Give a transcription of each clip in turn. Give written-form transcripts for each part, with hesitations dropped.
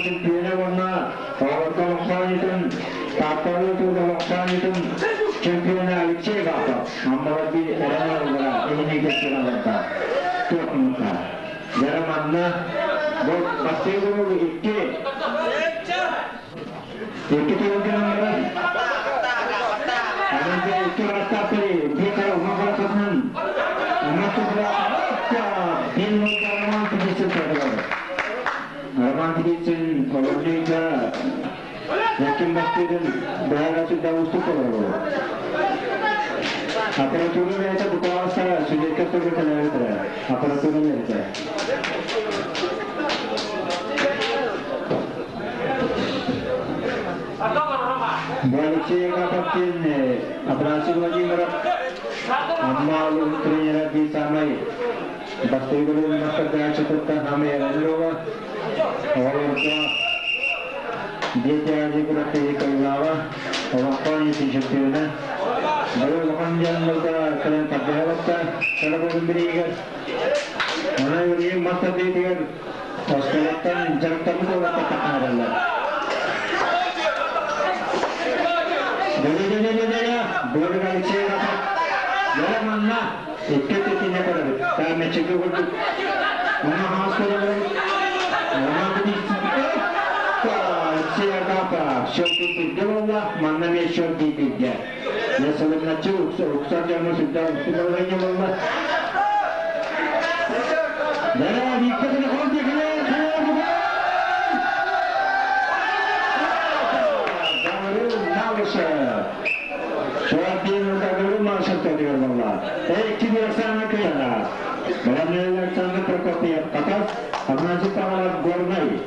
Чемпиона уонна оҕолорго олохтоонньутун Таатталыы олохтоонньутун чемпиона Алексей Гапов Аммалар биир эрэн оҕолоро иһинигэр сыаналарда туох Дьэ манна бу бастыыр икки икки төгүл гынан баран анан икки барастаахтары биир хара уҥа харахатынан уҥа туһула биир Роман Петицын тардылар. Роман Петицын олорнуйда Яким бастыырын быһаара сүрдээх уустук олорор. Аппаратура бэйэтэ букваластара сүлүөккэ турга кэлээбитэрэ. Аппаратура бэйэтэ. Бу Алексей Агапов диэн Афанасий Владимиров Амма улууһун тренера биир саамай бастакы көлүөнэ мастардааччытыттан саамай эрэнэр уола. Оҕолорго Дети Азии күрэхтэһии кыайыылааҕа, олоххо иитин чемпиона. Бары улахан дьоннорго кэлэн тардыһа олорто, кыра буолун бириигэр. Онон билигин мас тардыытыгар оскуолаттан дьарыктаммыт уолаттар таххаараллар. Дэ-дэ-дэ-дэ-дэ-дэ! Быарык Алексей Рахов. Дьэ манна икки өттүнэ көрөбүт. Таа мэччигэ курдук. Манна хаҥас көрөбүт. Манна Алексей Агапов счет бииргэ буолла, манна эмиэ счет бииргэ. Дьэ сылыҥначчы уксар дьоҥҥо сүрдээх устун балаһыанньа буолла. Дьэ, Виктор телефон диэкилэр, Гаврил Малышев. Шуаппин Гаврил Малышев төрүөр буолла. Икки Александр Кыяна. Баламнай Александр Прокопьев Хатас, Афанасий Павлов Горнай.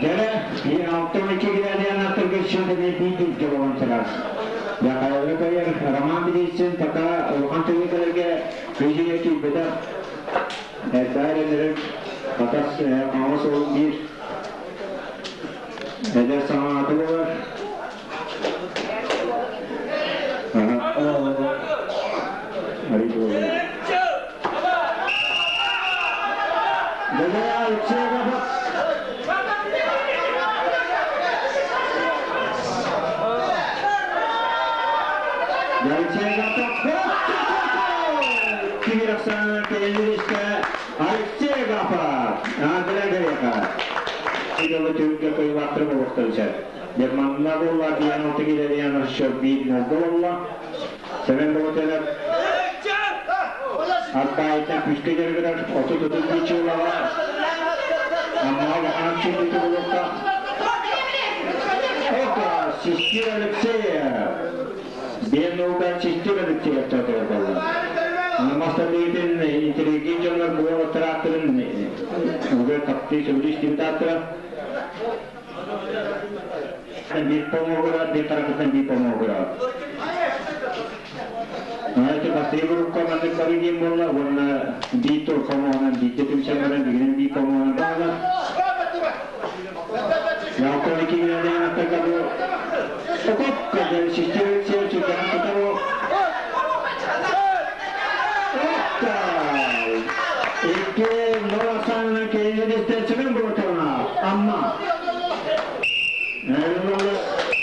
Дьэрэ, 62 градиан аттарга счетами биир болон турар. Яхаевы кайыр Роман Билицин пока улахан түгүкэлэргэ күйдүнэ киирбэтэх. Эрдээр Хатас хаҥас ол биир эдэр саҥааты болар. Алексей Гапа, Андrea Грека. Түгілі кыйлаттырып олықтырыша. Германна болла, диэн алты килериан счет биир нолга болла. Семен Богатырев Арбайтан күскө дергерер, 30-32 чыллаға. Амма улахан чүлүтү болуқта. Опа, Систир Алексеев. Бен нолга Систир Алексеев татыр болла. Мастер интеллигент дьоннор буола тракторын уже тапты сөбүлүс тибитаттыра. Биир помогура, биир таракытан биир помогура. Эти бастыгы группа маннык бары диэн буолла, уонна биир тур хомуонан биирдэ түмсэн баран бүгүнэн биир хомуонан баала. Ялтан iki градиан аттарга бу Окоп система сүрдээн тутару. Икки ноласанынан кейинедистен Семен Болотовна, Амма.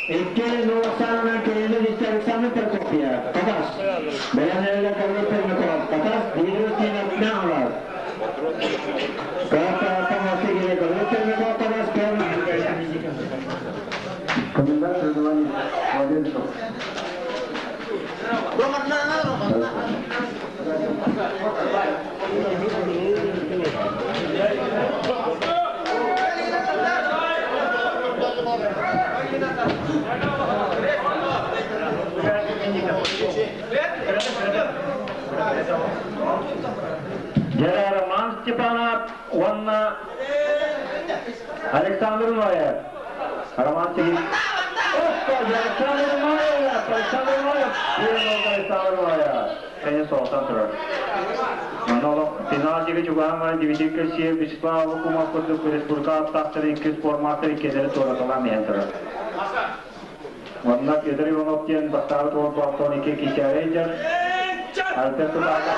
Икки ноласанынан кейинедистен Александр Прокопьев, Катас. Бэлэнэлэ Гаврил Пермяков, Катас, Дмитрий Тинов, Ката Памасигире Гаврил Пермяков, Катас, Комендант соревнований Младенцев. Дьэ, Роман Степанов уонна Александр Ноев. Роман Степанов. Александр Ноев! Александр Ноев! Первый Александр Ноев. Кэнэ соҕотон турар. Манна олох финал диэки чугаһаан баран Дмитрий Кирсиев, Вячеслав Аввакумов курдук республика аптаахтары икки спорт маастар иккиэлэри туораталаан иһэн турар. Онно Петр Иванов диэн бастаабыт уол 62 кичээрэй дьар. Альберт Тутака.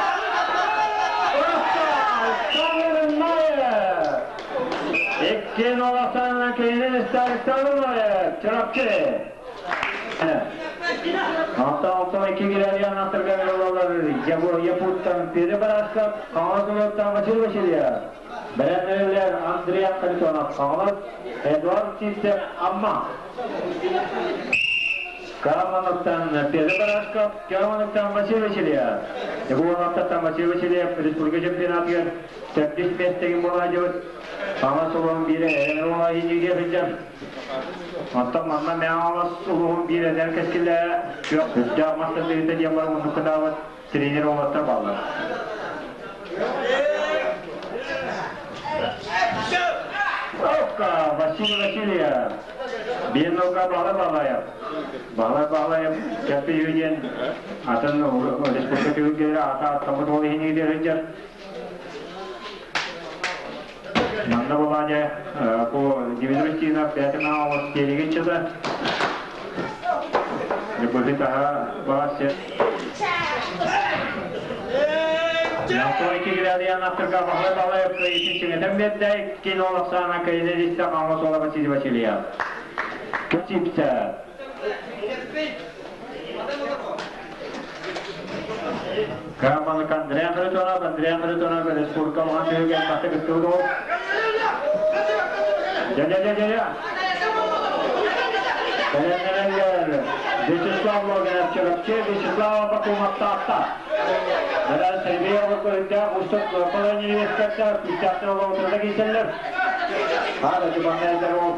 Иккин олохтоонун кейинин Александр Ноев, Чурапчы. Алтан 2 гиралиан аттырга олалар Якуттан Петр Барашков, Хаҥалас Василий Васильев. Бэлэмнэрилэр Андрей Харитонов, Хаҥалас, Эдуард Сивцев, Амма. Карамановтан Петр Барашков, Карамановтан Василий Васильев. Якутовтан Василий Васильев республика чемпионатыгар төрдүс миэстэгин буолаадьыбыт. Хаҥалас улууһун биирэ Эрэн уола иниге сылдьар. Оттон манна Мэҥэ улууһун биир эдэр кэскилэ күөх үрдээх мастардыыта диэн бар муннуккутаабыт тренер уолаттар бааллар. Опка, Василий Васильев. Биеннолга Баһылай Баһылаев. Баһылай Баһылаев кэппи диэн атын республика түгүлгелери ата аттаммыт ол иһин сылдьар. Манна Володя по Дмитрий Устинов пятина олос телегиччата. Быһы таһа баас. Антон Кигрядиян аттырга Баһылай Баһылаев кыйытын чиҥэтэн бердэ, кин ол Оксана Кайнеристе Хаҥалас уола Василий Васильев. Кытипсэ. Камалык Андрей Харитонов, Андрей Харитонов республика улахан түһүгэр баты кыттыбыт ол. Дя-дя-дя-дя-дя. Бэлэмнэнэллэр Вячеслав Логинов Чурапчы, Вячеслав Абакумов Таатта. Дара Сергей Абакумов устук Полонин күүстээхтэр олоҕутурда киирсэллэр. Хаада дьубаннайдар ол.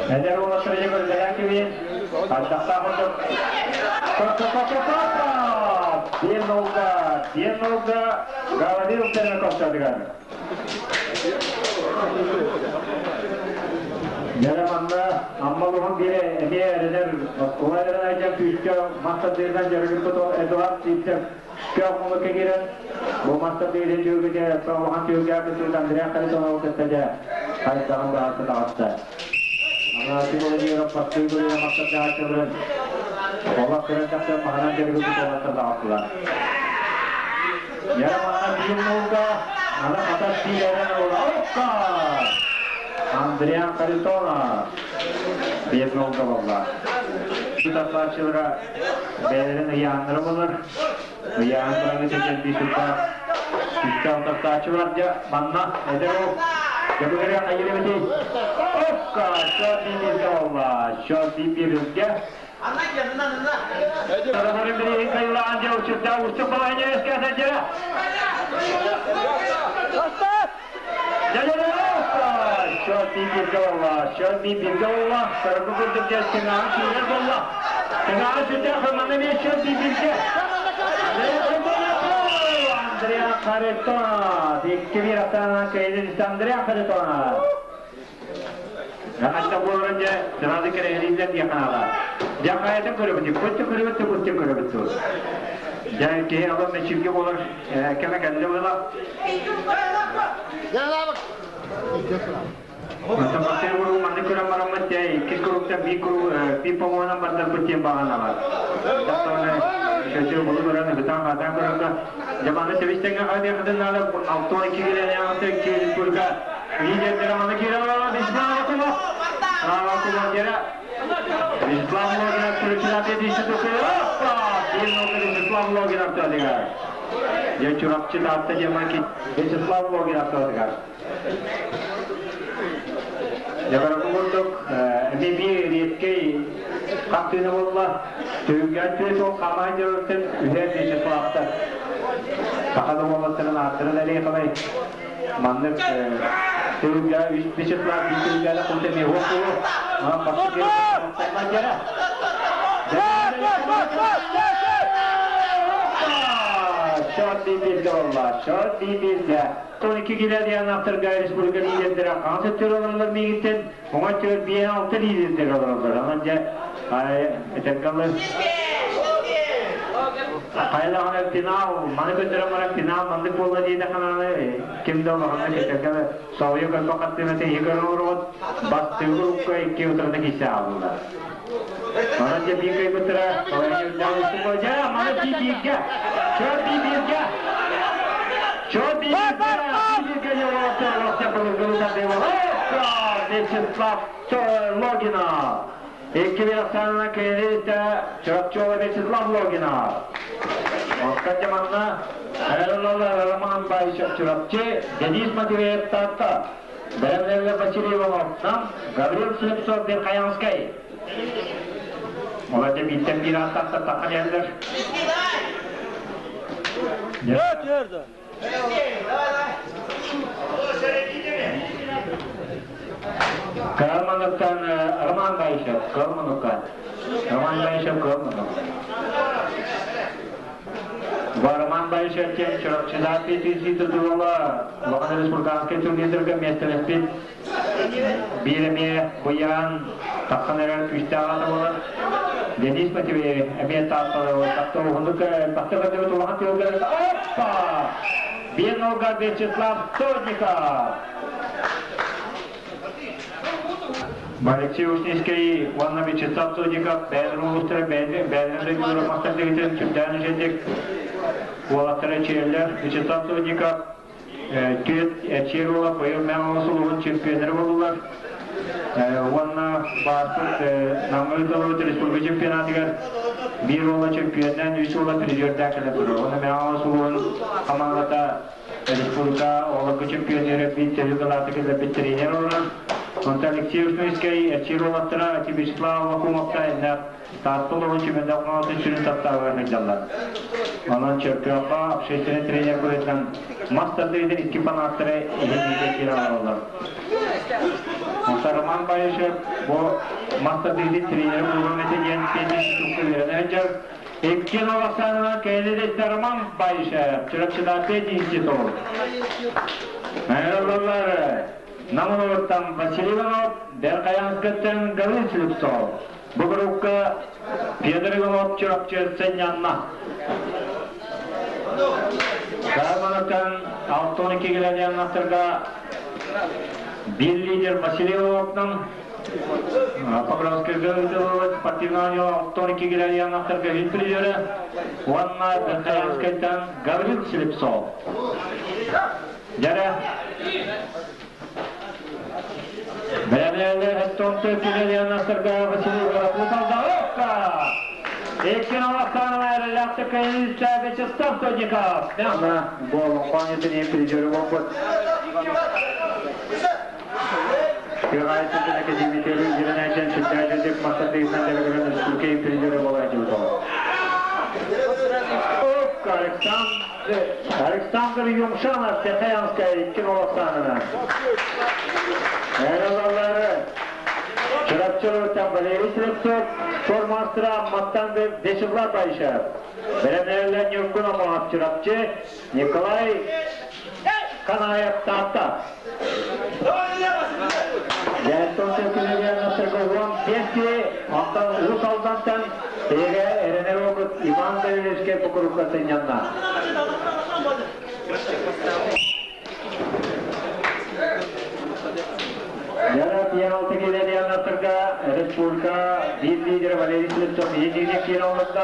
Эдэр уолаттар дьэ көрдөрөн кибин. Ардахтаах ордук. Биир нолга, 1-0 Гаврил Пермяков. Дьэ манна Амма улууһун биирэ эмиэ эдэр оскуола эдэрин айдьан күүскэ мастардыырынан дьарыгырбыт Эдуард Сивцев көх мунукка киирэн бу мастардыырын түһүгүтэ улахан түһүлгэ кыттыбыт Андрей Харитонов кытта дьэ хайдаҕын быһаарса таҕыста. Афанасий Владимиров бастыыр көлүөнэ мастардааччыларын олох кыра тахсан маһынан дьарыгырбыт уолаттар таҕыстылар. Дьэ манна 1-0 аны хатас биирэрэн Опка! Андриан Харитонов 1-0 болла. Тутааччылара бэйэлэрин ыйааннара болар. Ыйаан тураны чэчэрдии сылтаах үстээх тахсааччы бар дьэ манна эдэр ол дьэ хайыр эбитий? Опка! Счет 1-1 болла. Счет 1-1. Тарабарын бириһин кайылаан дьэ учурда устук балайня өскәсә дьэ. Счет 1-1 болла. Счет 1-1 болла. Саргы курдук дьэ сыҥаан сүүрэр болла. Сыҥаан сүрдээх манна эмиэ счет 1-1. Andrea Харитонов. 2-1 аттана кыайдын Андреа Харитонов. Хатта буоларын дьэ сразу кэрэһэлииллэр диye ханаала. Дьэ хайатын көрөбүт, көттө көрөбүт, көттө көрөбүт. Дьэ киһи алан мэчирге болар кеме кэлле була. Мастер гуру манны көрөн бараммыт дьэ иккис куруктан биир куру биир помуонан бардарбыт диэн баҕаналар. Тахтаны шөтү булу көрөн ыгытан хаатан көрөнгө жаманы себистенге хаадыахытын наада 62 киле яңысы республика лидердері маны кире алала Вячеслав Акулов. Акулов дері Вячеслав Логинов түрүчүләп едиши тукы. Опа! 1-0 Вячеслав Логинов тадыгар. Дьэ Чурапчы Таатта диэмаки Вячеслав Логинов тадыгар. Дьэ курдук эми биир риэткэй хаттыына болла. Түгэн түөт ол хамаан дьөрөттөн үһэр Вячеславтар. Сахада боллаттарын ааттарын әлей қалай. Маннык түгә Вячеслав би түгәле култа ми хоку. Ма бакты жара. Счет 1-1 болла. Счет 1-1. 12 килер автор республика лидерлері қанша төр оларлар мегіттен, оңа төр биен алты лидерлер оларлар. Анан жа, этергалы. Хайдаҕына финал, маны көрдөрөн баран финал маннык буолла диэтэххинэ, ким да улаханнык кэпсэккэ соһуйа көрбөх хартыынатын иһи көрөн олороҕут, бастыҥ группа икки утарыта киирсэ хааллылар. Онон дьэ биир кыайбыттара, Соловьев устук дьэ, маны бииргэ, чё бииргэ, чё бииргэ, бииргэ Вячеслав Логинов. Икки Оксана Кириллита, Чурапчыола Вячеслав Логинов. Оттон манна Эрэллэр Роман Баишев Чурапчы, Денис Матвеев Таатта, Бэлэмнэллэр Василий Иванов Нам, Гаврил Слепцов Верхоянскай. Олар бииртэн биир ааттаахтар таххан иһэллэр. Калмановтан Роман Баишев, Калмановка. Роман Баишев, Калманов. Роман Баишев тем Чурапчыда PTC тутулула Улахан республиканскай турнирдерге миэстэлэспит биир эмиэ быйаан тахсан эрэр күүстээх аата буолар. Денис Матвеев эмиэ таатталар уһуннук тахса көрдөбүт улахан тыылгар Оппа! Биир Вячеслав Сотников! Алексей Ушницкий уонна Вячеслав Сотников бэйэлэрин улуустара бэйэлэрин дойдулара мастардыгытын сүрдээн үчүгэйдик уолаттара чиэллэр. Вячеслав Сотников түөрт эрчийэр уола быйыл Мэҥэ улууһун чемпионнара буоллулар. Уонна баарбыт Намҥа ыытыллыбыт республика чемпионатыгар биир уола чемпионнаан, үс уола призердээх кэлэ турар. Уонна Мэҥэ улууһун хамаандата республика оҕолорго чемпионнара биир төһүү кылааты киллэрбит тренер олорор. Онтон Алексей Ушницкай эрчийэр уолаттара Вячеслав Аввакумовка иннэ Таатта улууһун чемпионат хамаандатын сүрүн састаабыгар сылдьаллар. Онон Чөркөөххө общественный тренер быһыытынан мас тардыытын икки фанаттара иһин иитэ киирэн олороллор. Онтон Роман Баишев бу мас тардыытын тренери буолуом этэ диэн пединститукка үөрэнэ сылдьар. Икки Новоксанынан кэлин Роман Баишев, Чурапчыда пединститут. Мэраллар Намыловыттан Василий Иванов, Берхаянскаттан Гаврил Слепцов. Бу группа Петр Иванов Чурапчы сынньанна. Карманаттан 62 килограммнарга бир лидер Василий Ивановтан Покровскайга ыытыллыбыт спортивный 62 килограммнарга үс призеры уонна Верхоянскайтан Гаврил Слепцов. Дьэрэ Бэлэмнээлэр Эстонтан килограммнарга Василий Воропутов Иккин Александр эрэллээхтик кэлиилтэ Вячеслав Сотников. Бу олоҥхо призеры буолбут. Кыраайытын академиятын үөрэнээччи сүрдээждик мастардыгынан дьарыгыран республика призеры буолааччыбыт. Александр Юмшанов, Верхоянская, иккин Александрына. Эралалары Чурапчылыттан Валерий Слепцов, спортмастера Маттан Вячеслав Баишев. Бэлэмнээллэр Ньургун Омоһов Чурапчы, Николай Канаев Таатта. Дьээттон Сергеевна Бески, онтон Уус Алдантан эгэ эрэнэр опыт Иван Давидовичке покурукка сынньанна. Яра пианалты келедианнаттырга республика биир лидері Валерий Слепцов едине киен олырды.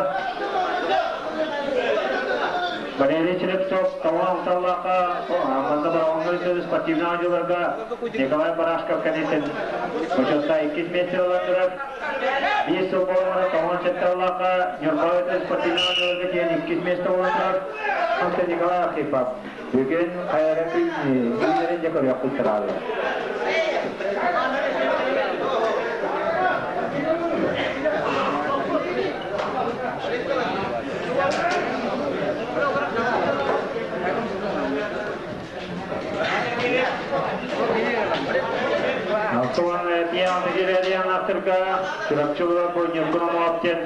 Валерий Слепцов Таван Алталлақа, Манда Бароңғы спортивный ангеларға Николай Барашков кәнесін Участта иккис месте оландырар. Бес жыл болғаны Таван Сетталлақа Нұрбай спортивный ангеларға кейін иккис месте оландырар. Николай Архипов. Бүгін қайран үйлерін де көрек құлтырады. Алтуан пиан жирериян аттырга Чурапчылар бу Ньургун Омоптен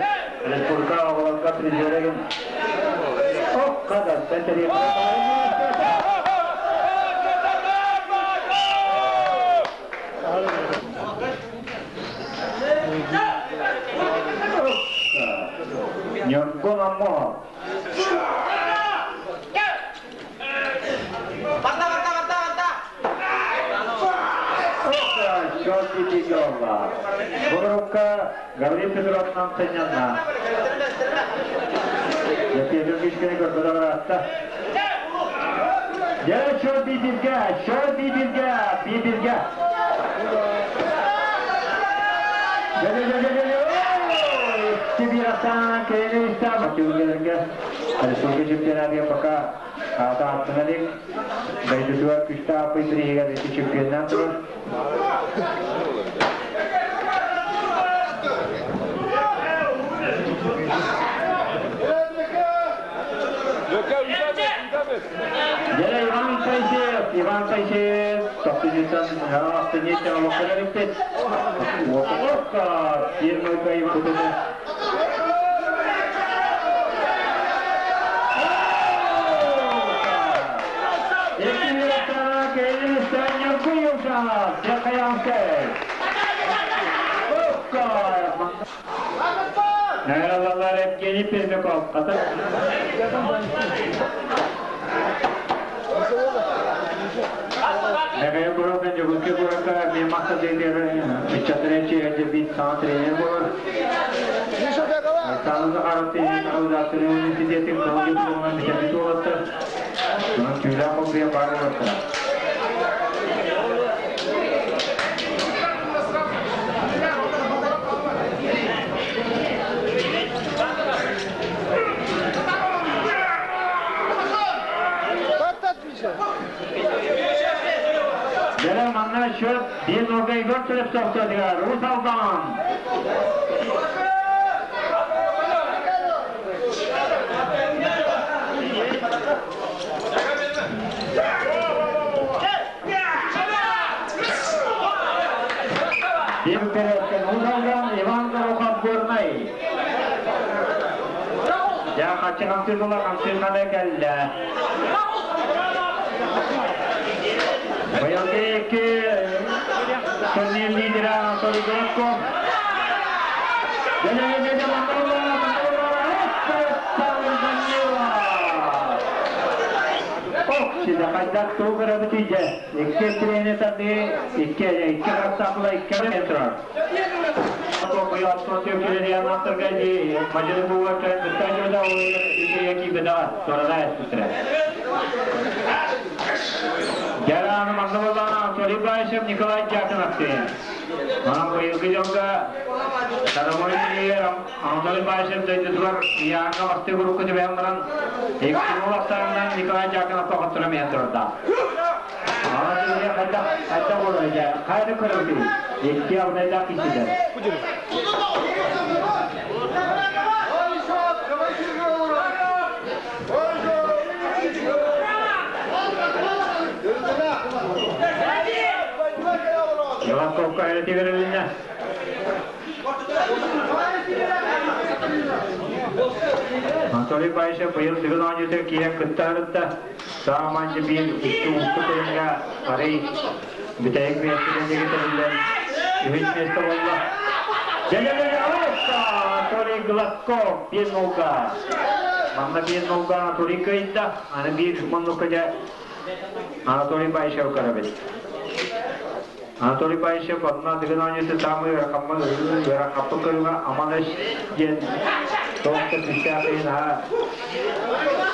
республика оҕолорго призереген Оккада Петри Ньургун Аммосов. Счет Пятигорла. Бурукка Гаврил Петровнан сынньанна. Петр Мишкини көрбөтө баратта. Дьэ, счет бииргэ, счет бииргэ, бииргэ. Дьэ, дьэ, дьэ, дьэ, дьэ, Сибираттан кэлин Түгүлэргэ республика чемпионатыгар пока аата аттына илик. Дойдутугар күстээх аппый бирииһигэр ити чемпионнаан турар. Дьэ, Иван Тайсеев, Иван Тайсеев, тохтунньуттан астынньыттан олоххо иликпит. Уоппокка, фирмалга Иван Merhabalar Evgeni Permякov. Михаил Буровин Дьокуускай куоракка мен махтал ыччаттарын биир саҥа тренер буолар. Александр Захаров тренер университетин кыһыл дипломунан бүтэрбит уолаттар. Онон түүлээх холбуйа баар буолуохтара. Дьэ, манна счет биир нолга Егор Слепцов тыатыгар Уус Алдан. Биир көрөөттөн Уус Алдан Иван Горохов Горнай. Дьэ, хаччы хамсыыр була хамсыыр хана кэллэ. Быйылгы икки турнир лидера Анатолий Городков. Дьэ, Ох, хайдах тугу көрөбүтүй дьэ. Икки тренер тардыы, икки икки харахтаахла икки турар. Жараны маңдыбаллаана Анатолий Баишев, Николай Дьяконов деген. Манан быйылгы дьолго Садовой Анатолий Баишев дойдутугар Яңа басты группа түбээн баран, икки улахтарынан Николай Дьяконов тоҕоттура миэн турда. Ана хайда хайда болар жа, кайда көрөбү. Икки алдайда кишилер. Иван Ковка эти берилинне. Анатолий Баишев быйыл Дыгын оонньуутугар киирэн кыттаарытта. Сааманчы биир икки уустук көрүҥҥэ арый бүтэһик миэстэтин диэки тэриллэн үһүс миэстэ буолла. Дьэ-дьэ-дьэ, Анатолий Гладков биир нолга. Манна биир нолга Анатолий кыайда. Аны биир муннукка дьэ Анатолий Баишев көрөбүт. Анатолий Баишев онно Дыгын оонньуутун саамай ыарахаппыт көрүҥэ Аман диэн туох да күүстээх иһин аһа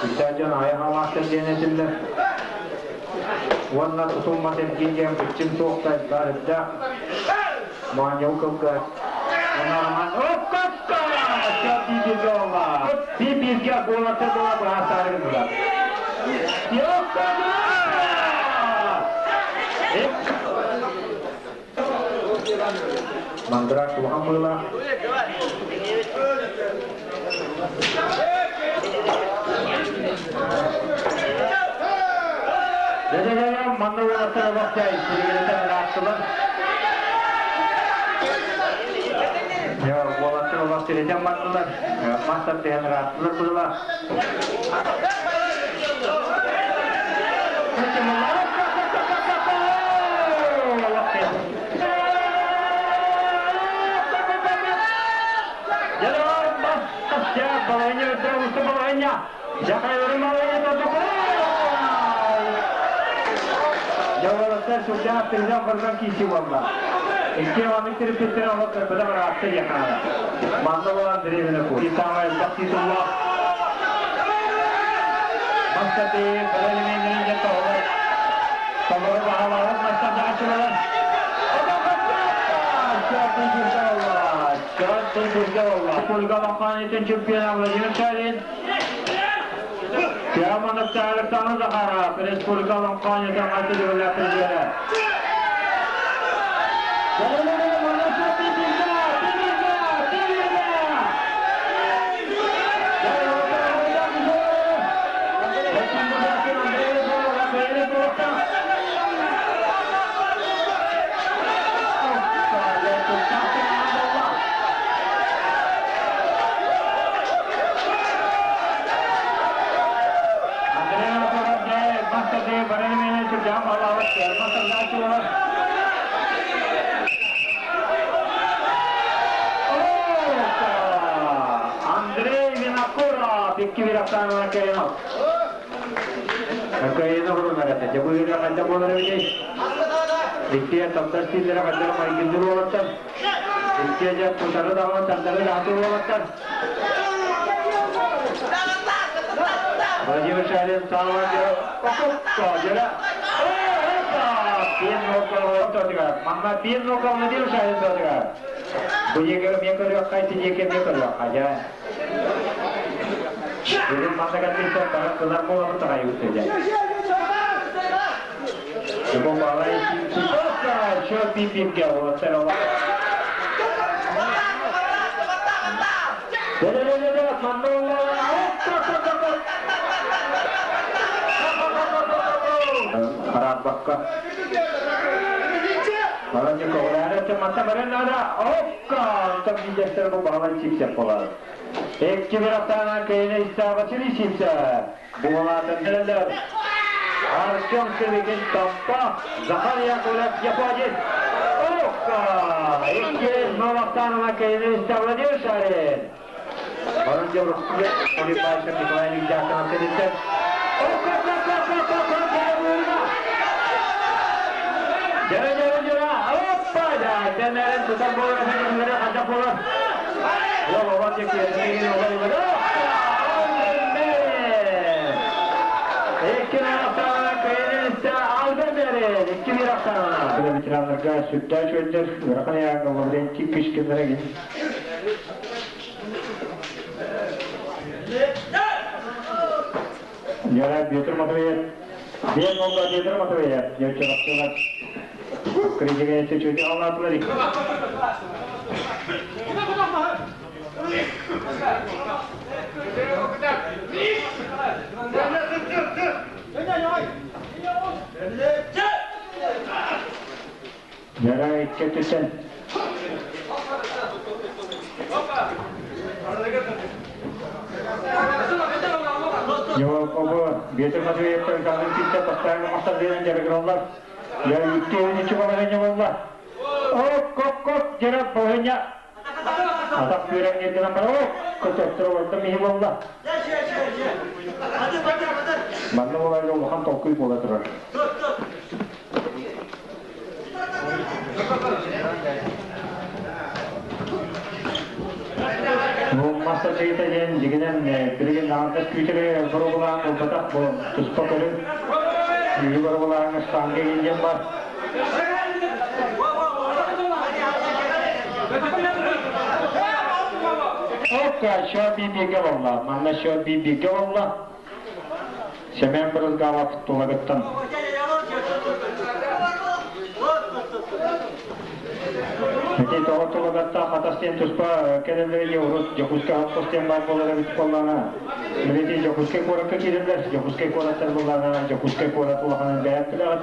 күүстээх дьон аҕыйах алаастар диэн этиллэр. Уонна тутулмат эргин диэн быччыҥ туох да элбэх элбэх моонньоу кылга. Уонна Роман Оккокко! Бииргэ олла. Бииргэ буолаттар буола быһаастаары гыннылар. Мандраж улахан быылаах. Дэ-дэ-дэ, манна уолаттар олох дьай, сиригирэтэн ырааттылар. Уолаттар олох сиритэн бардылар. Мас тардыһан ырааттылар быылаах. Балайня үрдэ балайня. Жакайырын балайня торду. Жавалаттар судья тырдан барган киси болла. Икки аны тирпиттер алып кырбыда бараатта яхана. Манна болан древіне ку. Исама Бактитулла. Мастады баралеменен жата олар. Табары бахалары мастады açılalар. Чемпион Владимир Шарин. Киаманыкта Александр Захаров, Республика Ланканетен Атылы призері. Андрей Винокуров, икки вирахтанына Керенов. Кайына хурмарата, жабуйра ханда болар бит. Икки таптар стиллere хандар майгиндир болаттар. Икки жа тутары дагы тандары дагы болаттар. Владимир Шарин саалар окопка жара. Пен нокал тотыга. Манна пен нокал Владимир Шарин тотыга. Бу еге мен көрөк кайсы жеке мен көрөк ажа. Бүгүн мандага тисе бара кызар болот тагай үтөжө. Бу балай сипаса чо бибимге болот сен. Харабакка. Окка, там видестер бу балай чипсеп болар. Экки бир аптанан кейine истабачыны чипсе. Буалатын дилер. Артем Севикин таппа, Захар Яковлев Японец. Окка, икки новактанына кейine Владимир Шарин. Onun yavrusu Oli Başka Николай Яконов Кедиттен. Окка, окка, окка, окка, окка, Jara jara jara, hoppa, ja, teneren tutar bola, teneren hajak bola. Wah, wah, cek ya, ini wah, wah, Ветеранларга сүттәш өйдер, Рахан яңа Лаврентий Кишкинлерге. Яра Петр Матвеев. Бен Молда Петр Матвеев. Девчонок, Кризиге чуть-чуть аллатлар. Яра иккетүсен. Yo, obo, Петр Матвеев канын китте постоянно мастер жарыграллар. Я икки ойнчу балагanya болла. Оп, коп, коп, жара болыня. Атак күрәң ерден бар, оп, көтөктөр болду михи болла. Манна болар улахан толкуй бола турар. Бу мастер жигитен жигинен билген аңдас күүтеле боролаан болбатак бу туспа көрүн. Үйү боролаан штанга инжен бар. Окка, шо бибиге болла. Манна шо бибиге болла. Семен Брызгалов тулагыттан. Эти тоҕо тулагатта хатастен туспа келелери урус Жокуска хаппостен бар болара бит боллана. Билети Жокуска коракка кирелер, Жокуска кораттар боллана, Жокуска корат улаханын бәят билат.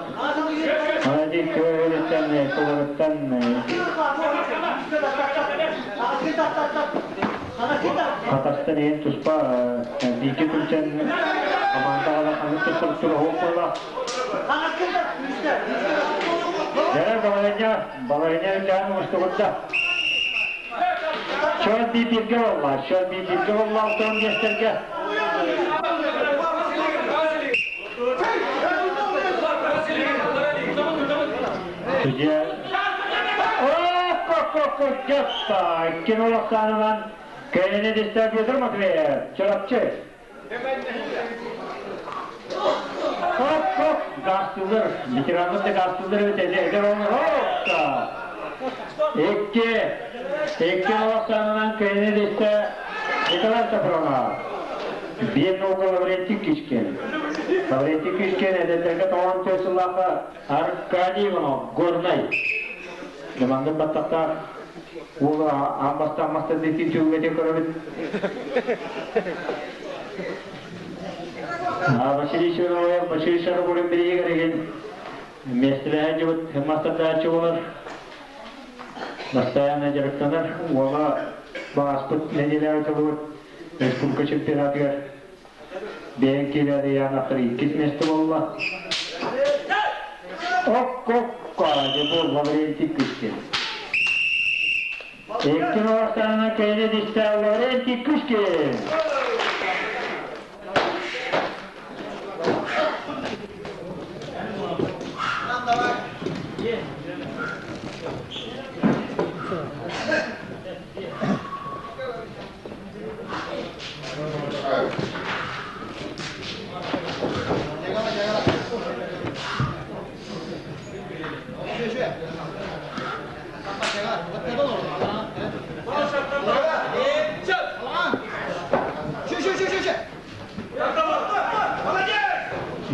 Ана ди көөлеттен тулагаттан хатастен ен туспа бике түлчен амандагала ханын туспа тура хоп болла. Жара балайня, балайня жаны мустугутта. Счет 1-1-ге болла. Счет 1-1-ге болла 65-терге. Судья. Оп, оп, оп, оп, Кинолохтанынан Кәйіне десті Петр Матвеев. Чарапчы. Хоп, хоп, гастылыр. Ветеранлык да гастылыр өтеді. Эгер оны хопта. Екі. Екі олақтанынан кәйіне десті Николай Сафронов. Bir nokta Лаврентий Кишкин. Лаврентий Кишкин әдеттерге тоған төсіллақы Аркадий Иванов, Горнай. Жаманды баттақта ол амбаста амбаста дети түйгеде көрөбүт. Василий Шаровой, Василий Шаровой бириге кереген. Местеле жыбыт мастер болар. Постоянно директорлар, ола баспыт неделя өтө республика чемпионатыгар бэйэн киилэри яанахтар иккис месте болла. Ок-ок, бу Лаврентий Кышкин. Эккин олақтарына кейде дисте Лаврентий Кышкин.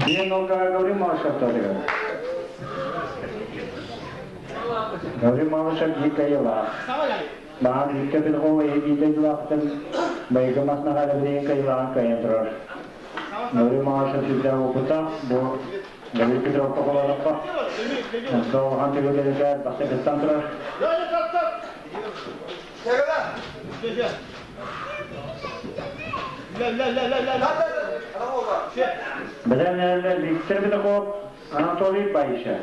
Биен Олга Гаврил Малышев тадыгар. Гаврил Малышев Гикайла. Баан Виктор Петрова и Вита Дилахтан Байга Маснаға Леврен Кайла Кайын тұрар. Гаврил Малышев сүрдә опыта, бу Гаврил Петров қоқоларыққа. Долған тегілдерге басы беттан тұрар. Біләнәрлер Виктор Петров, Анатолий Байша.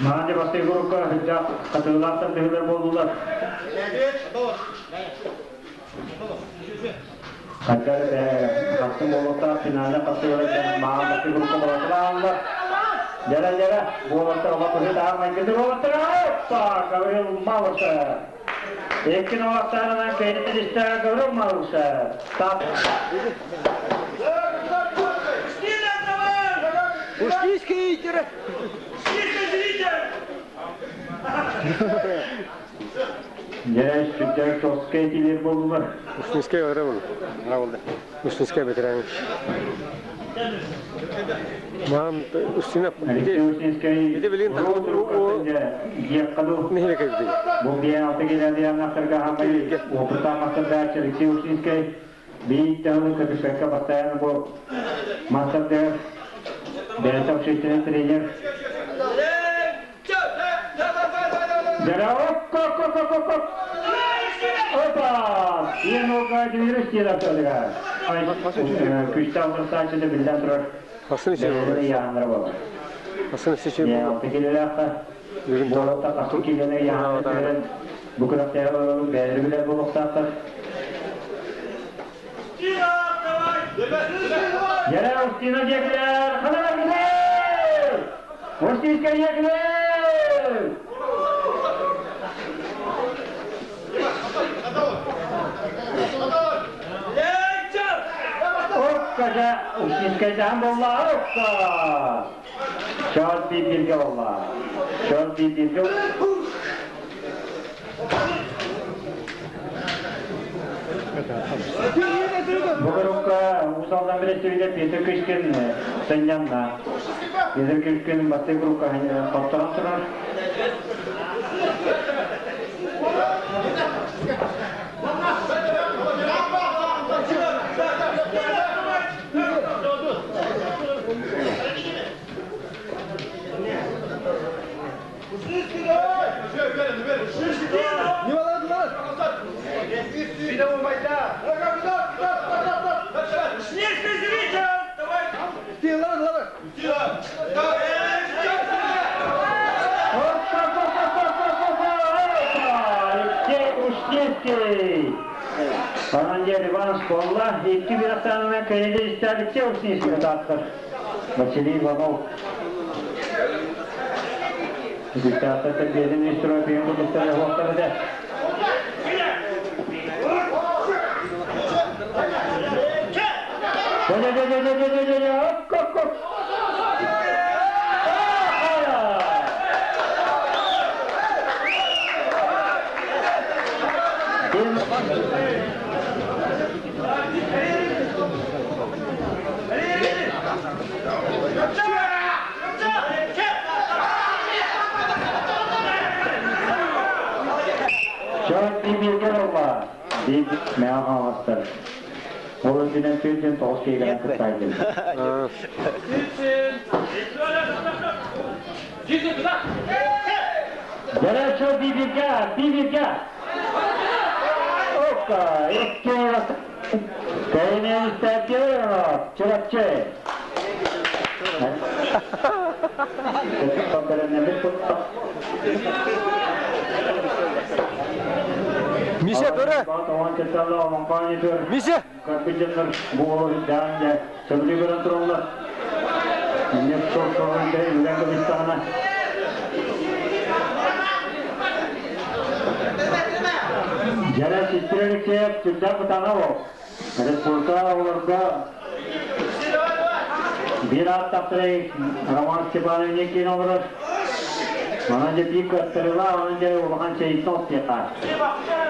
Маған басты группа хүдді қатылақтар тегілер болдылар. Қатар қастың болуқта финалда қатылар маған басты группа болатыр. Жара жара болаттар оға көсе тағы майгілді болаттар. Оппа, Гаврил Малышев. Екkin олақтарынан кейінді Гаврил Малышев. Так. Ушкийский итер! Жара сүттер шоскай тилер болдылар. Ушкийский ырымын. Ушкийский ветеран. Мам, Устина, Алексей Устинский. Иди, блин, так, Еккаду. нехиле кайды. Бу биен алты келеді янақтарға хамай опыта мастер Алексей Устинский. Бейт тағылы көтіпекке постоянно бу мастер Бәйт общественный тренер. Жара, оп, оп, оп, оп, оп, оп. Опа! Биен оға дүйіріс дейді атадыға. Күшті алдырсачыды білден тұрар. Асын içi. Бәйті яғындыр болар. Асын içi. Я алты келелі аққа. Болатта қасу келені яғындыр. Бүкіл ақтайы бәрі білер болуқтақтар. Яра Устина жекілер, қалана білер! Устинска жекілер! Опкажа, Устинска жан болла, опка! Шот bir-birге болла. Шот bir-birге. Бүгін Усалдан білесті Петр Кышкин сынянна. Петр Кышкин басты группа қаптаған тұрар. Оп, оп, оп, оп, Устинский! Онон дьэ реванш буолла. Икки бирахтаанынан кэйэли истээбитче Устинский тааттар. Василий Иванов. Десятата биэрин истрофиын курдуктар уохтар этэ. Дэ-дэ-дэ-дэ-дэ-дэ-дэ, оп-оп-оп! Чорт бииргэ олла, диир мэҕэ хаҥаластар. Ол үрдүнэн 49 киһигэрэн кыттаайдым. Горячо бибиргэ, бибиргэ! Опа, икки Кэйнэйистэргэ Чурапчы. Миша, көрө! Миша! Компьютердер буолу даан сөбүлүү көрөн тураллар. Инне сол-солун үлэн кыбыстаҕына. Дьэрэ Систир Алексеев сүрдээх бытаана ол. Республика оҕолорго биир ааттаахтарай Роман Степанович Никин олорор. Онон дьэ биир кыаттарыылаах, онон дьэ улахан чэйиттэн оттуохха.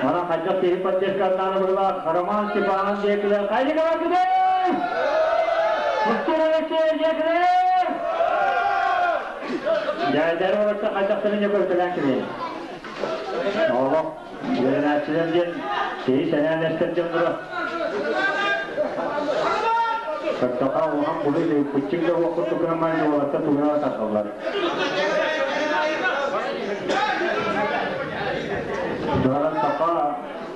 Онон хайдах киһи поддержкатынан быһыылаах Роман Степанович диэкилэр хайдах баргыдый? Систир Алексеев диэкилэр! Дьээдэр олорто хайдахтарын дьэ көрүтэлээн кэлиэ. Олох үөрэнээччилэр диэн киһи сэнээн эстэр дьонноро. Көрдөхө улахан буруй быччыҥ да уох курдук гынан баран уолаттар тугунан тардаллар. Доран саха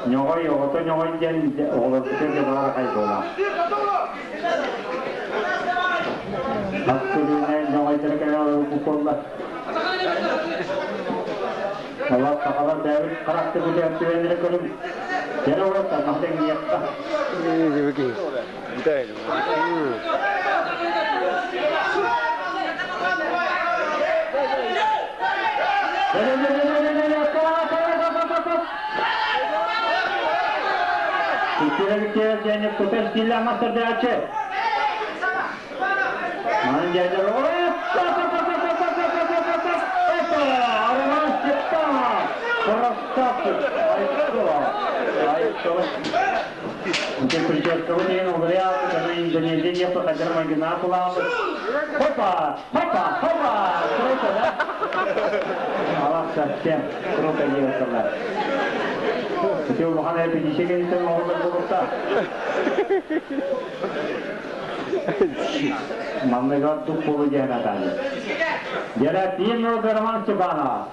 ньоҕой оҕото ньоҕой диэн оҕолорбутун дьэ баар ахай буолар. Хас көлүөнэ ньоҕойдоро кэлэн олорбут буолла. Олор сахалар бэйэбит харахтыбытыгар түбэннэрэ көрүҥ. Дьэ уолаттар махтаҥниэххэ. Тутар стилля мастардааччы. Манан дьайдар Роман Степанов! Красавчик! Айцо! Айцо! Прическа деген олрял, ана Индонезия деп қадыр магина қыламыз. Хопа! Хопа! Хопа! Круто, да? Аллах совсем круто делается. Ты улахан репетиция кэнниттэн оҕолор буолукта. Манныгар тук болу диэн атааны. Дьэрэ биир Роман Степанов.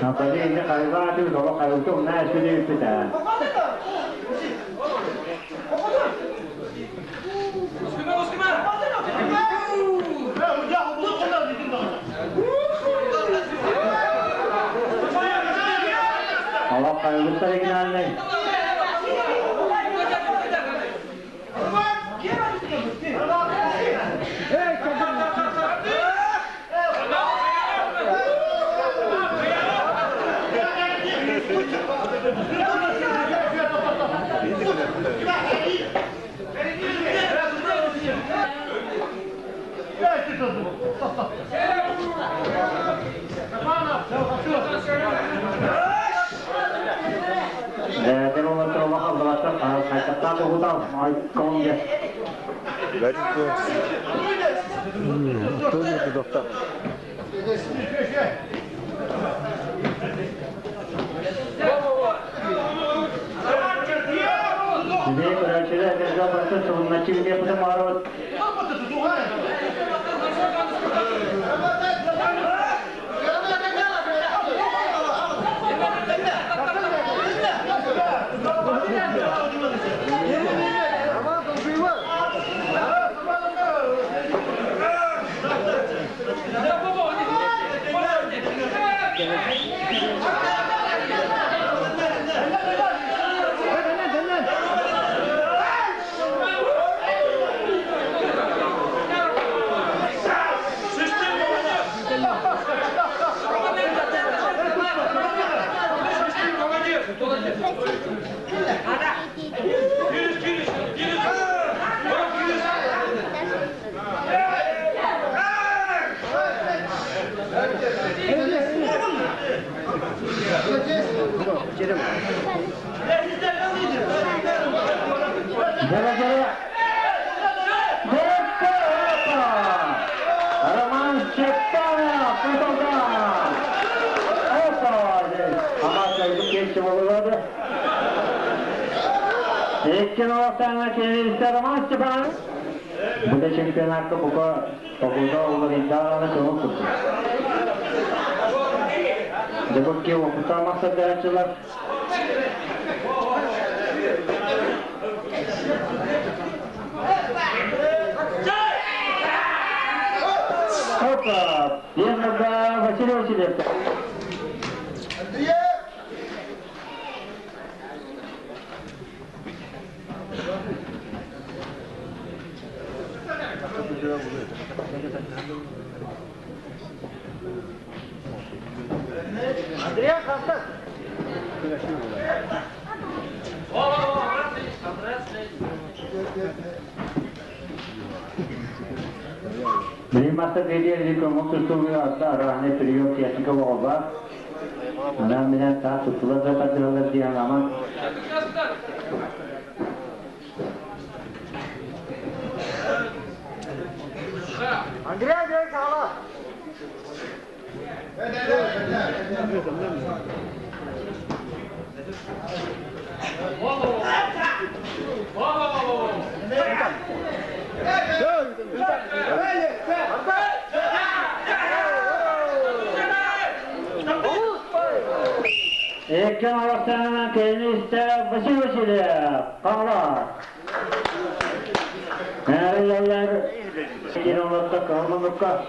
Напали хайва ду доло хайуту на сүдү пита. Алла хайгыттар игналны. Дәдер олар олар қайтақтан ұғытал, айткон де. Тоже доктор. Сиде көрәчілер әдерге басы сылыначы бile бұды марот. Роман Степанов, Куталдан. Опа, Ама кельче болады. Иккен олақтағына келесі Роман Степанов. Бұда чемпионатқа бұқа тоғызда олар көңіл күтті. Дебокке оқыта мақсат. Опа! Первого Василий Васильев. Андрей Хастас. Маса берия көңіл тұстуғы атта арағыны прием техника оба. Ана менен та tutula да кадыралар диyan ama. Андрей Андрей сала. Ekran Arası'nın kendisi Vasil Vasilyev, Qala. Nereliler Kironlukta, Kalmanlukta,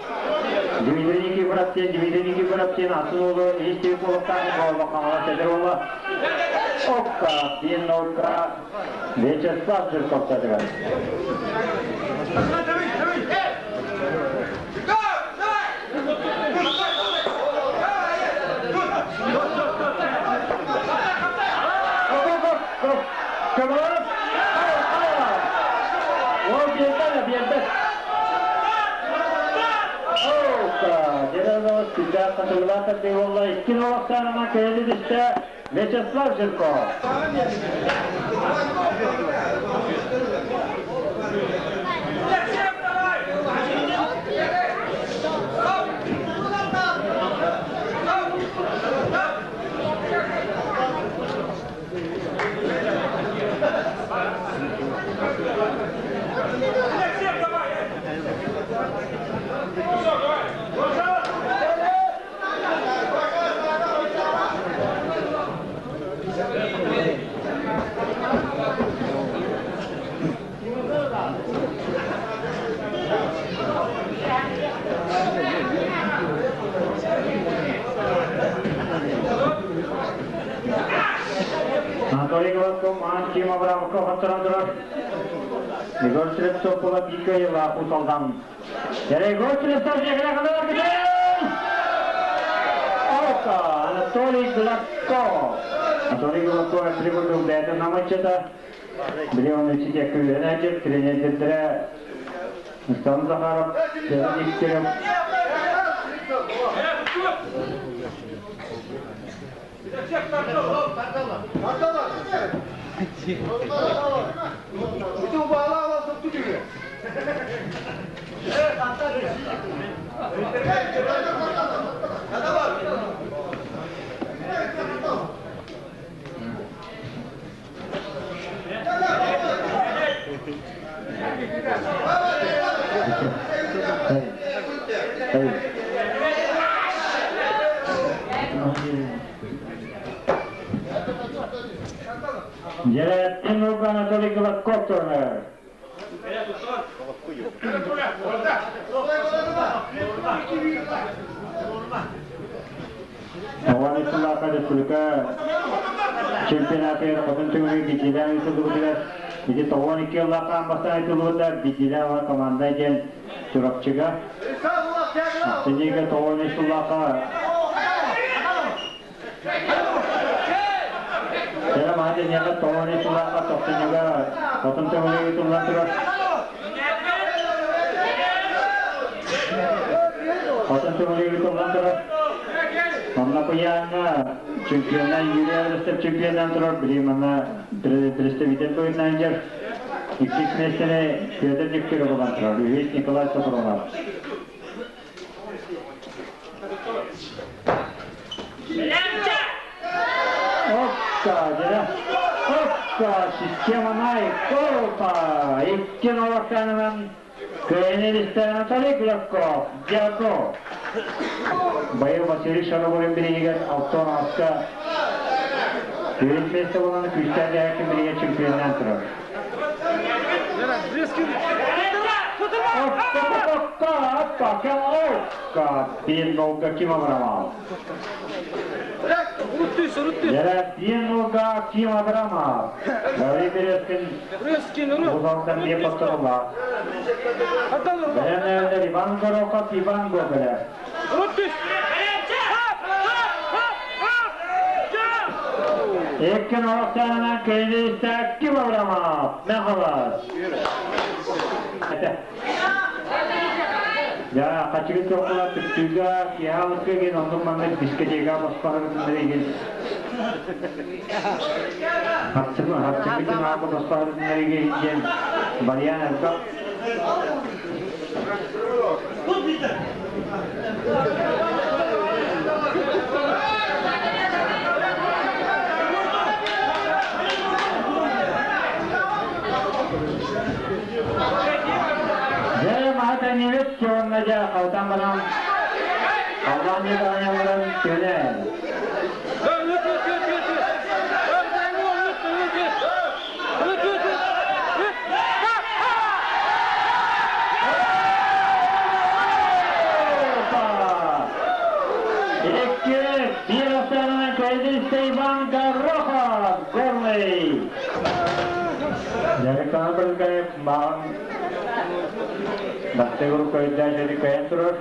Дмитрий Никифоровтен, Дмитрий Никифоровтен, Асыноğlu, Естек Олықтан, Qala Сәдіроğlu, Окка, Пинокка, Вячеслав Жирков садыгар. Вячеслав Жирков. Анатолий Гладков, Антим Абрамов, Хаттарандыров. Егор Слепцов, Пулапикаева, Усалдан. Егор Слепцов, Ока, Анатолий Гладков. Анатолий Гладков, прибыл бәді намычыда. Біле оны чите күвенәчіп, тренердері Мустан Захаров, Сергей Дегтярев. Джеретин Анатолий Гладков турнир. сыллаахха республика чемпионатыгар хотун түмүгү биирдиилээн ыытыллыбытыгар ити 92 сыллаахха аан бастаан ыытыллыбыта биирдиилээн команда диэн Чурапчыга. Ахсынньыга 93 сыллаахха Дьэ, маһа диэниэхэ 93 сыллаахха тохсунньуга хотун төҥүлү ыытыллан турар. Хотун төҥүлү ыытыллан турар. Онно куйааҥҥа чемпиона Юрий Арестов чемпионан турар. Билигин манна представитель быһыытынан дьэр. Иккис миэстэни Петр Дегтярев ылан турар. Үһүс Николай Сопронов. Опка, дьэ, опка, система Найкопа, икки нолоканынан кыайан Анатолий Глебков, Дьяков. Байыл Василий Шаровой бириигэр алтан аска төрүт миэстэ буолан күүстээх дьаһайкын бириигэ чемпионнаан турар. Пиенолга Ким Абрамов. Пиенолга Ким Абрамов. Гаврил Березкин Бузалтан бие паттарыла. Бэлэмнээлер Иван Горохов, Иван Гоголев. Эккен олохтоонунан кэлиистэ Ким Абрамов, Мехалас. Я хачыгы чоккула түптүүгэ киһалыкка ген оннук маннык дискотека боспаһырытыннарыгин хапсыгы хапсыгы тынаабы боспаһырытыннарыгин диэн барьян элбэх. Дьэ, маата немец уонна дьэ халтан баран Аллаан баран көнө. Икки биир останынан кэлдиристэ Иван Горохов, Горный. Жарыкана Брызгаев маған Бастыгыр көйдә жери көйен турар.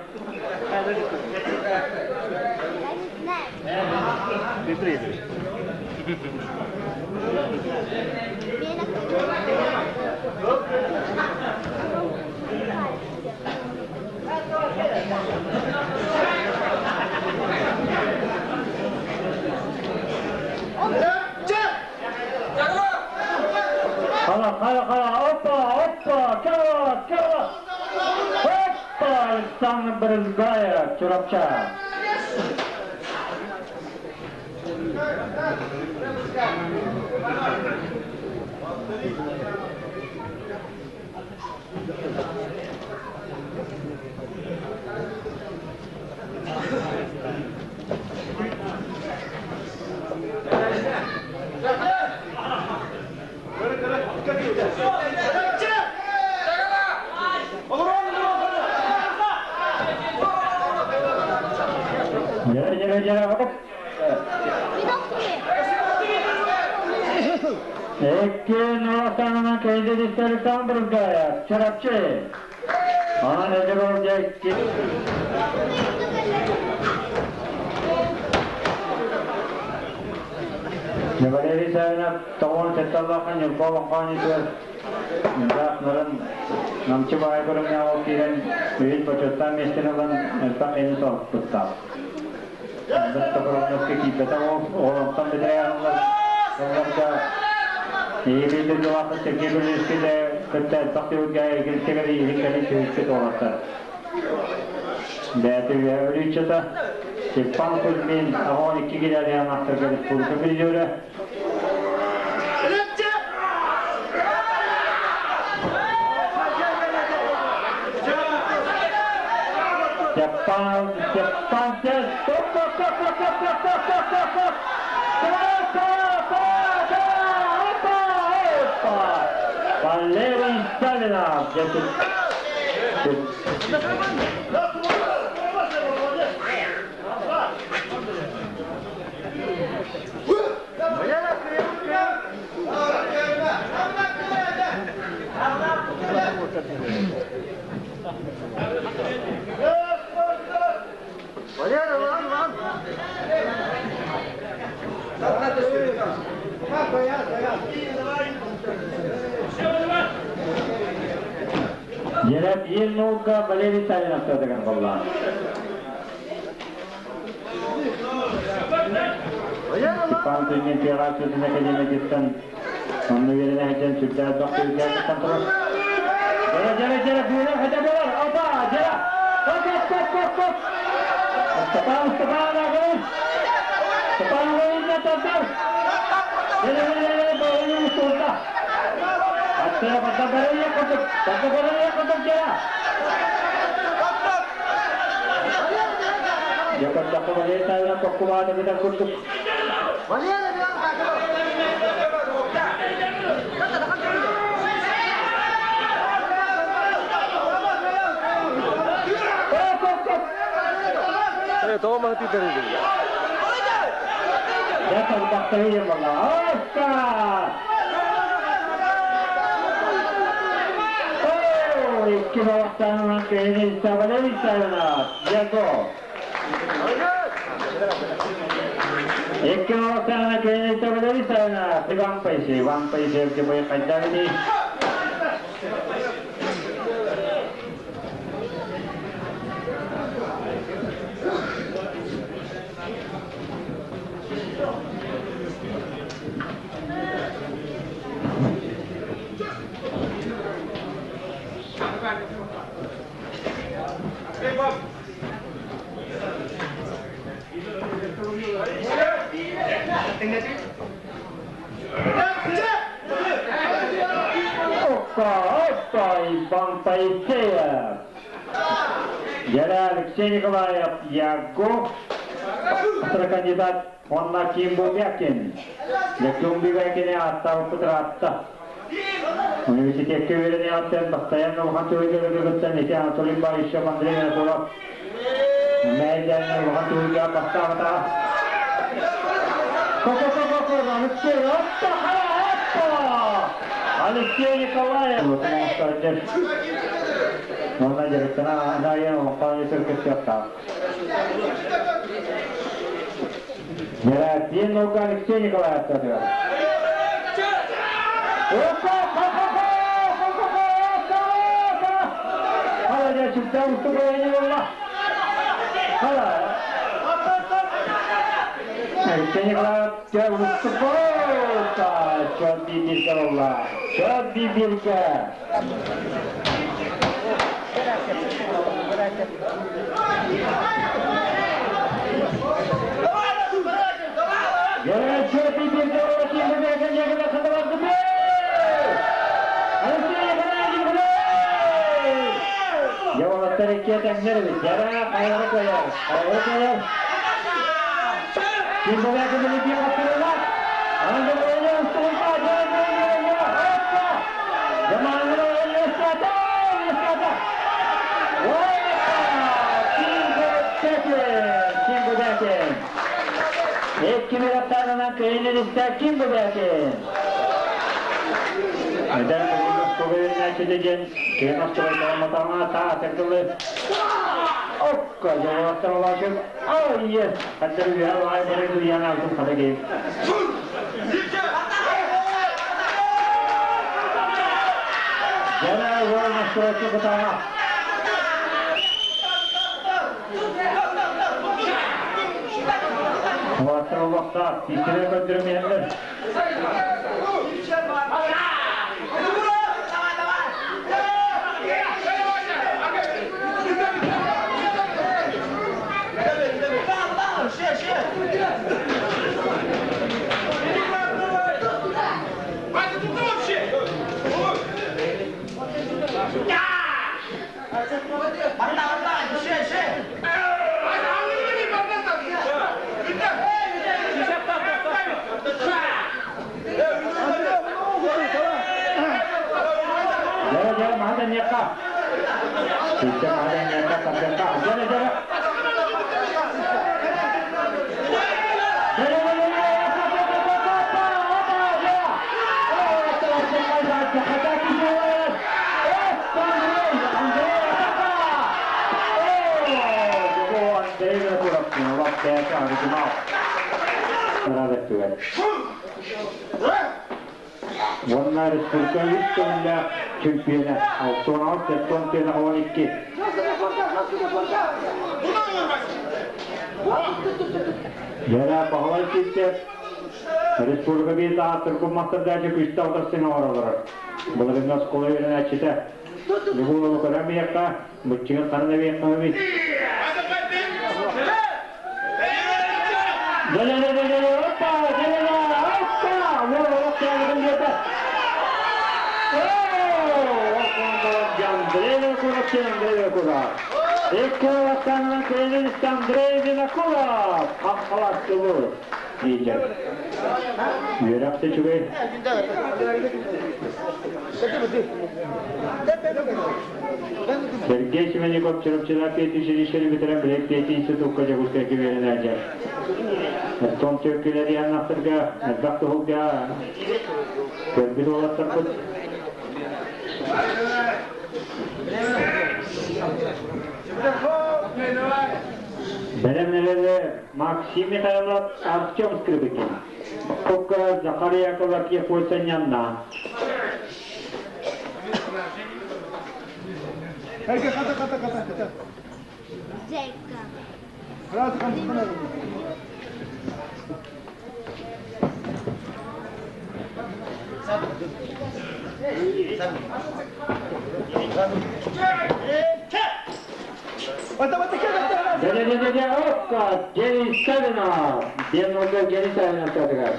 Хала, хала, хала, опа, опа, кала, кала. Опа, Александр Брызгаев, Чурапча. Jara, jara, jara, hop. Икки нолостанынан кэлдиристэ Александр Брызгаев, Чурапчы. Онон эдэр дьэ Валерий Савинов тоҕон сетталлахан Ньурба олоҥхоонньутугар Ньурбаах нарын намчы баай көрүҥнээх ол киирэн үһүс бочуоттаах миэстэни ылан элбэх киһини соһуппуттаах. Онно киирбэтэх оҕолортон бэтэрээ сылларга Иибил дойдулаахпыт Сергей Белинский кытта элбэх түбүккэ эгилтигэр иһин кэлин түһүспүт уолаттар. Бэйэтэ үөһэ Бүлүүччэтэ Степан Кузьмин 12 килэлээн ахтарга республика призерэ. Степан, Степан, стоп, стоп, стоп, стоп, стоп, стоп, стоп, стоп, стоп, стоп. Опа, опа. Валерий Савинов. Bir nolga Валерий Савинов сатыган болла. Степан Кузьмин Пиратсытын академиятыттан онно үөрэнэ сылдьан сүрдээх элбэх түһүлгэ контроль. Дьэрэ, дьэрэ, дьэрэ, быыра хата буолар. Опа, дьэрэ. Оп, оп, оп, оп, оп. Степан, Степан, Агын. Степан Агын тардар. Дьэрэ, дьэрэ, дьэрэ, бэйэни устурда. Аттара бадда барыйа курдук. Бадда барыйа курдук дьэрэ. Дьэ көрдөххө Валерий Савинов коккубаата битэр курдук. Оп, оп, оп. Тоҕо маһы тиитэр? Дьэ тарбахтары буолла. Оппа! О, икки балахтаанынан кэһини истэ Валерий Савинов. Дьэ Икки балахтаанынан кэһини истэ Валерий Савинов. Иван Поисеев, Иван Поисеев дьэ хайдабыни. Опа, опа, Иван Поисеев. Дьэ Алексей Николаев, Ягов, кандидат, онна Ким Бубякин. Ким Бубякин аттау кутратта. Университетке үөрэнэ аттан бастайан улахан түһүлгэлэргэ ити Анатолий Баишев, Андрей Винокуров Мэйдэн улахан түһүлгэ бастаабата. Ко-ко-ко-ко, Алексей, оппа, оппа! Алексей Николаев. Онна дьарыктана Анайан оҥхоон сүркүттүөхтаах. Дьэ, нолга Алексей Николаев татыгар. Опа, ха-ха-ха, ха-ха-ха, ха-ха! Хала дьэ сүрдээх устук буолла. Хала. Алексей Николаев дьэ устук буолла. Чөт бирге буолла. Чөт бирге. Дьэ чөт бирге буолла. Ким бирге жегіле қыдырады бе? Алексей Николаев Дьэ уолаттар иккиэ тэҥнэр эбит. Дьэрэ хайалара кыайар. Хайалара кыайар. Ким Бубякин билиби қаттырыла. Анда бойы устуғылға. Дьэ, дьэ, дьэ, дьэ. Оппа! Жаманына естата, естата. Оппа! Ким Бубякин. Ким Бубякин. Икки минуттарынан кыайын Ким Бубякин. Эдэр Көбөйүнәче ден кен остурайталаматаңа та атырдылы. Окка жолаттар олашып. Ай, ес. Хаттар үйә ай бары яна алтын қада кейіп. Жана ол настройка кытаға. Олаттар олақта тиісіне көндірмейінлер. Jara jara mahadan yaka. Kita mahadan yaka kabdaka. Jara jara. Jara jara jara. Jara. Уонна республика үс төгүллээх чемпиона 66, 74, 12. Дьэрэ Баһылай Сивцев республика биир таһааттыргын мастардаачы күстэ утарсын оҥоролорор. Былырыҥҥы оскуола үөрэнээччитэ. Бүгүн көрөн биһиэхэ, быччыгын ханна биһиэхэ эбит. Дьэ-дьэ-дьэ-дьэ, оппа, дьэ-дьэ, оппа! Уол олох кээмэтин диэтэ. Андрей Винокуров, Андрей Винокуров. Икки бастаанынан кэлин Андрей Винокуров. Хаххалас тылы диэтэ. Үөрэх үчүгэй. Сергей Семеников Чурапчыда педучилищени бүтэрэн билек институкка Дьокуускайга үөрэнээччи. Оттон төркүлэр аннахтарга элбэх туһулга көрбүт уолаттарбыт. Бэлэмнэлэри Максим Михайлов, Артем Скрыбыкин. Кокка Захар Яковлев Якутянна. Дэ-дэ-дэ-дэ, опка, Денис Савинов. Ден oldu Денис Савинов сатыгар.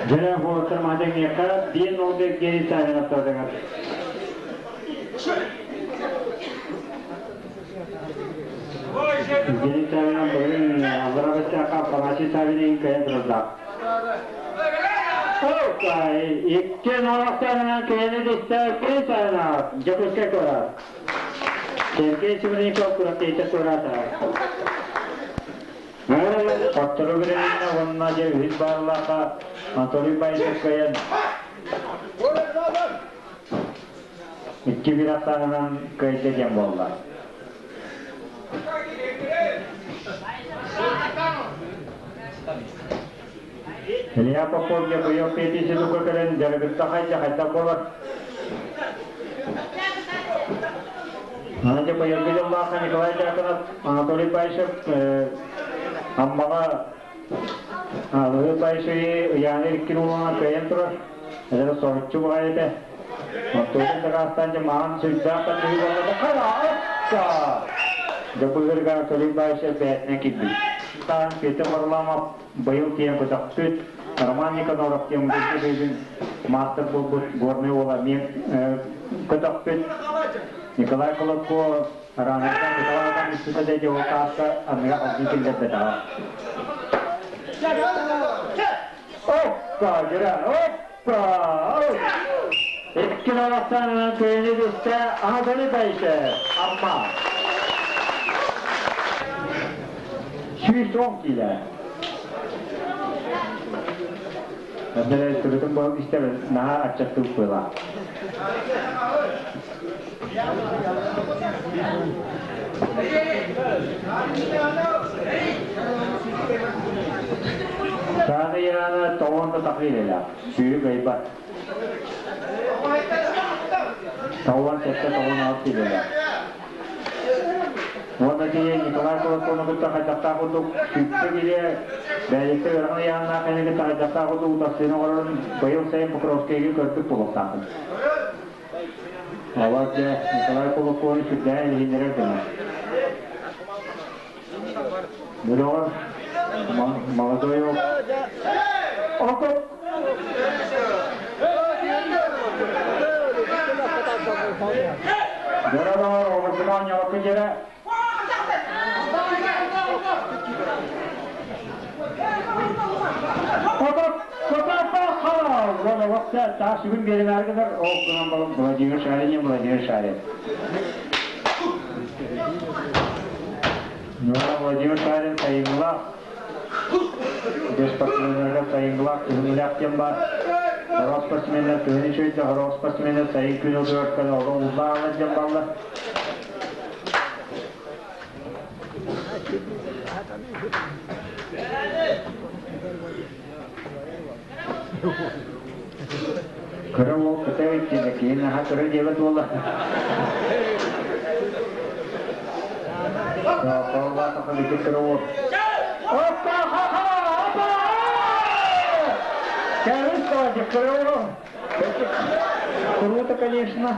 Дьэ, уолаттар маһдьаҥҥыахха диэн oldu Денис Савинов сатыгар. Денис Савинов бүгүн аллара бэстэхха Афанасий Савинын кыайан турардаах. Икки норуоттарынан кыайаны дистэ Денис Савинов, Дьокуускай куорат. Сергей Семенников куораттыйта туораата. Хоттору билиннэ уонна дьэ үһүс бааллаахха Анатолий Баишев кыайан 2-1 ахсаанынан кыайда диэн буолла. Илья Попов дьэ быйыл петиция кэлэн дьарыгырта хайда хайдах буолар. Аны быйылгы дьыллаахха Николай Дьяконов, Анатолий Баишев Аммаҕа Алыы Баишевы ыйааны иккин улаана кыайан турар. Эдэр соһуччу баҕайы этэ. Оттуутун дакаастаан дьэ маҕан сүрдээх тардыһыы буолла. Хара оппа! Дьокуускайга Анатолий Баишев бэйэтинэн киирбит. Таан Петр Варламов быйыл тиийэн көтөхпүт. Роман Никаноров диэн бүгүн маастар буолбут горный уола эмиэ көтөхпүт. Николай Колобко Араанаттан Николай Иванович дэ ол тааска аныга алдын киллэрбэтэҕэ. Оппа, дьэ, оппа! Икки норуоттан кыайыны түстэ Анатолий Баишев, Амма. 110 киилэ. Өндөрө түрүтүн буолуп истер наһаа аччаттык буола. Сааны яна тоҕон да тахыйлала. Сүүрүк айбат. 97 96 киилэлээх. Уонна тиийэн Николай Колокону кытта хайдахтаах курдук сүппэ киһи бэйэтэ ыарахан ыйааннаах кини кытта хайдахтаах курдук утарсыыны оҥорорун быйыл сайын Покровскайга көрбүт буолуохтаахпын. Алар дьэ Николай Колокону сүрдээн илиһиннэрэр гына. Бөлөҕөр молодой Окоп Дородоор олордумаан ньалакы дьэрэ Уон таах сүгүн биэримээргилэр ол гынан балым Владимир Шарин, Владимир Шарин. Ну, Владимир Шарин сайыҥҥылаах, спортсменнарга сайыҥҥылаах күһүҥҥүлээх диэн баар. Сорох спортсменнар күһүн үчүгэйдэ, сорох спортсменнар сайын күн утуйар олох уллаалар диэн баллар. Кыра уол кытай итинэ киһи наһаа кыра диэбэт уола. Кыра уол. Опа, ха-ха, опа! Кэрис кыра уол. Круто, конечно.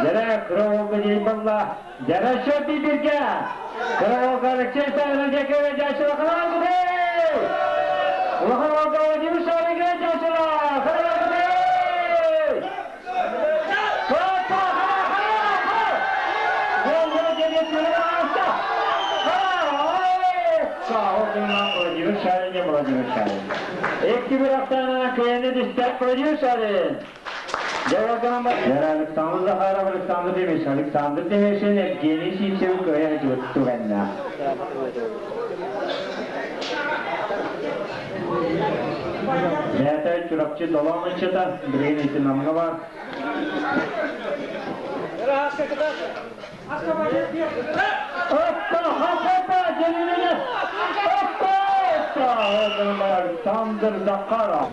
Дьэрэ, кыра уолга диэн балла. Дьэрэ, шөпи бирге. Кыра уолга Алексей Савин дьэкэвэ дьашыла кыра Улахан уолга Владимир Шарыга дьашыла кыра Опа, ха-ха-ха! Уолга диэн кыра аста. Владимир Шарин, Владимир Шарин. Икки бір ақтанынан күйені дистек Владимир Шарин. Александр Захаров, Александр Демеш, Александр Демешин Евгений Сивцев көйә жуттуганна. Бәті Чурапчы Доломычыта, Брейн ити намга бар. Опа, хапа, jenine! Опа, опа! Александр Захаров.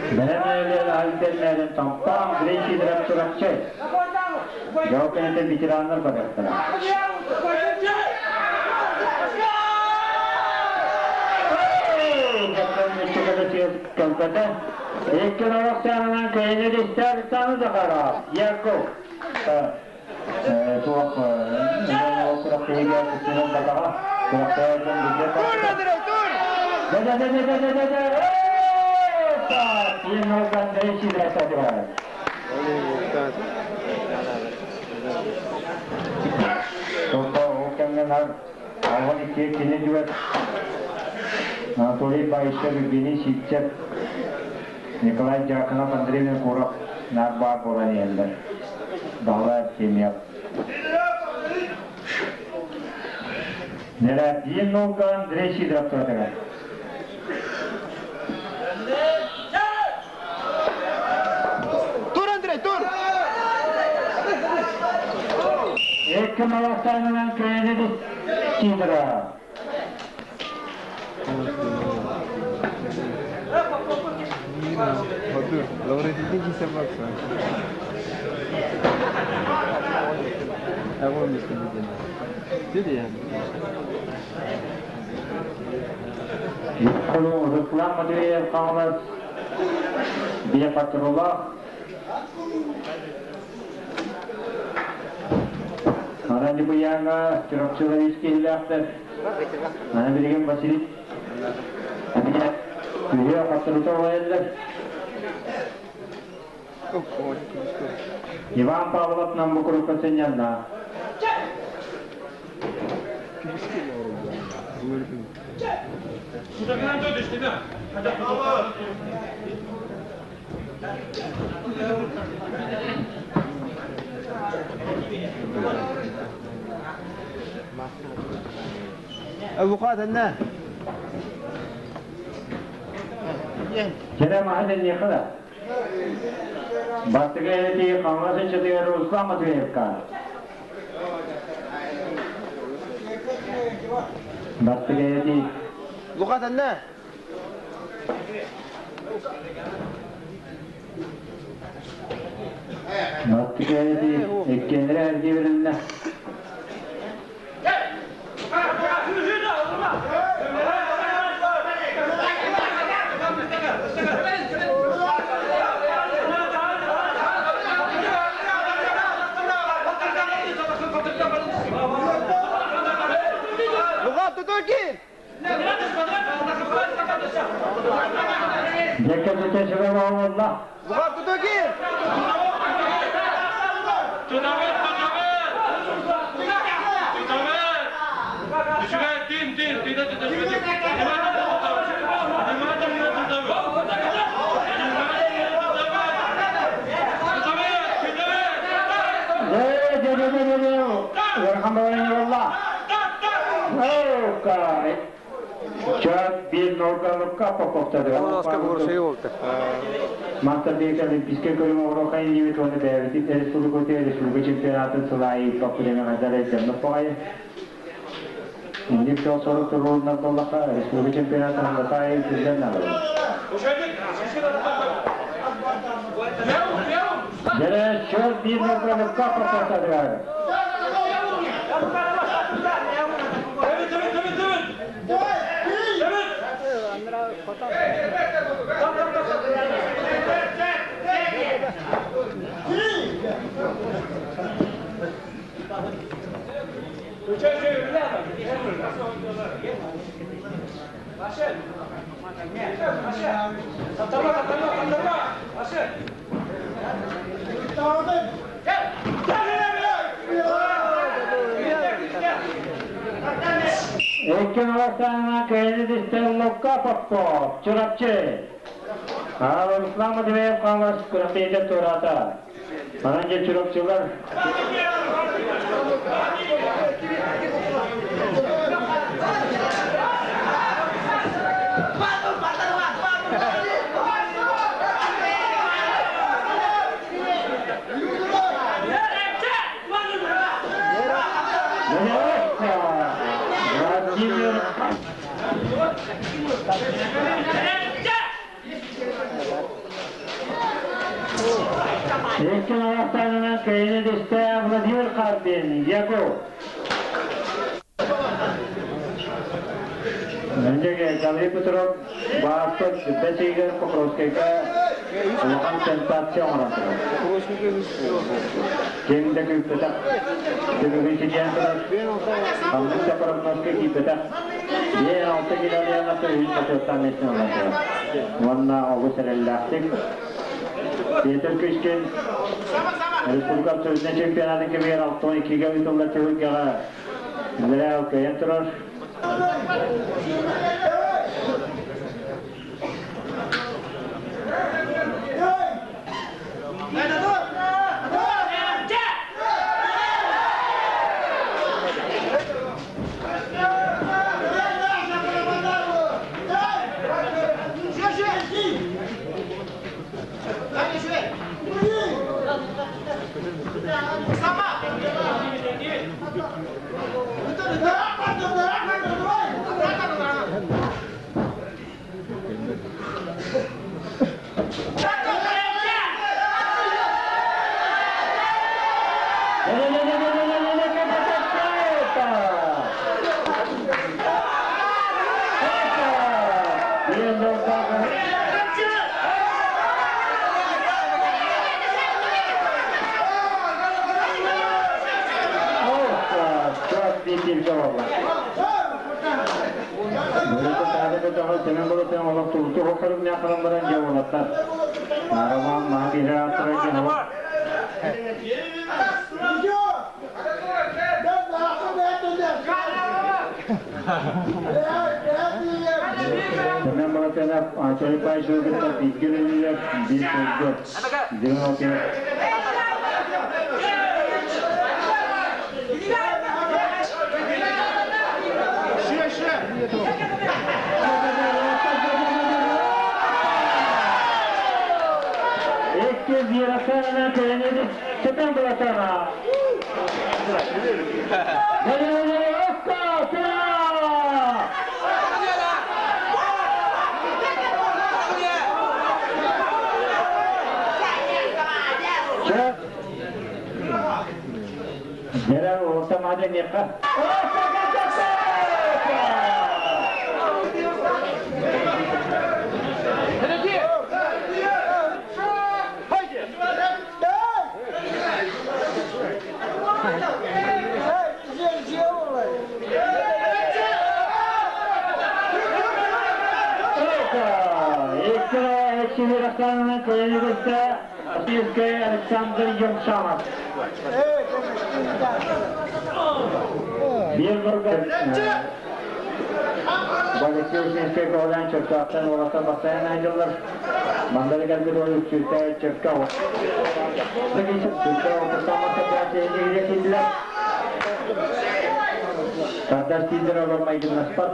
Бәрәмәлер альтернерин тампам, Гречи драп Чурапчы. Жау ветераннар бараттара. Калката. Еккен аяқтарынан көйіне десті Александр Захаров. Яков. Туақ, Тур, Андрей, тур! Да, да, да, да, да, да, да. Ең Андрей Сидоров. Тоқта ол кәмген алған икке кене жүгет. Анатолий Баишев, Евгений Ситчев, Николай Дьяконов, Андрей Винокуров, нар бар болан елдер. Бағла Артемьев. Нера биин нолга Андрей Сидоров тұратыға. Тур, Андрей, тур! Екі малақтарынан көйені Сидоров. Батыр, Лаврентий Кисябакса. А вон место где. Юққылу Руслан Матвеев қаңлас Бия Патрулах. Ана Дибуяңа Чурапчыловички хилляқтыр. Ана билеген Василий. Әбіне Үйе қаттырута олайылыр. Иван Павлов нам букрукка сенянна. أبو قاتل Кере махален яқыда. Бастыға ети қаңласы чытыгар Руслан Матвеевка. Бастыға ети Луқатанна. Бастыға ети еккенлері әрге берілді. Луқат Тутуркин! Жеке жете шығып алла. Луқат Тутуркин! Мантан Олимпийскай көрүҥ оҕуруохай ньимит уонна бэйэбитин республика республика чемпионатын сылайы паппырема гадар паҕайы. Инник сыл сорок туруорунар боллаха республика чемпионатын хандасай күлден налар. Дере чөр бир нокралыкка паппатадыгар. Экен аластана кэлин Локка Попов, Чурапчы. Ал Руслан Мадвеев қалас күрәктейді турата. Манан же чурапчылар. Владимир Экен аяқтарынан кейіні десте Владимир Карпин, Яков. Мендеге Гаврил Петров баастыр Бесигер Покровскийга улахан сенсация оҥорон. Кемде күүппэтэх, түбүгүн ситиэн турар, хамнык прогнозка кииппэтэх, биир алта километр үс сатыттан местен олорон. Уонна оҕус эрэллээхтик Петр Кышкин Республика абсолютный чемпионатын кемер 6-2-ге үтілді түгілгеға Лео кайын турар. Александр Емшанов. Bir Алексей Ушинскай көҕүлээн Чөркөөхтөн уолаттар бастайан айдыллар. Мандары кэлбит ол үксүүтэ Чөркөөх. Чөркөөх отуттаамматтар киирдилэр. Тардас тиидер олор майгыннаспат.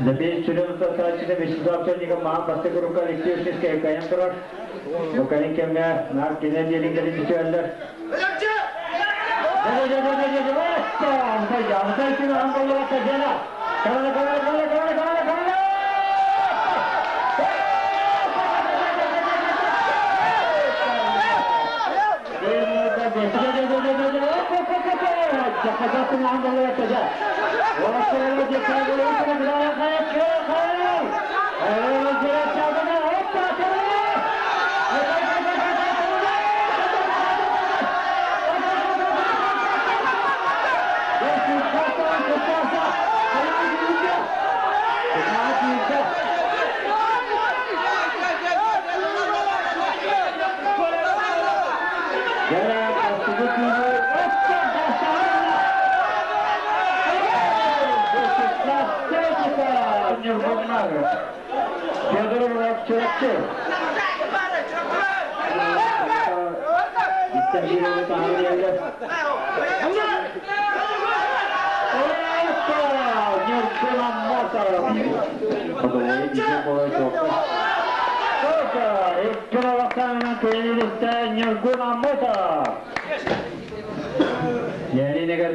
Лебедь сүрүн утарсааччыта Вячеслав Черников маһан бастакы рукка Алексей Ушинскай кыайан турар. Бу кэлин кэмҥэ наар кинэ диэлиҥ түсүөллэр.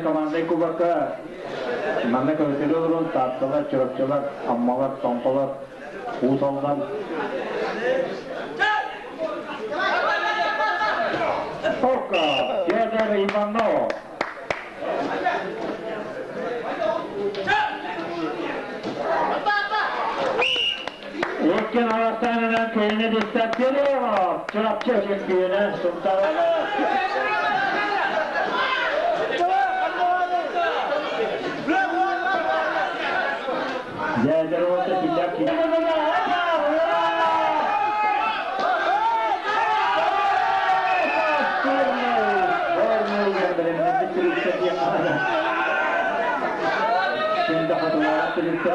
Команда кубокка манна көмөтүлүү олорон Таатталар, Чурапчылар, Аммалар, Томполор, Уус Алдан. Ока, Федор Иванов. Өткен аяқтарынан кейіне дестеп беріп, Чурапчы чемпионы Султан. Дядя Рота, Петяки. Şimdi hatırlamak birlikte.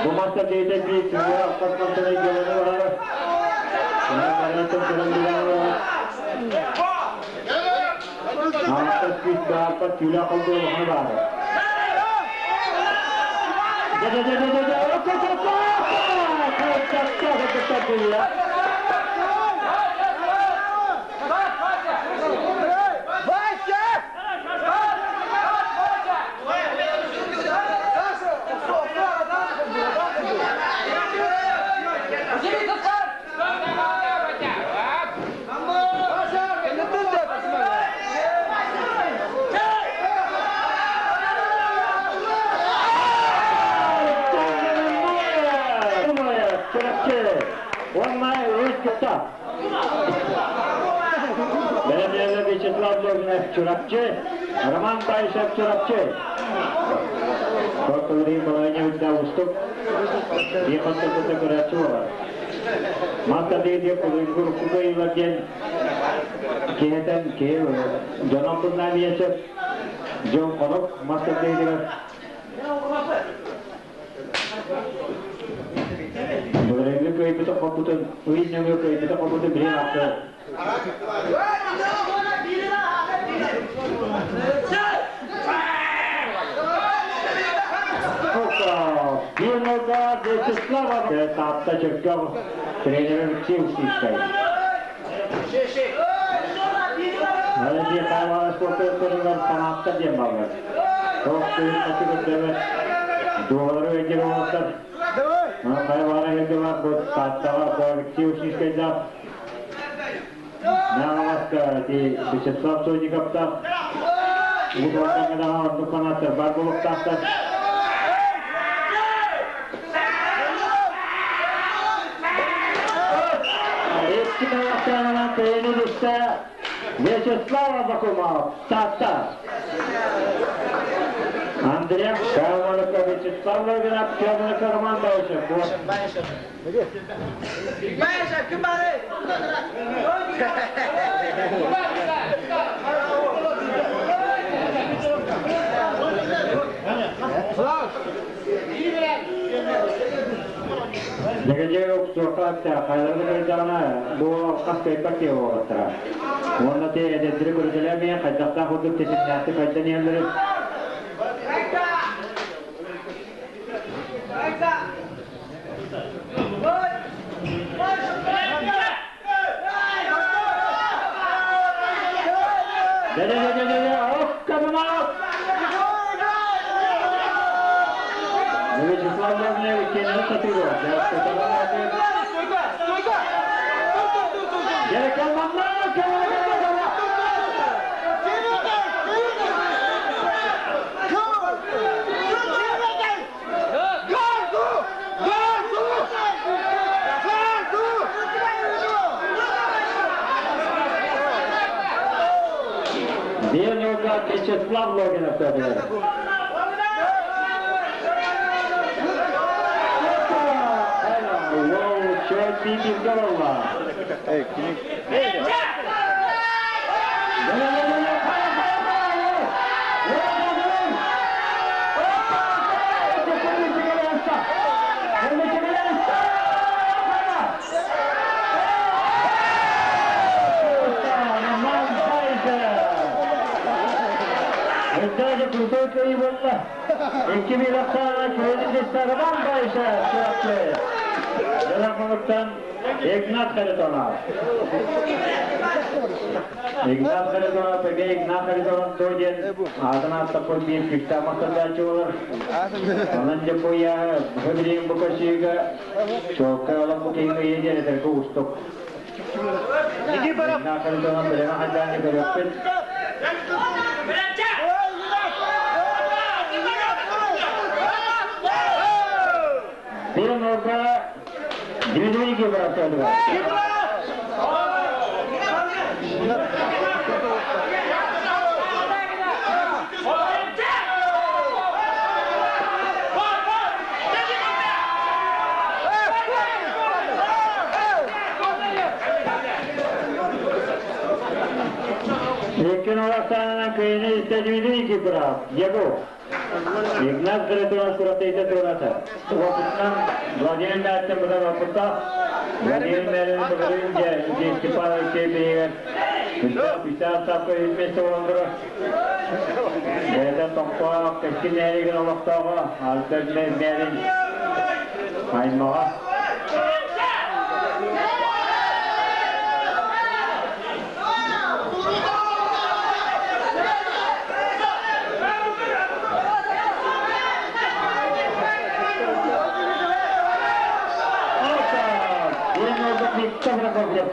Bu maçta deyde bir tüyü atlatmasına geleni var. Вячеслав Логинов Чурапчы, Роман Баишев Чурапчы. Korkuluğu половине утя уступ. Ехать это көрәчү. Маста дейде кулуйгур кугай киһетен ки дьоном туннан иесеп дьон конук маста дейдигер Бөреңги көйбүтө хоппутун, уй нөңгө көйбүтө хоппутун билен акты. 1-0 Вячеслава Таатта Чөркөөх тренер Алексей Устинскай. Әлі Хайвана спорттарынан фанаттар диэн баллар. Тоқ күйін қачы көттөбөт. Дуолары өйдер олаттар. Хайвана келділер бұл Тааттаға Алексей Устинскайда. Нағамасқа Вячеслав Сойниковта. Улуттан оннук фанаттар бар болуқтақтар. Икки тренер Вячеслав Абакумов, Таатта. Андрей Калмалыка Вячеслав Логинов, Калмалыка Роман Баушев. Баишев, ким бары? Дегеже суаққа қайларды көрдіғана бұл қас көйпак те оғаттыра. Онда те әдеттірі көрделер қайдақта құдып тесімнәтті қайдан елдері. Де-де-де-де-де, оп, Вячеслав Логинов кенені сатыры. Стойка, стойка! Gerek kalmamla, 1-0 Вячеслав Логинов söylüyor. Крутой кыйы болды. 2000 күйінді Роман Байша Чурапчы. Жалақмалықтан Игнат Харитонов. Игнат Харитонов, эге Игнат Харитонов дойден адына аттапыр bir күшті мақтандачы олар. Онан жапоя хөбірейін бұқашыға чоққа олан бұқейгі еден етеркі ұстық. Игнат Харитонов білемі хадданы көрөкпін. Bir nokta Дмитрий Никифоров söylüyor. Лекин Олақсанынан күйіні Дмитрий Никифоров. Егор. Игнат Харитонов суратыйда турата. Опыттан Владимир Мәрттен бұдан опытта. Владимир Мәрттен бұдан Степан Алексеевич Күстә тапқы үтмесі оландыры. Бәйті тоқпа кәскен әреген олықтағы Альберт Мәрин аймаға. Виктор Прокопьев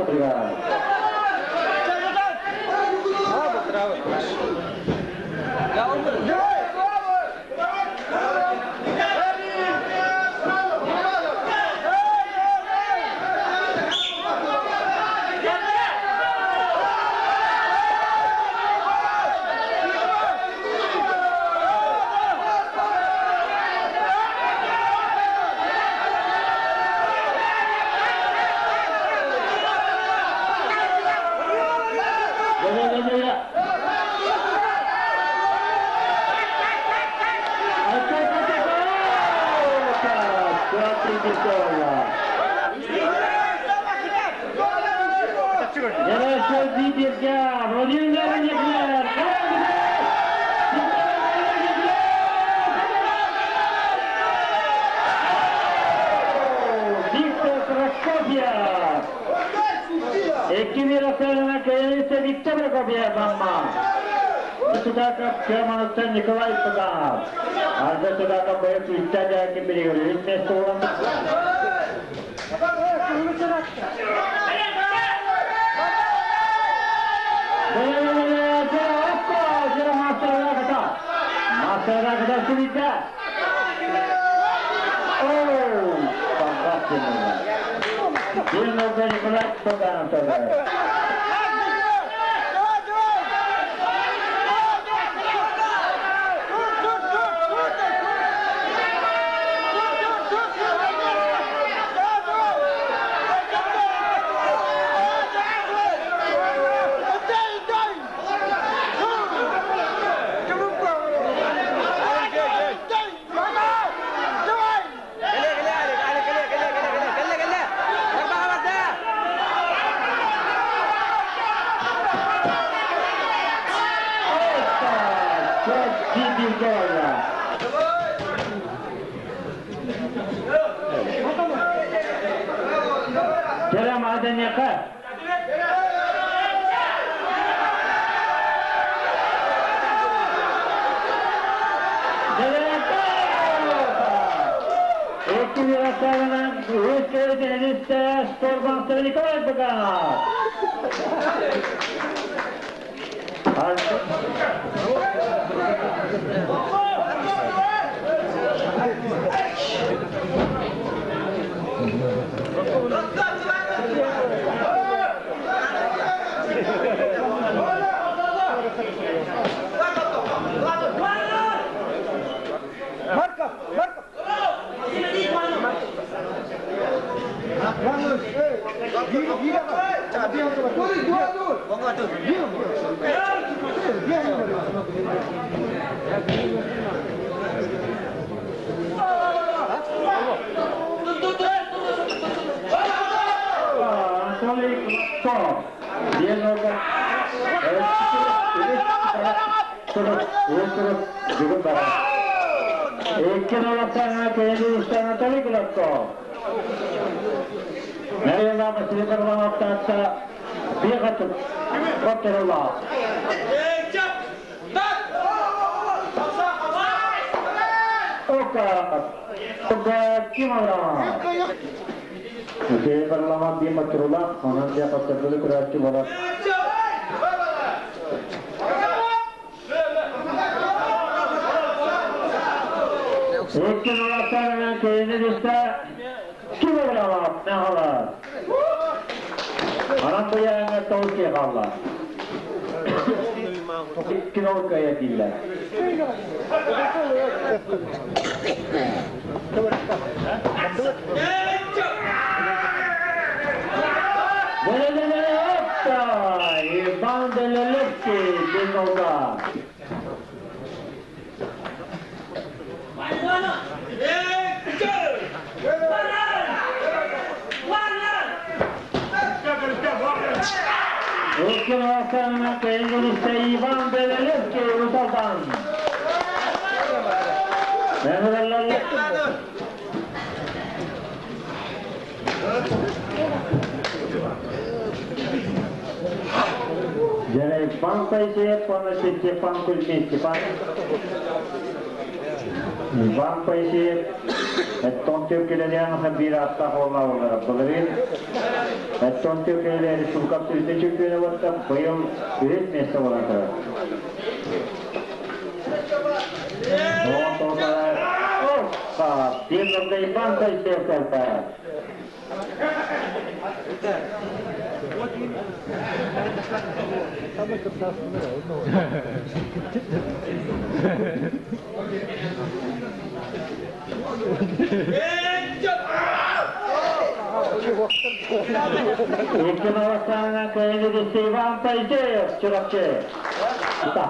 2-1 ахсаанынан кыайан Виктор Прокопьев, Амма. Судаков Кемановтан Николай Паганов. Арда Судаков бойы күүсті жайкин бірігер. Үш место olan. Мастера Субита. Оу, fantastico. 1-0 Николай Паганов. Kerem Adenyaka. 2-1 өз Энисте спорт мастері Николай Паганов. Анатолий Квасцов. 2-0 Анатолий Квасцов. Мәрелама Силикарлама Бегатып Батырулла. Ока, Ока Кимара. Силикарлама Биматрула, онан Бегатып Курачы болат. 2-0 кейini düşte Килограмм нағала. Анан буяңа тоуки қалла. Кило кая дилла. Опта! Иван Делелевский, Бинолга. 2-0 кейini Иван Белелевский, Русалдан. Және Иван Паисеев, Панасий Степан Кузьмин, Степан. Иван Паисеев, Эттон келелерин бир атта холла олар. Былырын Эттон келелери республика сүзде чемпионы болса, быйыл үс место болар. 1-0 Иван Паисеев толпа. 2-0 кейini Иван Паисеев, Чурапчы. Да.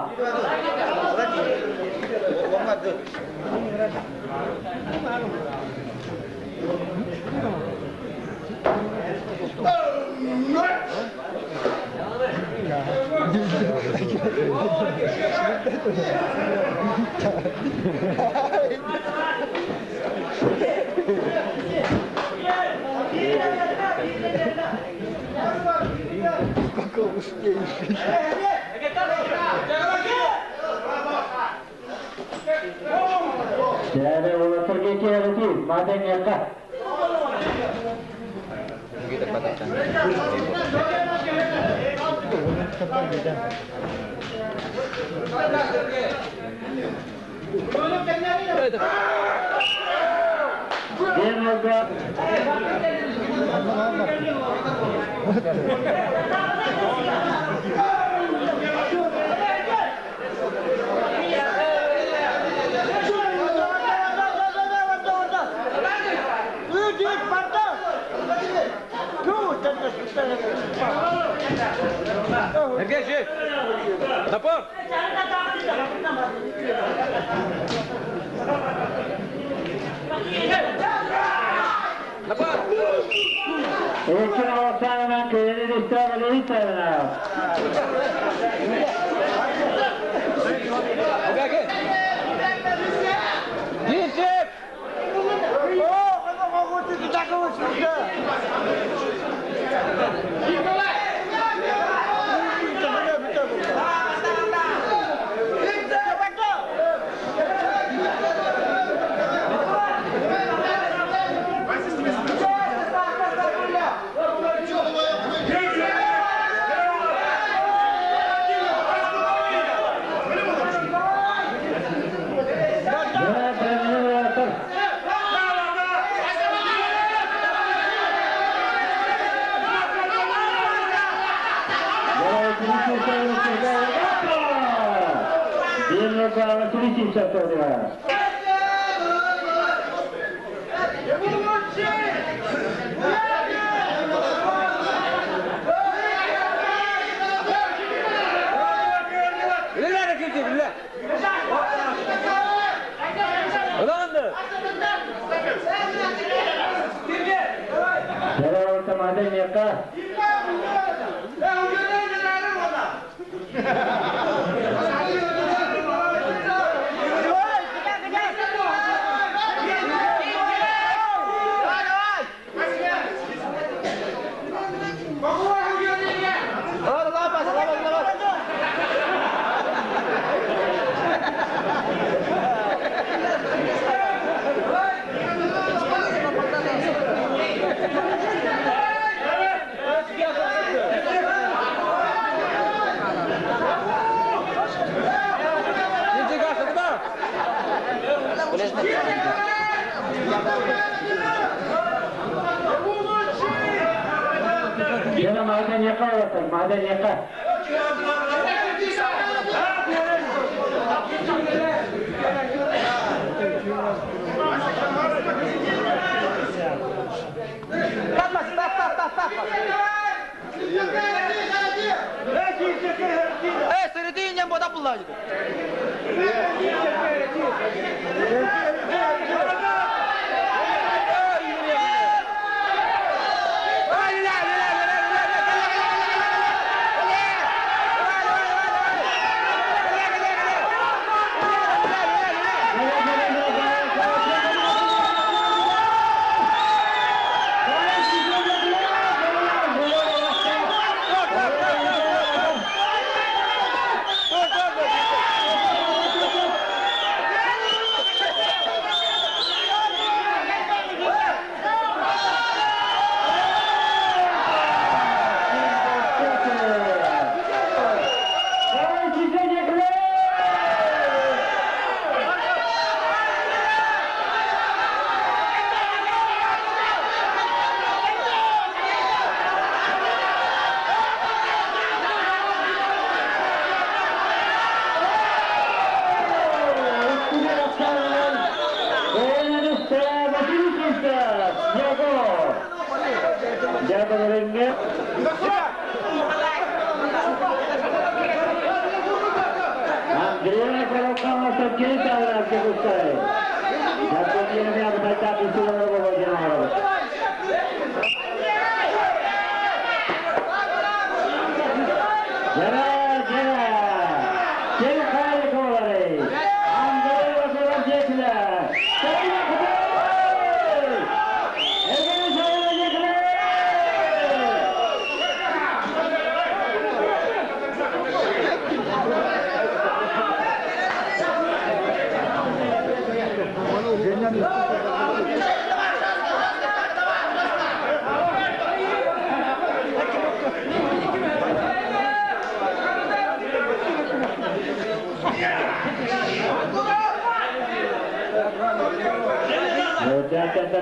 Тәтә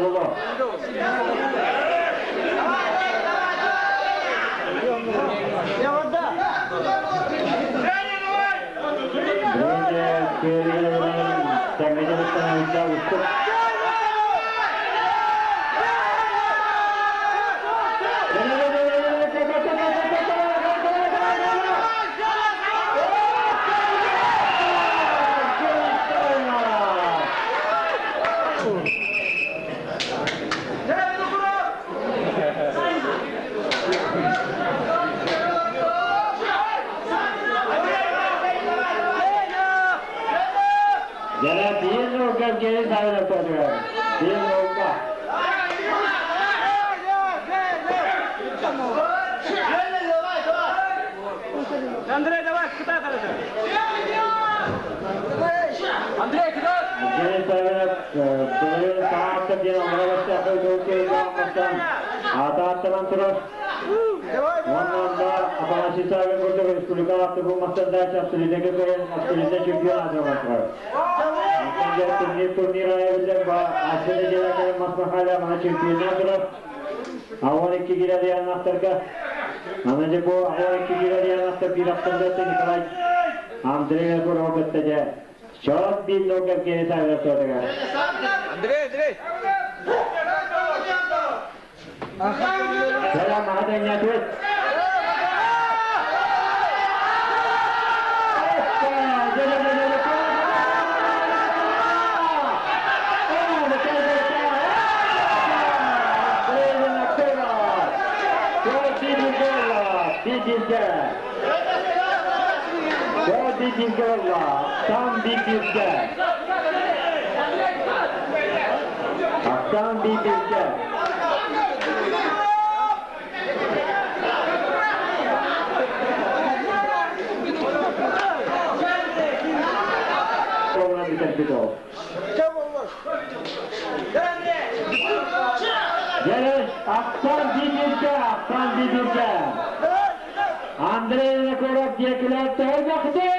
боло. Андрей, давай, куда ты? Андрей, куда? Андрей, Андрей! Aktan bir bilge. Ona bir tespit ol. Gelin Aktan bir bilge, Aktan bir bilge. Andrei Lekorov diyekiler to'ymoqda.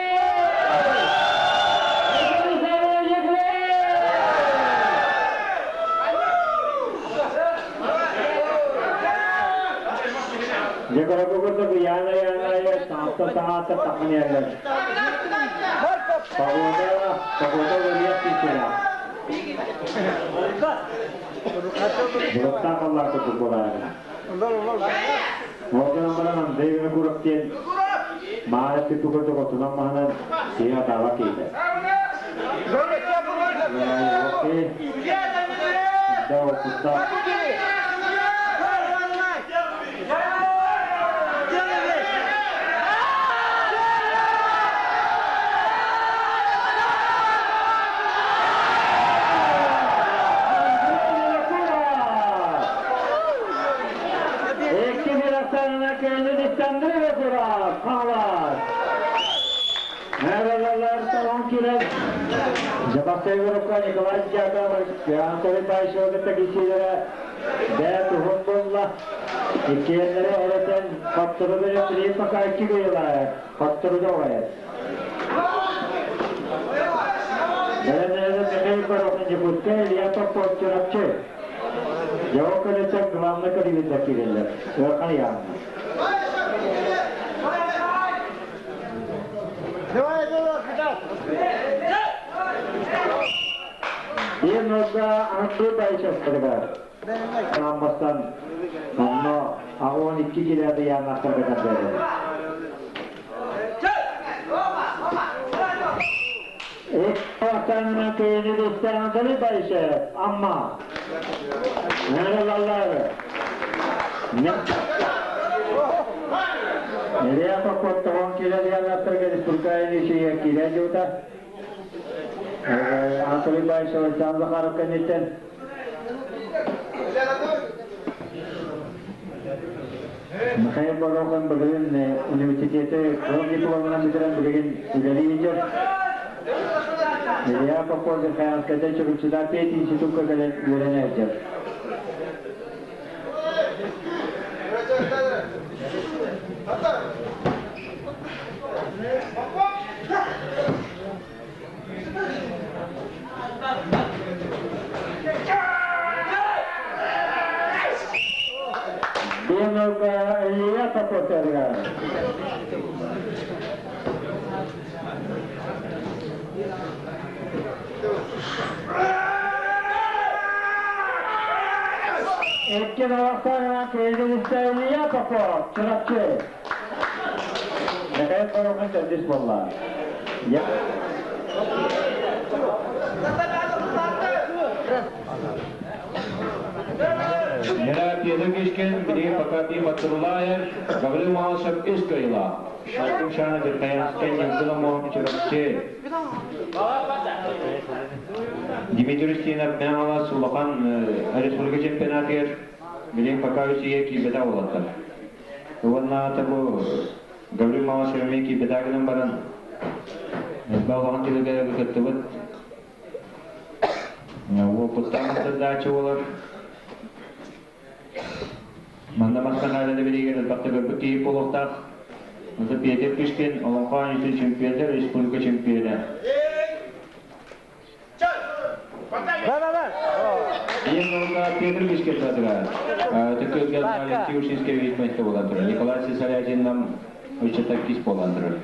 Михаил Борохин бүгін университеті Крым дипломынан бітірен бүгін үлелейді. Илья Попов Верхоянская Чурупчида Пет институтка үйренеді. Тадыгар. Икки балақтарына келді Илья Попов, Чурапчы. Михаил Порохин төрдүс болла. Нера Петр Кишкин, бiri Покати Батырлаев, Гаврил Малышев үс кыйла. Шартым Шана Верхоянский, Евгений Чурапчы. Дмитрий Устинов Мямала Сулахан республика чемпионатыр. Билин пока үсие кибета олаттар. Уонна табу Гаврил Малышев эми кибета гынан баран. Балған телегер кыттыбыт. Опыттан задача олар. Манна мастахайда билигер бакта көрбүк кийип болуктак. Осы Петр Кишкин, Олонхо Анюсу чемпионы, республика чемпионы. Ең орында Петр Кишкин сатыға. Түккөлген Алексей Ушинский витместе боландырыр. Николай Сесарятин нам учета кис боландырыр.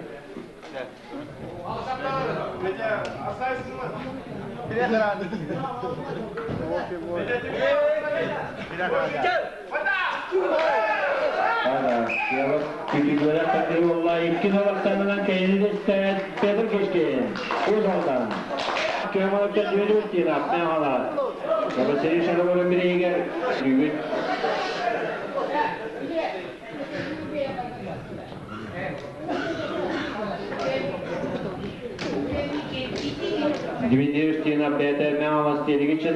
Kütüklere takdir vallahi iki noktadan kendini de Петр Кишкин. Өз алдан. Көмөлөктө Дмитрий Мямала. Василий Шаровой бирегер. Бүгүн Дмитрий Устинов бәйті Мямала стелігічі.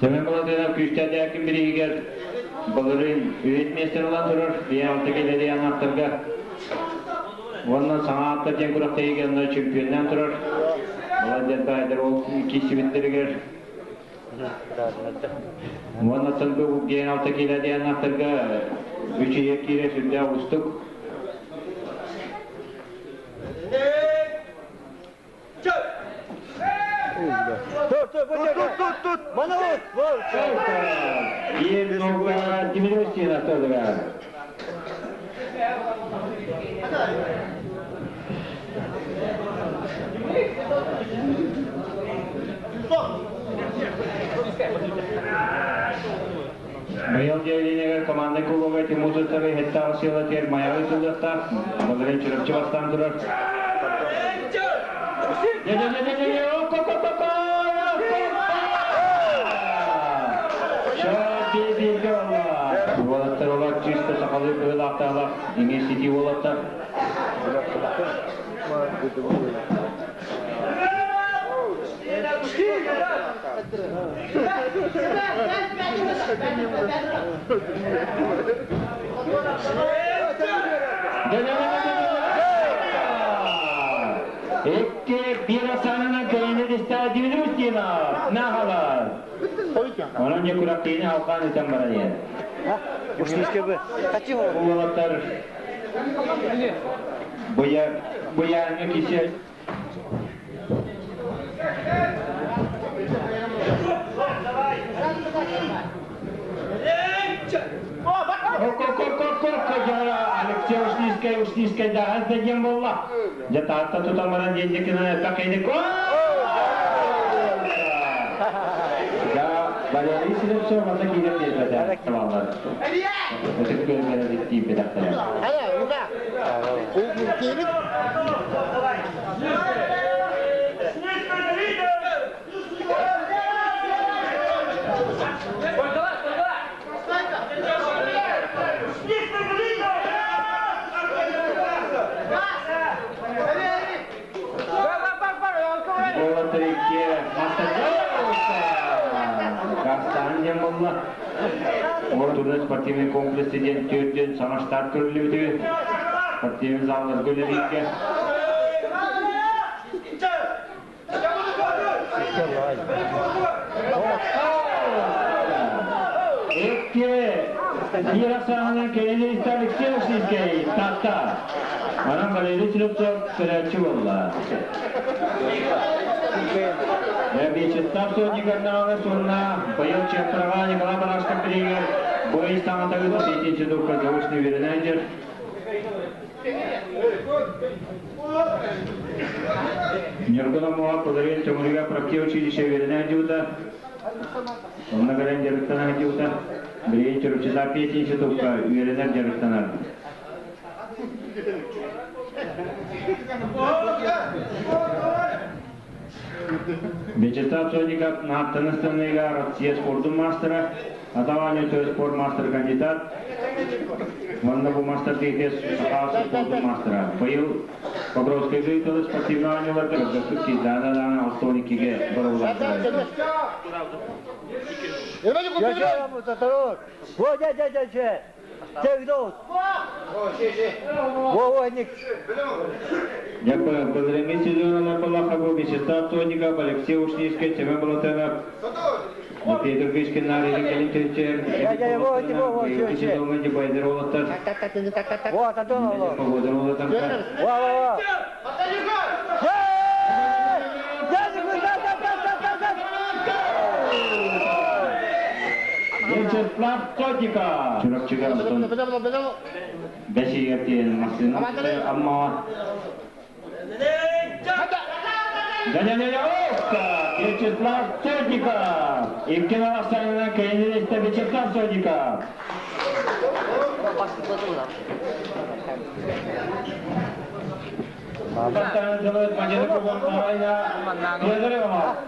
Семен Балатынов күстәдәкин бирегер балырын үйретместер olan турur. Diye altı келеді янақтырға. Оннан саңа атта тен куракта егенler чемпионнан турur. Молодец байдыр ол кисибиттеригер. Оннан бу ген алты келеді янақтырға үче кире сүрдә устук. Tut tut tut tut tut. Bana vur. Vur. Bir nokta Дмитрий Устинов турдугар. Быйыл дәвлинегер команда кубогы Тимур хетта сыйла тер маягы сылдыкта. Балырын чырыпчы бастан турар. Не-не-не-не-не, оп-оп-оп-оп! Болаттар олар чисто сақалы кылы ақталақ, еңе сити болаттар. Икки bir asanına кәйіні стадион Устинов, нағалар. Оның не курактыйны алқан етен баран еді. Болаттар Буяны кисе. Алексей Ушницкий, Ушницкий да, дадим болла. Где-то атта тутамаран дендекина такайны. Да, Валерий Сидорцов, маса кидер дейді. Tamamlar. Өтіп көрмені дейіп бедақтар. Болла. Ортурда спортивный комплекс ден төрден саңа старт көрүлүбү. Спортивный залдар көлеликке. Биир ахсаанынан кэлин Алексей Ушницкий Таатта. Онон Валерий Слепцов көрөөччү буолла. Вячеслав Сотниковнаҕа уонна быйыл Чеппраҕа Николай Барашков билигэр бой саҥатагыт институтка заочный үөрэнээччи. Ньургун Омуоҕа Подарин Төҥүрүгэ профтех училище үөрэнээччи Онно кэлэн дьарыктана сылдьыбыта. Билигин Чурапчытаах институкка үөрэнэр дьарыктанар. Вячеслав Сотников Нааттаны станыыга Россия спордун маастара, Атаҕа оонньуу спорт мастер кандидат. Уонна бу мастер тиһигэ Саха спордун мастера. Быйыл Покровскайга ыытыллар спортивнай оонньууларга көрдөспүт Киздаана даҕаны 62-ге барыллаахтара. Былырыҥҥы сезонунан буоллахха бу Вячеслав Сотников, Алексей Ушницкий, Семен Болотенов, Петр Кычкин Нарыйын кэлин төрүччүлэр быйылгы сезоҥҥа дьыбайдар уолаттар Погода уолаттар. Вячеслав Сотников! Чурапчыга онтон бэс ыйыгар тиийэн массыына Аммаҕа Вячеслав Сотников! Икки арахсарынан кэлин Вячеслав Сотников!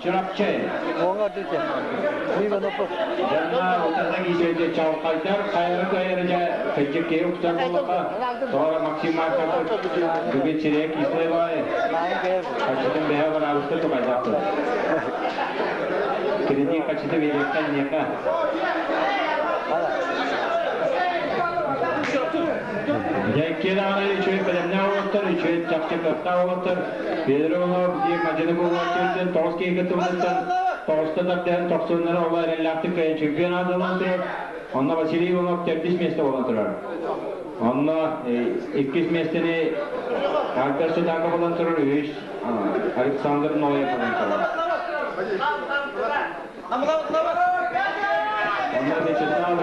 Чурапчы. Чалқайдар қайыры қайыры кыджык кею уксар боллақа Тора Максим Марков бүгін сирек Ислайбай Качытын бэһэ барабыста тукайдапты. Кредит качыты беректен нека. Дьэккиэн аҕана үчүгэй бэлэмнээх уолаттар, үчүгэй чахчы кыахтаах уолаттар. Петр Иванов диэн мадьыны буолуохтуттан тоҕус киһи кыттыбытыттан тоҕуста тардыһан тохсуннара ола эрэллээхтик кыайан чемпион аатылан турар. Онно Василий Иванов төрдүс миэстэ буолан турар. Онно иккис миэстэни Альберт Сутаков буолан турар, үһүс Александр Ноев буолан турар. Онно Вячеслав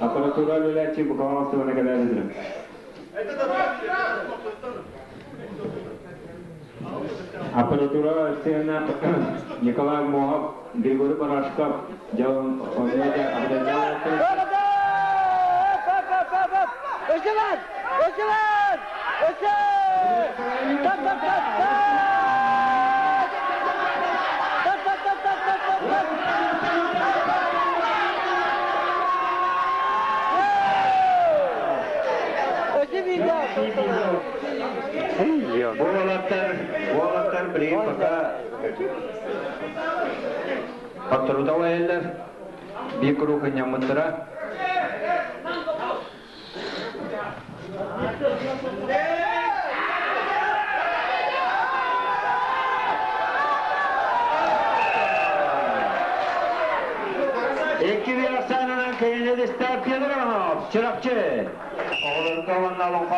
Аппаратура үлэлээччи букаҕа кэлээбитин. Аппаратура сцена Николай Мохов, Григорий Барашков, дьон онно да Уолаттар, уолаттар билигин пока хотторута эллэр биир круг ньаммыттара. Икки биир ахсаанынан кэлин Петр Иванов, Чурапчы. Оҕолорго уонна олоҥхо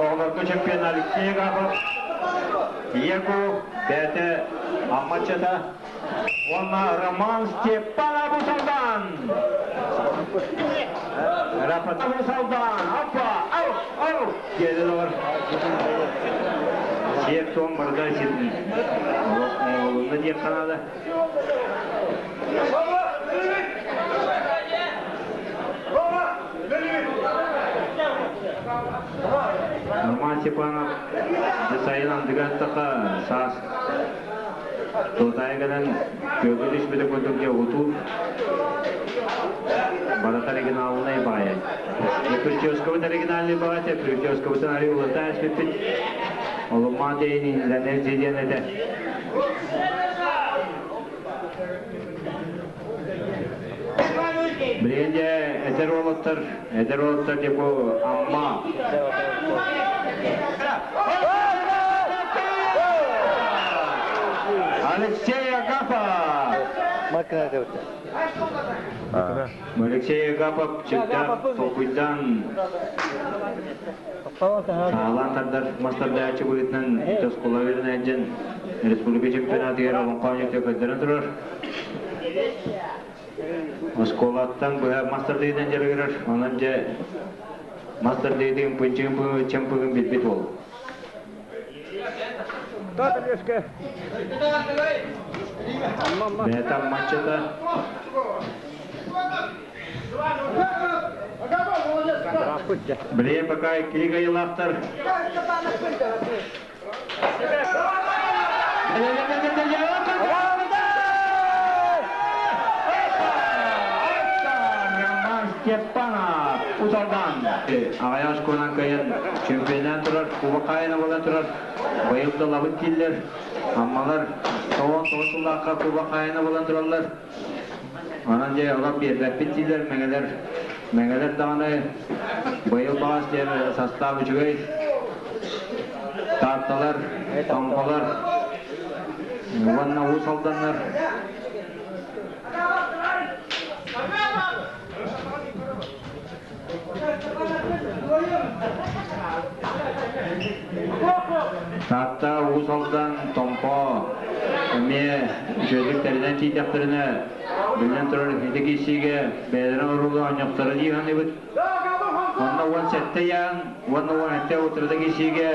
оҕолорго чемпион Алексей Гапов, Иеку, бэйэтэ Аммаччата, уонна Роман Степанов Салдан. Рапатабу Салдан, аппа, ау, ау, диэдилэр. Сиэк туом барда син оҕолунна диэн канада. Роман Степанов сайын андыгар таха саас Тотайганан күөгү түспүтэ курдук дьэ утуу барата оригиналынай баайа. Прическабыт оригинальный баҕа прическабытын арый улата эспиппит. Олуммаан дейин инлэнэр диэн этэ. Билигин дьэ эдэр уолаттар дьэ бу Амма Алексей Агапов! Алексей Агапов сүрдээх толкуйдаан саалаан тардар мастардааччы быһыытынан оскуола үөрэнээччин республика чемпионатыгар олоҥхо оонньуута көрдөрөн турар. Оскуолаттан быһа мастардыынан дьарыгырар, онон дьэ мастардыытын чымпыгын билбит уол. Бэйэтэ аммаччыта. Билигин пока иккилик айылаахтар. Роман Степанов Усалдан. Аҕайах оскуолан кыайан чемпионат турар, кубок хаайына буолан турар. Быйыл да лабыт дииллэр. Аммалар 99 сыллаахха кубок хаайына буолан тураллар. Онон дьэ олох биэрбэппит дииллэр мэҥэлэр. Мэҥэлэр даҕаны быйыл баҕас диэн састаап үчүгэй. Таатталар, Томполор уонна Уус Алданнар. Таатта, Уус Алдан, Томпо эмиэ үчүгэйдик тэринэн тиийдэхтэринэ, биллэн турар, ити киирсиигэ бэйэлэрин оруолу оонньуохтара дии саныыбыт. Онно 17 яан, уонна 17 утарыта киирсиигэ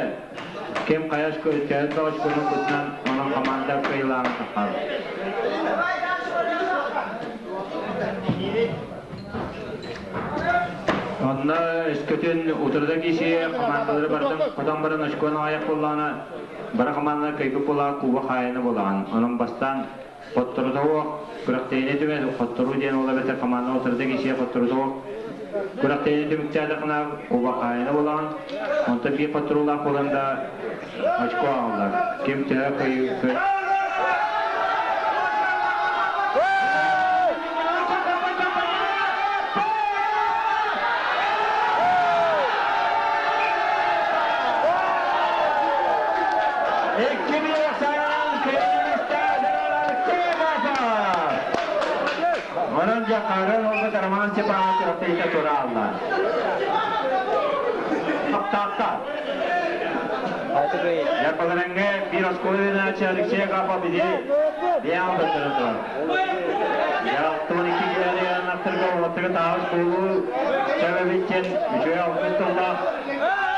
ким хайа төһөн да очкону ылбытынан онон команда кыайыылааҕын таххар. Онно өскөтүн утарыта киирсиигэ командалары барытын хотон баран очкону аҕыйах буоллаҕына, бары командалар кыайбыт буолаҕа куба хаайыны буолаҕын. Онон бастаан хотторута суох күрэхтэһиини түмэ хотторуу диэн ол эбэтэр команда утарыта киирсиигэ хотторута суох күрэхтэһиини түмүктээтэххинэ куба хаайыны буолаҕын. Онтон биир хотторуулаах буолан да очко аҕаллар. Ким төһө кыайыы Онон дьэ хаарыан уолбут Роман Степанович Ратыйта тураалла. Таптаахта. Япаларыңга биир оскуола үөрэнээччи Алексей Агапов биди бэйэҕин көрдөрөн турар. 62 километрга уолаттарга таһаҕас буолуу чэбэбиттэн үчүгэй алгыс тыллаах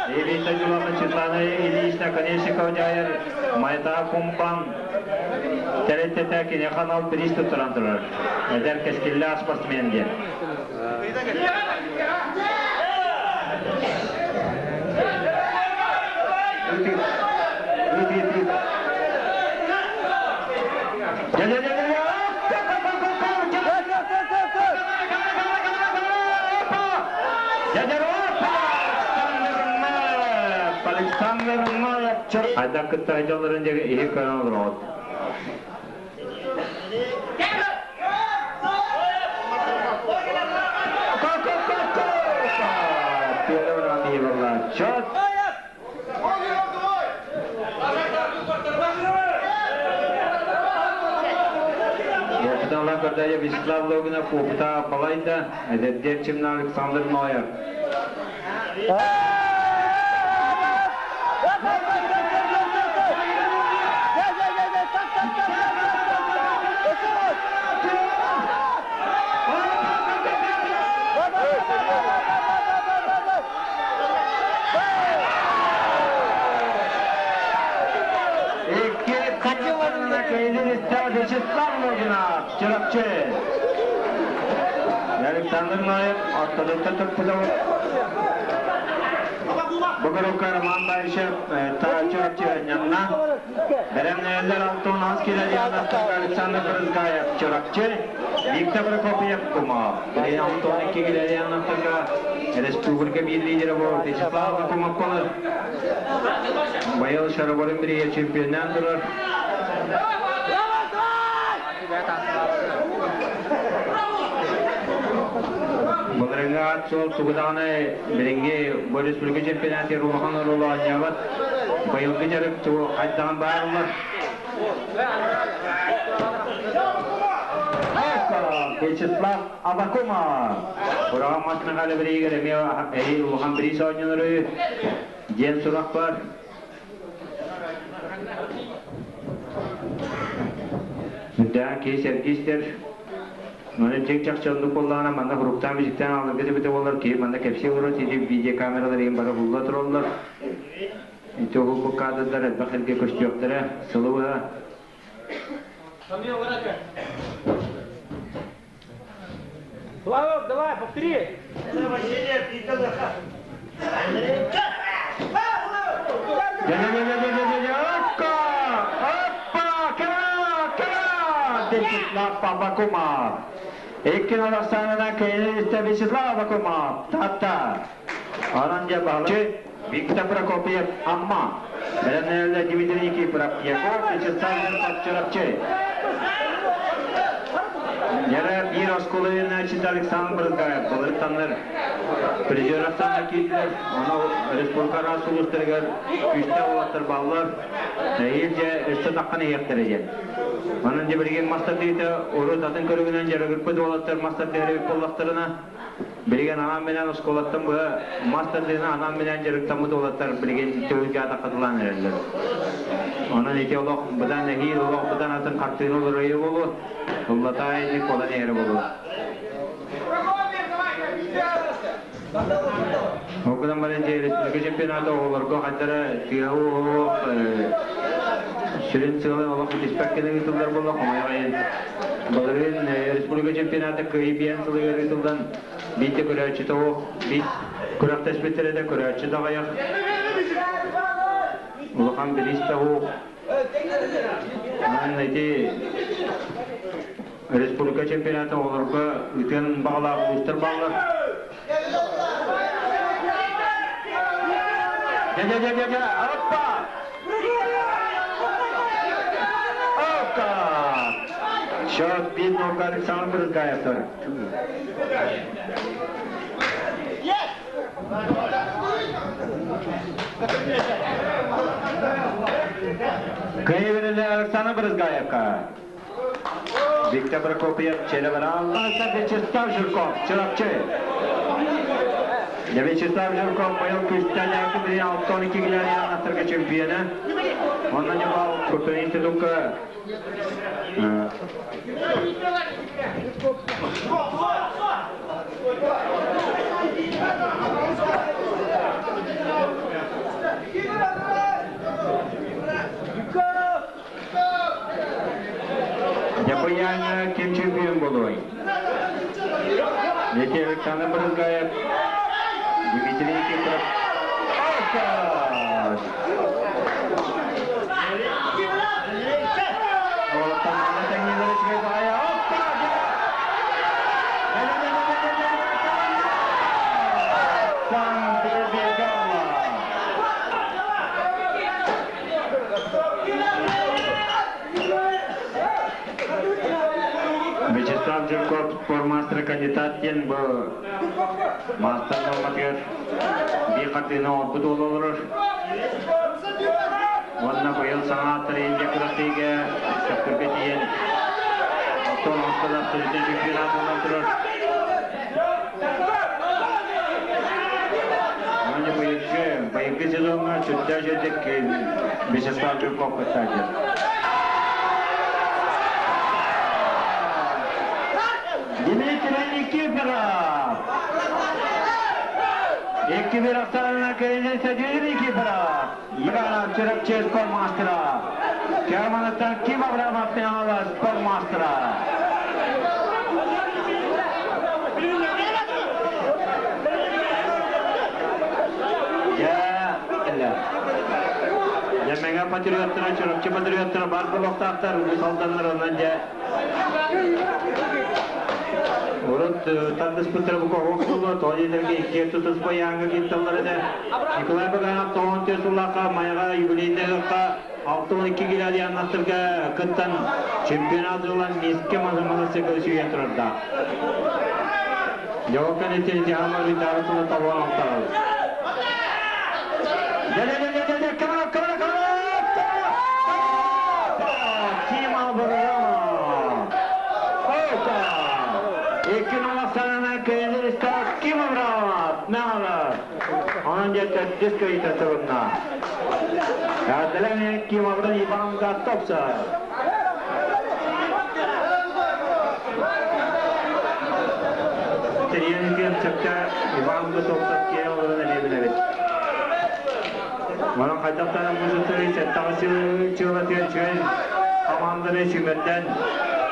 Елита Дюлана Светлана Ильинична Конечникова дьайар Майта Кумпан тэрилтэтэ киниэхэ анал бириис туттаран турар. Эдэр кэскиллээх спортсмен диэн. Хайдах кытта дьалларын диэки иһи көрөн олороҕут. Счет. Уопуталла көрдөйө Вячеслав Логинов опыта балайда, эдэрдиэр Чимна Александр Ноев. Вячеслав Логинов, Чурапчы. Александр Ноев, ортодотто туппута. Богорокка Роман Баишев Чурапчы Нямна. Бәрәмнәләр Антон Аскелялянов, Александр Брызгаев Чурапчы, Виктор Прокопьев Кума. Антон Кигелялянов Республика бир лидері бұл Вячеслав Акумов болар. Байыл Шараборын бірге чемпионнан тұрар. Бұлырыңа ат сол тугуданы бірінге бұл республика чемпионаты Рулахан Рулы анябат. Байылғы жарып туы қайттаған барлар. Вячеслав Абакумов. Ураған машина бірігер эме эри улахан бири соонньонору диэн сурах бар. Мүддән кей сергистер. Маны жек чакчанды коллана манда хуруктан бижиктен алыргы бите болар ки манда кепси уру тиди видеокамералар ем бара булла туроллар. Ити ол бу кадрдар бахырге көстүөктөрө сылыбы. Славок, давай, повтори. Опа! Опа! Кара! Кара! Вячеслав Абакумов. Икки Александрна Кейнисте Вячеслав Абакумов. Тата. Аран Жабалы. Виктор Прокопьев Амма. Беренелде Дмитрий Никифоров Яков Вячеслав Чурапчы. Яра bir осколы значит Александр Брызгаев. Былыртаннар призер Астана кейділер. Оны республика расулыстыргар күшті олаттыр баллар. Елже үсті таққан ияқтыры Onun de birgen мастер дейті ұры татын көрігінен жарығырпы олаттыр мастер дейі боллақтырына. Билген анам менен осколаттан бу мастер дейін анам менен жарықтамы олаттар билген төгілге ата қатылан ерелер. Onun ити олох бұдан әхил олох бұдан атын қартыны olur айы болу. Уллатай Никола нері болу. Окудан баран республика чемпионаты оҕолорго хаттара тыаһу сүрүн сылын олох битиспэккенеги тыллар болла хомойҕайын. Балырын республика чемпионаты кыйы биэн сылыгар тылдан бите көрөөчү тоҕу бит күрәхтэспиттере көрөөчү даҕайах. Улахан билис тоҕу. Анан эти республика чемпионаты оҕолорго үтен бағалаах улустар баллар. Ja, опа! Опа! Счет 1-0 Александр Брызгаев. Кыйверили Александр Брызгаевка. Виктор Прокопьев, Челебрал, Вячеслав Жирков, Чурапчы. Вячеслав Жирков быйыл күстән бiri 62 килограмм аттырга чемпионы. Ондан жабал Куртун институтка Жапояня ким чемпион болуй? Дети Александр Брызгаев, Дмитрий Никифоров. Опа! Вячеслав Жирков, спортмастер кандидат ен бу мастер норматив би картина орбут олорор. Онна быйыл саңа инде күрәктеге сөптүргө тиен. Алтон астыда абсолютный чемпионат болан турар. Мане быйылгы сезонга чүттә жетек Вячеслав Жирков каттады. Дмитрий Никифоров. 2-1 Астанa'na Köyü'nün Sediri Никифоров. Yılan Çırıkçı spor mastera. Kermanı'ndan kim Abraham Atmayalı spor mastera. Ya. Дьэ Мэҥэ патриоттара, Чурапчы патриоттара бар буолуохтаахтар, Уус Алданнар онон дьэ Урут тардыспыттара бу коһуок буолуо, тоҕо диэтэргэ иккиэн тутуспа яҥҥа китталлар этэ. Николай Баганов 94 сыллаахха Майаҕа юбилейнай ыһыахха 62 килэ кыттан чемпионат ылан миэскэ мотоцикл сүүйэн турардаах. Дьол кэнниттэн Тихонов Виталий тула тобон алтаҕыл. Дэ-дэ-дэ-дэ-дэ, come on, come on, come on! Тима Абрамов! Опа! Икки номахсанана кыайан Ким Абрамов! Наҕала! Онон дьэ төрдүс кыайыыта турунна. Эҕэрдэлээн Ким Абрамов Иван Готовцев! Тэрийэн сөпкө Иван Готовцев киэ олорон эмиэ билэбит. Манан хайдахтаах музыктары сэттэҕэ чыылатыгар үчүгэй хамаанданы сүүмэрдээн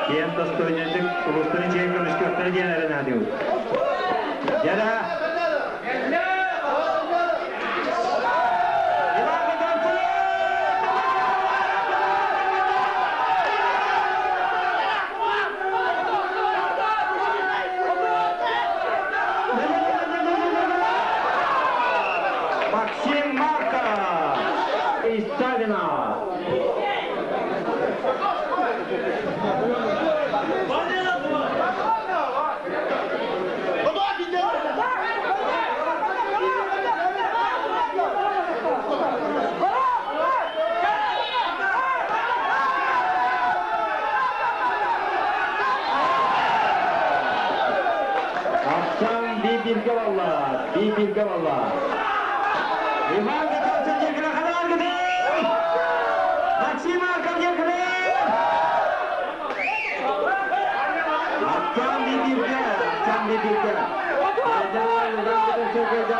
киэн достойнайдык улуустарын чиэн көмүскүөхтэрэ диэн эрэнээтибит. Дьэрэ! Иван Готовцев! Максим Марков из Савина. Ахсан bir-birге valla, bir-birге valla. Иван Готовцев дьиэкилэ ханаар гыдый! Максим Марков дьиэкилэ! Ахсан bir-birге, Ахсан bir-birге. Иван Готовцев келді,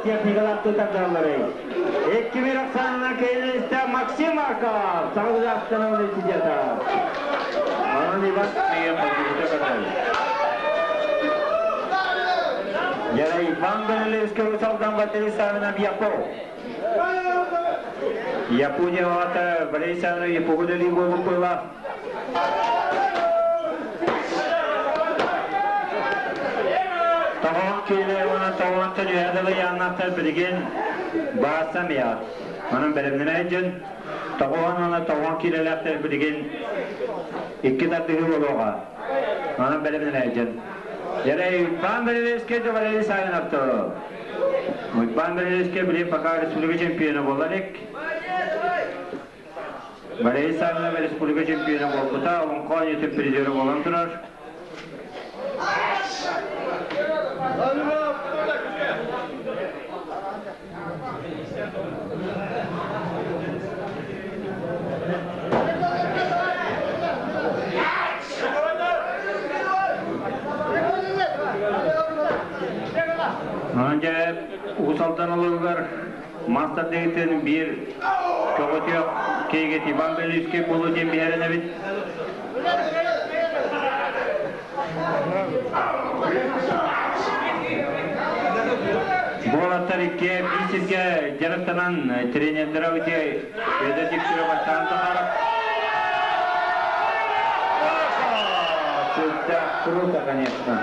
Техникалар Икки Оксана Кейлиста Максим Марков, Сағыз университета. Онон Иван Яра Иван Данилевский Русалдан Валерий Савина Япо. Япония вата Валерий Савина Япоға дали болу қойла. Таван кейле она таван тәжәдәле яннақтар билген басам я. Манан белемнере жын таван она таван килеләктер билген икки тардыгы болуга. Манан белемнере жын. Яре Иван Белевский де Валерий Савинов то. Иван Белевский билен пока республика чемпионы боларек. Валерий Савинов республика чемпионы болбута, он кон етіп призері болан тұрар. Önce Ulusal alırlar. Master degiten bir көҕөтүөх кейгет Иван Белевский болу ден биһэренэбит. Болаттар икке бисирге жарыктанан тренердер өте өдө тикшире баштан тахарып. Круто, конечно.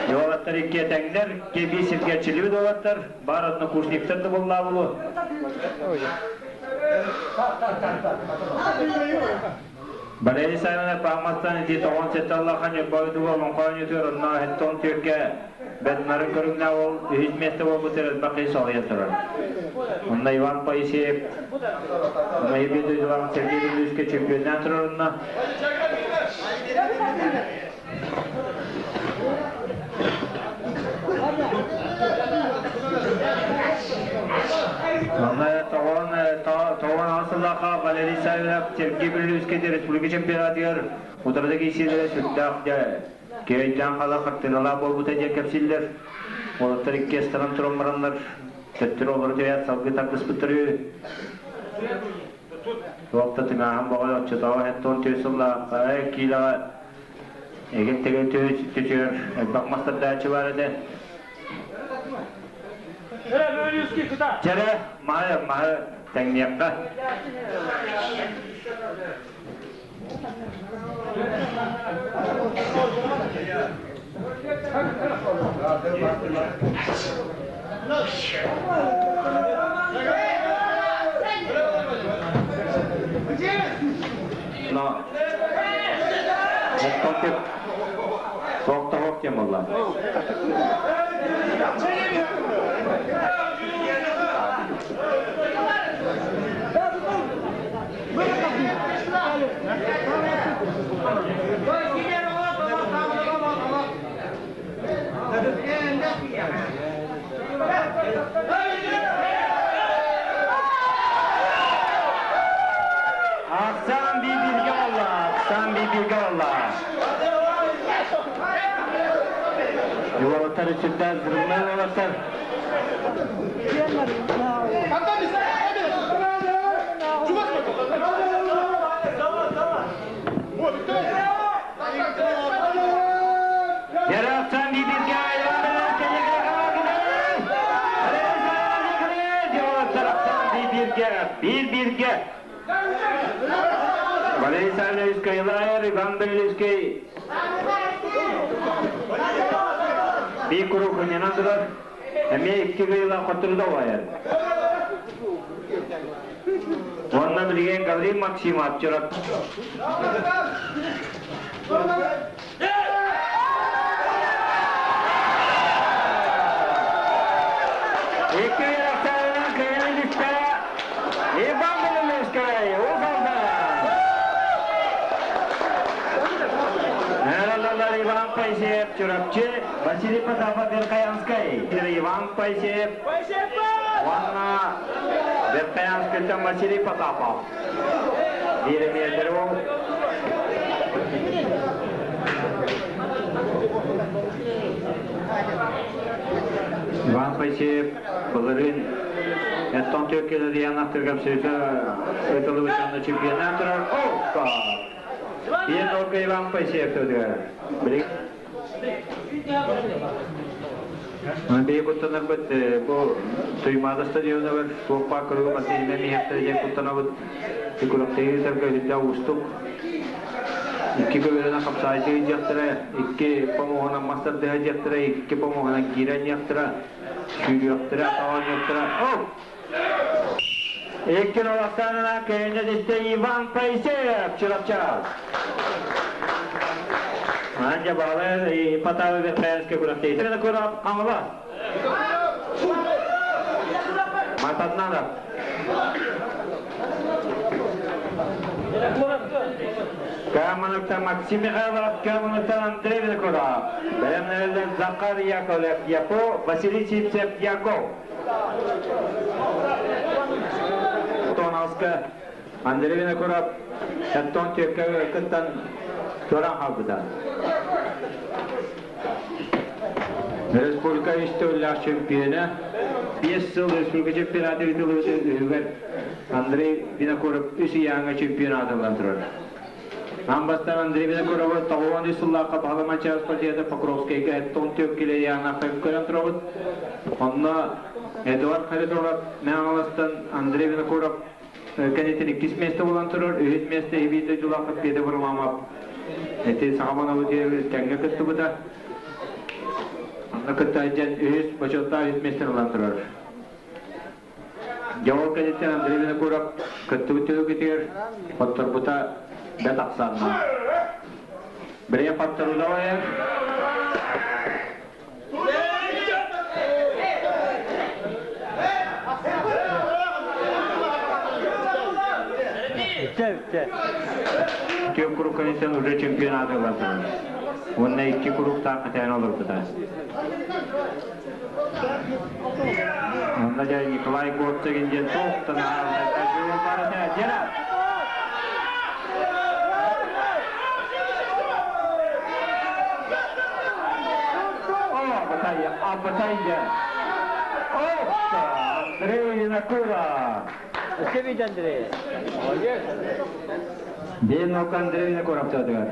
Жолаттар икке тәңдер, ке бисирге чилибит олаттар, бар однокурсниктер да болла булу. Валерий Савина паамастан ити тоҕон сетталлахан бойдуга олонхоон үтөр онно хеттон түрке бетнарын көрүҥнэ ол үһүс месте болбут бакый солуйан турар. Онно Иван Паисеев, онно Ебедой Сергей Дмитриевичке чемпионнан турар онно. Онно Тоҕон сыллаахха Валерий Савинов Сергей Беллюскай республика чемпионатыгар утарыта киирсиилэрэ сүрдээх дьэ киэйдээн хала хартыыналаах буолбута диэн кэпсииллэр. Уолаттар иккиэстэрин туран бараннар төттөрү олору түһээт салгыы тардыспыттар үһү. Туох да тыҥааһын бөҕө оччотооҕу хэттон түөрт сыллаахха киилэҕэ эгин тэгин түһүөр элбэх мастардааччы баар этэ. Чэрэ, маһы, маһы тэҥниэххэ. Но Тоқтоһох диэн буолла. Ахсан bir olla, ахсан bir olla. Yuvalatар içinden zırılmaya yuvalatар. Yaratan bir bir birge. Валерий Савельевич Кайлайер, Иван Беллевский. Bir kuru kınyanandılar. Эме икки кыйла хотурда байар. Онна билген Гаврил Максимов чурап. Икки яктарынан кыйылышта Иван Беллевский, Уфалда. Иван Пайсеев, Чурапчы, Василий Потапов, Верхоянской. Иван Пайсеев, Ванна Верхоянской, Василий Потапов. Биреметров. Иван Пайсеев, Балырын, Эттон Түркияда диэн аттыргап сөйті өтілі ұшанды чемпионат тұрар. Опа! Биен только Иван Пайсеев төдігер. Бей куттанар бит бу Туймада стадионы бар, туоппа көрүгү бассейнде миһэттер куттанабыт. Курактыгы тарга хүддә устук. Икки көбөрөнө капсайты жактыра, икки помогона мастер дыха жактыра, икки помогона кирен жактыра, сүйрүяктыра, таван жактыра. О! Икки нолактанына кейинде дисте Иван Пайсеев чурапча. Анжа балы Потапов Верхоянский курактыгы. Трена курап камыла. Мататнанов. Каманыкта Максим Михайлов, Каманыкта Андрей Винокуров. Бәлемнәрдән Захар Яковлев, Япо, Василий Сипцев, Яков. Тоналска Андрей Винокуров, Антон Теккаттан Туран халбыда. Республика история чемпиона. 5 жыл республика чемпионаты өтілі Андрей Винокуров үс яңа чемпионаты тұрар. Амбастан Андрей Винокуров тоғуан үсіллаққа бағламанча спортияда Покровскийге тон төк келе яңа көрін тұрабыт. Онна Эдуард Харитонов Мәңаластан Андрей Винокуров кәнетен иккис месте болан тұрар, үхет месте хибиті жулаққа педе бұрмамап. Эти сағамана өте тәңге күтті бұда. Онна күтті жан үхет бачотта үхет месте болан тұрар. Жауал кәнеттен Андрей Винокуров күтті өте кетер, қоттыр бұта бәт ақсанна. Біре қоттыруда ойыр. Тök курук кәнеттен уже чемпионаты болан. Онна икки курук тақы тән олыр бұда. Онно дьэ Николай Горцегин диэн туохтан аҕалбыта. О, Абатайя. Опа! Андрей Винокуров. Өссө Андрей. Молодец. Биир нолга Андрей Винокуров тыатыгар.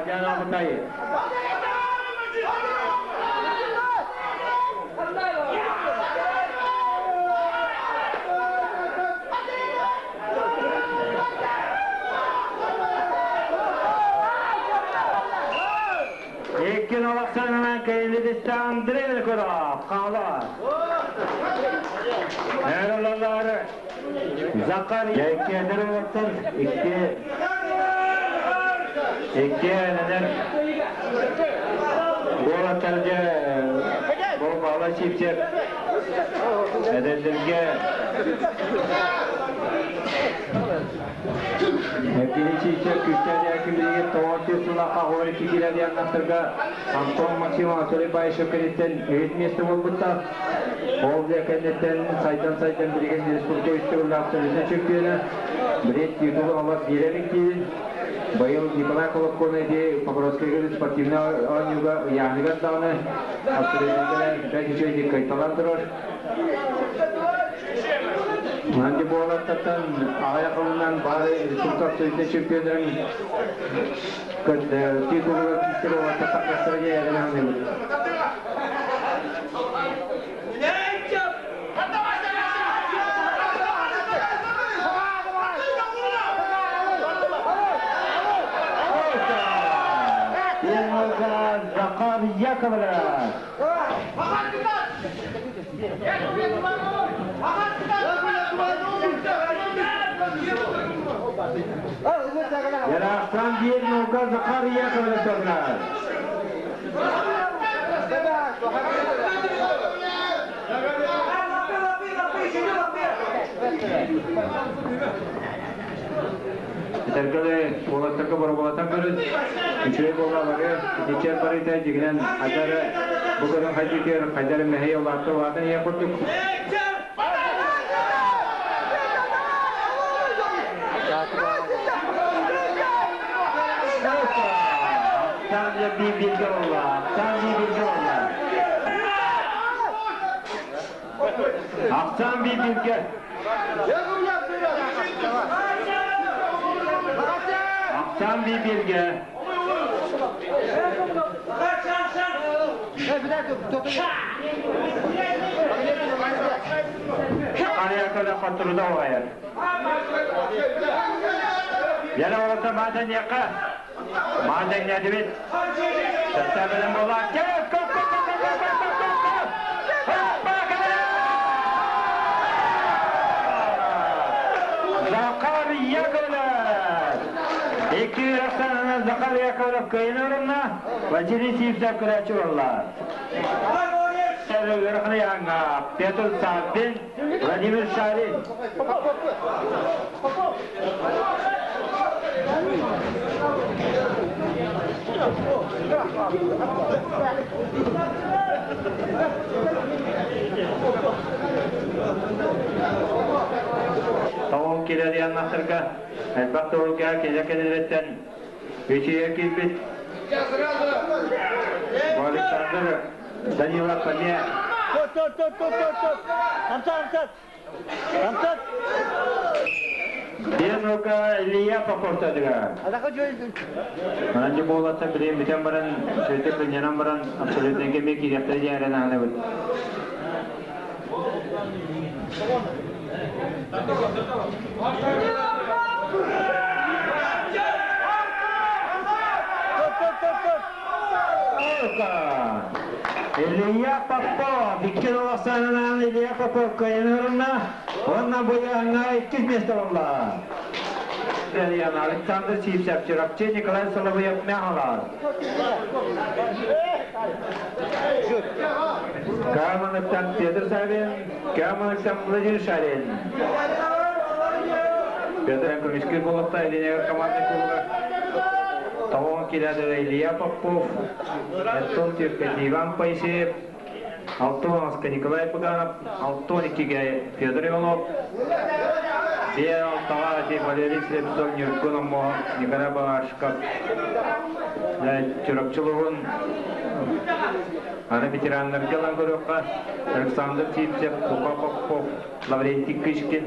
Дьан Абатай. Икки нолақсанынан кайылыдыста Андрей Винокуров. Қала. Эролалары Закар икки эдэр уолаттар, икки эдэр уолаттар дьэ бу бала Сивцев эдэрдэргэ Евгений Сивцев күүстээх якимлиги тоҕо сыллаахха 12 килэ Антон Максимов, Анатолий Баишев кэнниттэн үһүс миэстэ буолбуттар. Ол дьэ кэнниттэн сайдан-сайдан билигин республика үс төгүллээх абсолютнай чемпиона. Билет титулу алас биэрэ киирин. Быйыл Николай Колобков эти Покровскайга спортивнай оонньууга ыйааһыныгар даҕаны абсолютнайга бэрт үчүгэйдик кыайталаан турар. Манди буолаттаттан аҕыйах ылынан бары республика абсолютнай чемпионнарын титулугар киирсэр уолаттар тахсастара диэн эрэнэ саныыбыт. Захар Яковлев. Ярахтан биир нолга Захар Яковлев турар. Этэргеле уолаттарга бороболатан көрүн, үчүгэй буолла бары, итичер барыта дьигинэн хайдары бу көрүн хайдытыр, хайдары мэһэй улаатта улаатан ийэ курдук. Там я би билге болла, там би билге болла. Ахсан би билге. Ахсан би билге. Ария хотурда оғайыр. Яна олата мадан яқа. Мадан ядыбет. Сәттәбілім бола. Кел, кел, кел, кел, кел, кел, кел, кел, кел. Захар Яковлев. Икки Рахсанына Захар Яковлев кайын орынна. Василий Сивцев күрәчі олар. Петр Саввин, Владимир Шарин. Тоғын келеді яннақтырға, әлбақ тоғын келе кенелеттен үчіге келбет. Александр Данилов Паме. Тут, тут, тут, тут, тут, тут. Хамсат, Хамсат. Хамсат. Бенука Илья Попов-тадыга. Ананчы болатса билен битен баран, сөйтіп күннен баран, абсолютно кеме киректер жәрен аны бит. Тут, тут, тут, тут. Илья Попов, икки доласанынан Илья Попов кайынырына, онна буяңа икки место болла. Александр Сивцев, Чурапчы, Николай Соловьев, Мягалар. Каманыктан Петр Савин, Каманыктан Владимир Шарин. Петр көмүскүр болуқта Илинегер команда клубы. Тавон киләдер Илья Попов, Антон Тюркет, Иван Поисеев, Алтон Николай Пуганов, Алтон Икиге Федор Иванов, Бер Алтаға Валерий Слепцов, Нюркун Николай Балашков, Чурапчылығын аны ветераннар келан көрөккө Александр Сивцев, Лука Попов, Лаврентий Кышкин.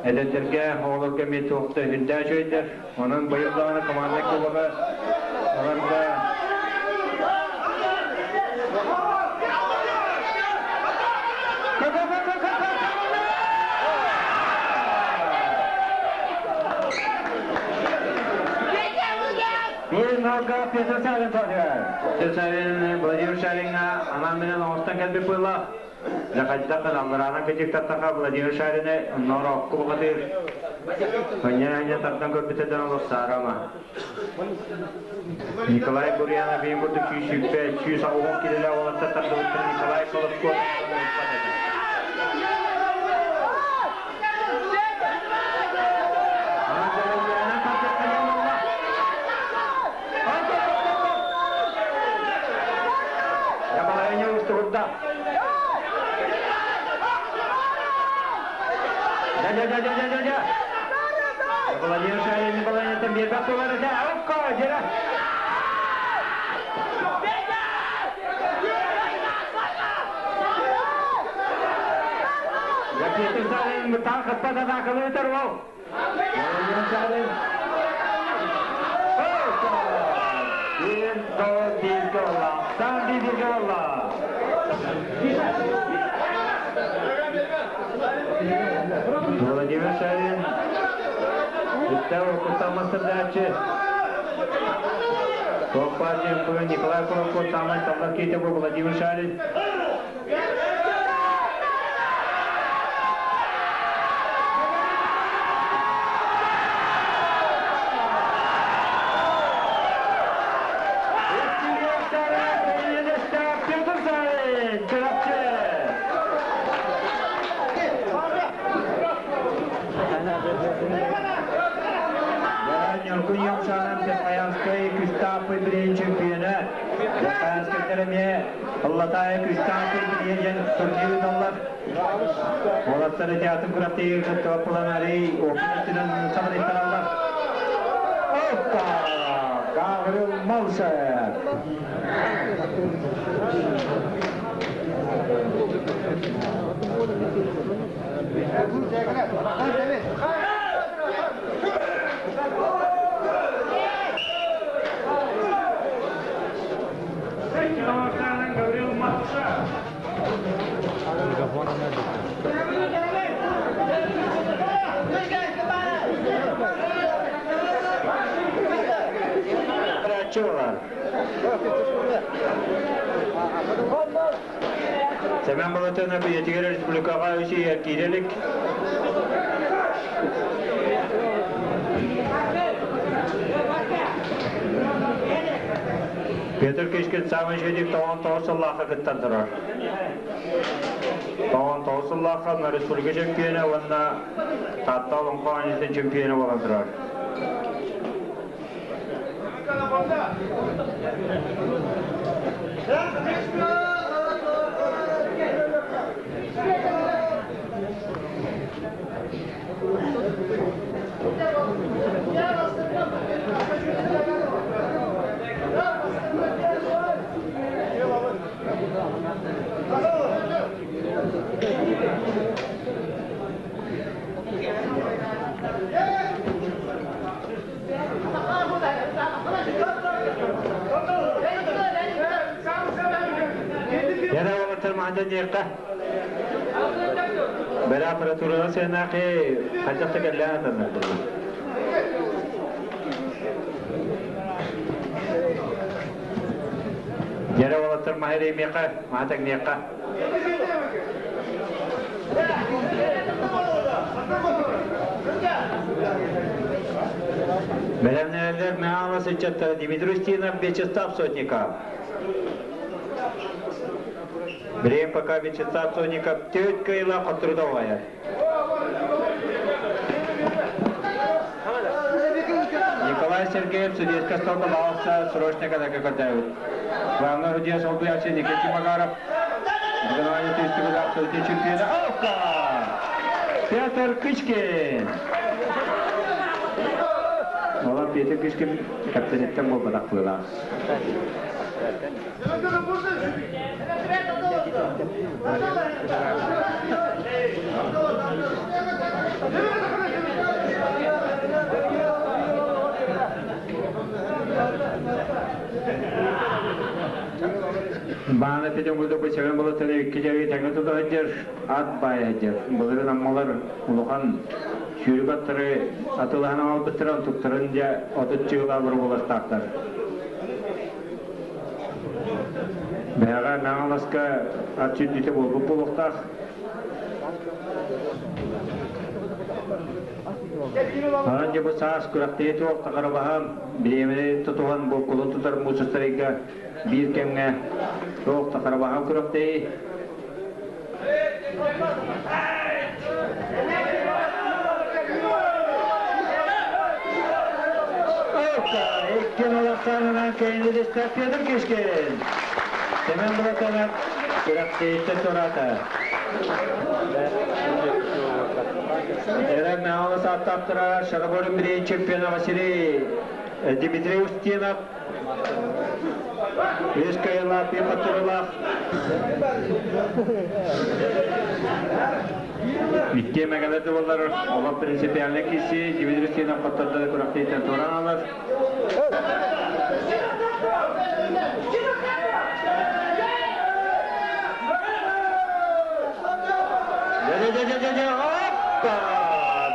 Эдеттерге оғлорга метуақта хүндә жөйдер. Onun bayıldağını команда кубогы аларга. Bir nalga Петр Савин тадыр. Петр Савин Владимир Шаринга анан менен оңостан келбек буйла. Жақайттақын алларана кечик таттақа Владимир Шарине нор окку бұғатыр. Хоня тардан көрбітеден олық сарама. Николай Гурьянов бейін күрді күй сүйпе, сүй сауғын келелі олатта тарды Николай Колобко. Ja, ja, ja, ja, ja, ja. Владимир Шарин баланетен бербек болар еді. Окко, жера. Я Петр Савин тақытпада тақылы өтер ол. Владимир Шарин. Окко. Bir, dört, bir golla. Tam bir golla. Владимир Шарин. Үттәу кутамастырдачы. Тоқпар бүгін Николай Кулаков самай самлар кейте бұл Владимир Шарин. Аллатай Күстапы билен турнир даллар. Олаттары театр күрәктеге кыттап буланари оқытынан сабыр. Опа! Гаврил Малшев. Чула. Семен Балатына Бүйетігер Республикаға өсі еркейрелік. Петр Кешкен самын жедік тоғын тоғыз кыттан тұрар. Тоғын тоғыз сыллаққа республика чемпионы, онна Татта Олонқо чемпионы болған тұрар. Yana олаттар маңда нерқа. Бәлі аппаратураға сенақы қажақты кәлі атаны. Яра олаттар махири меқа, махатак меқа. Бәлемнелер Михайло Сычаттар Дмитрий Устинов, Вячеслав Сотников. Билигин пока Вячеслав Соников түөрт кыайыылаах хотторуута уһайар. Николай Сергеев судейскай столга баҕалса срочно кадака көрдөөбүт. Главный судья солбуйааччы Никита Магаров Геннадий Түстүгүл абсолютный чемпиона Опа! Петр Кычкин! Ола Петр Кычкин капитаниттан буолбатах быылаах. Баана петен курдук бычагын болотары икки дьарыы тэҥҥэ тута сылдьар, ат баайа сылдьар. Былырыын аммалар улахан сүүрүк аттары атыылаһан аҕалбыттара, онтуктарын дьэ 30 чыгылаабыр буоластаахтар. Бэйэҕэ Мэҥэ-Аласка ат сүүрдүүтэ буолбут буолуохтаах. Онон дьэ бу саас күрэхтэһии туох тахарабаһа бириэмэни тутуһан бу кулун тутар муус устарыйга биир кэмҥэ туох тахарабаһа күрэхтэһии. Иккин олохтоонунан кэйинилистэ Петр Кишкин. Семен Булатанов күрэхтэһииттэн туораата. Эрэ Мэҥэ сааттаахтара Шараборин билигин чемпиона Василий Дмитрий Устинов үс кыайыылаах, биир хотторуулаах. Икки мэгэлэр да буоллар, олох принципиальный киси Дмитрий Устинов хоттордо да күрэхтэһииттэн туораан алар.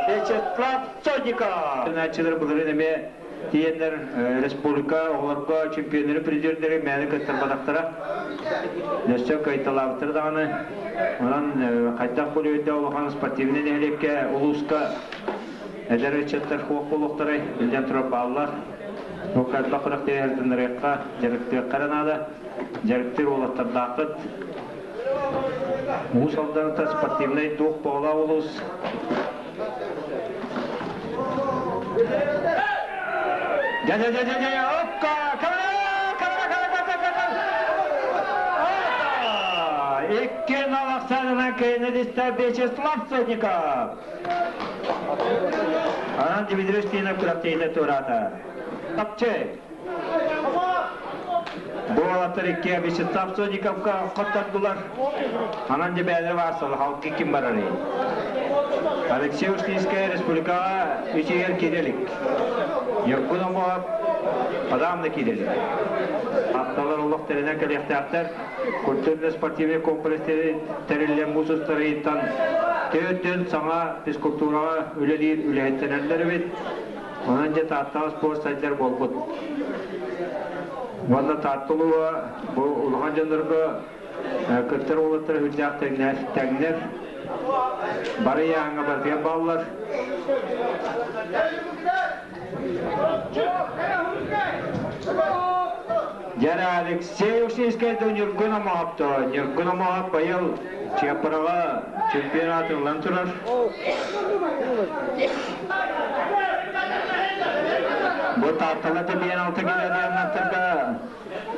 Вячеслав Сотников! Началар былырыын эмиэ тиийэннэр республика оҕолорго чемпионнары, призердери мээнэ кыттарбатахтара. Өссө кыайталаабыттара даҕаны. Онон хайдах бу улахан спортивнай нэһилиэккэ улууска Эдэр ыччаттар суох буолуохтарай, биллэн турар бааллар. Бу элбэх күрэхтэһиилэрин дьарыктыахха эрэ наада. Дьарыктыыр уолаттардааххыт. Уус Алданыта спортивнай дух буола улуус. Дя-дя-дя-дя-дя, опка! Камера! Камера! Камера! Камера! Опа! Икки налахсанынан кэннидистэ Вячеслав Сотников. Анан Дмитрий Устинов күрэхтэһиитэ туораата. Тапчы! Бу уолаттар икки Вячеслав Сотниковка хоттордулар. Анан дебээлер баарсал халкы ким барарый? Алексей Устинская республикаҕа үчүгэр киирэлик. Ньургун Омоһоп Падаамна киирэлик. Атталар олох тэринэн кэлиэхтээхтэр. Культурно-спортивный комплекс тэриллэн муус устарыйыттан төрдүн саҥа физкультураҕа үлэлиир үлэһиттэнэллэр эбит. Онон дьэ Тааттаҕа спорт сайдар буолбут. Уонна Таатта улууһа бу улахан дьоннорго кыттар уолаттара үрдээх тэҥнэр. Бары ыйааһыҥҥа барытыгар бааллар. Дьэ Алексей Ушинскай Ньургун Омоһопто. Ньургун Омоһоп быйыл Чыаппараҕа чемпионат ылан турар. Бу Тааттала тэбиэн алта километрга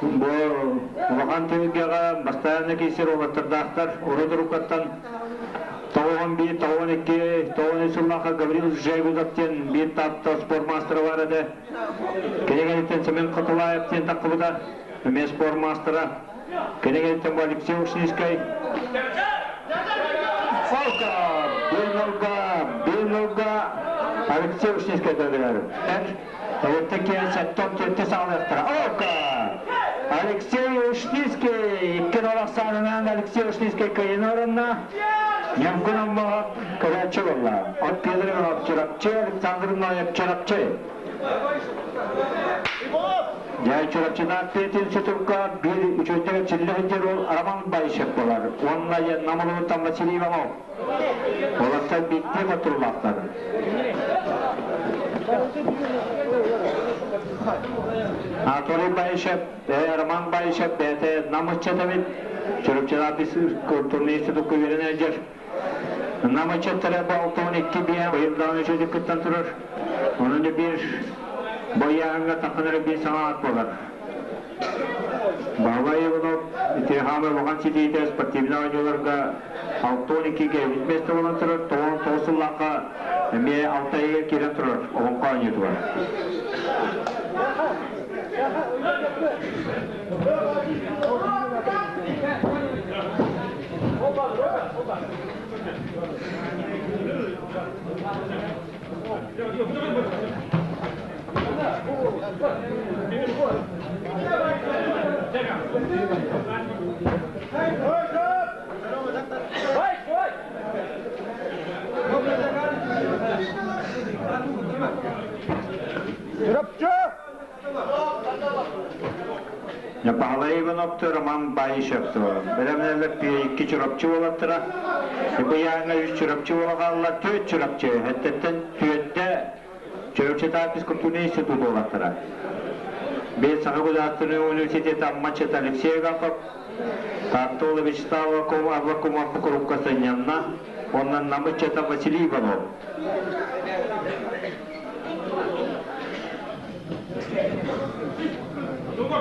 бу улахан түһүлгэҕэ бастаан киирсэр уолаттардаахтар урут уруккаттан 91, 92, 93 сыллаахха Гаврил Жегудов диэн биир Таатта спортмастера баар этэ. Кинигэтиттэн Семен Хотулаев диэн таххыбыта, эмиэ спортмастера. Кинигэтиттэн бу Алексей Ушницкай. Фолка! Бирнолга, Бирнолга Алексей Ушницкай дадыгар. Эветтен киэн сеттон төртө саҕалыахтара. Ока! Алексей Ушницкий икки нолахсаанынан Алексей Ушницкий кыайыны орунна. Ньургун Оммоһоп көрөөччү буолла. От Петр Иванов Чурапчы, Александр Ноев Чурапчы. Дьэ, Чурапчынаах Петин Сутурка биир үчүгэйдик эрчиллэ сылдьар уол Роман Баишев буолар. Уонна Намыловыттан Василий Иванов. Уолаттар биирдии хотуруулаахтар. Анатолий Баишев, Роман Баишев бэйэтэ Нам ыччата эбит. Чурапчылаах культурный институкка үөрэнэ сылдьар. Нам ыччаттара бу 62 биэ быйыл даҕаны үчүгэйдик кыттан турар. Онон да биир бойааһыҥҥа таххан эрэ биир саҥа аат буолар. Баһылай Иванов ити хаамай улахан ситиитэ спортивнай оонньууларга 62 кэлбит миэстэ буолан турар, 99 сыллаахха эмиэ Алтайга киирэн турар олоҥхо оонньуутугар. Баһылай Иванов Роман Баишев бэлэмнэллэр икки Чурапчы уолаттара. Быйааҥҥа үс Чурапчы уола хаалла, түөрт Чурапчы, эттеттен түөртэ Чурапчытаах физкультурный институт уолаттара. Бэс Саха государственный университет Аммачет Алексей Агапов, Тааттола Вячеслав Аввакумов курукка сынньанна, онон Намыччата Василий Иванов. Опа!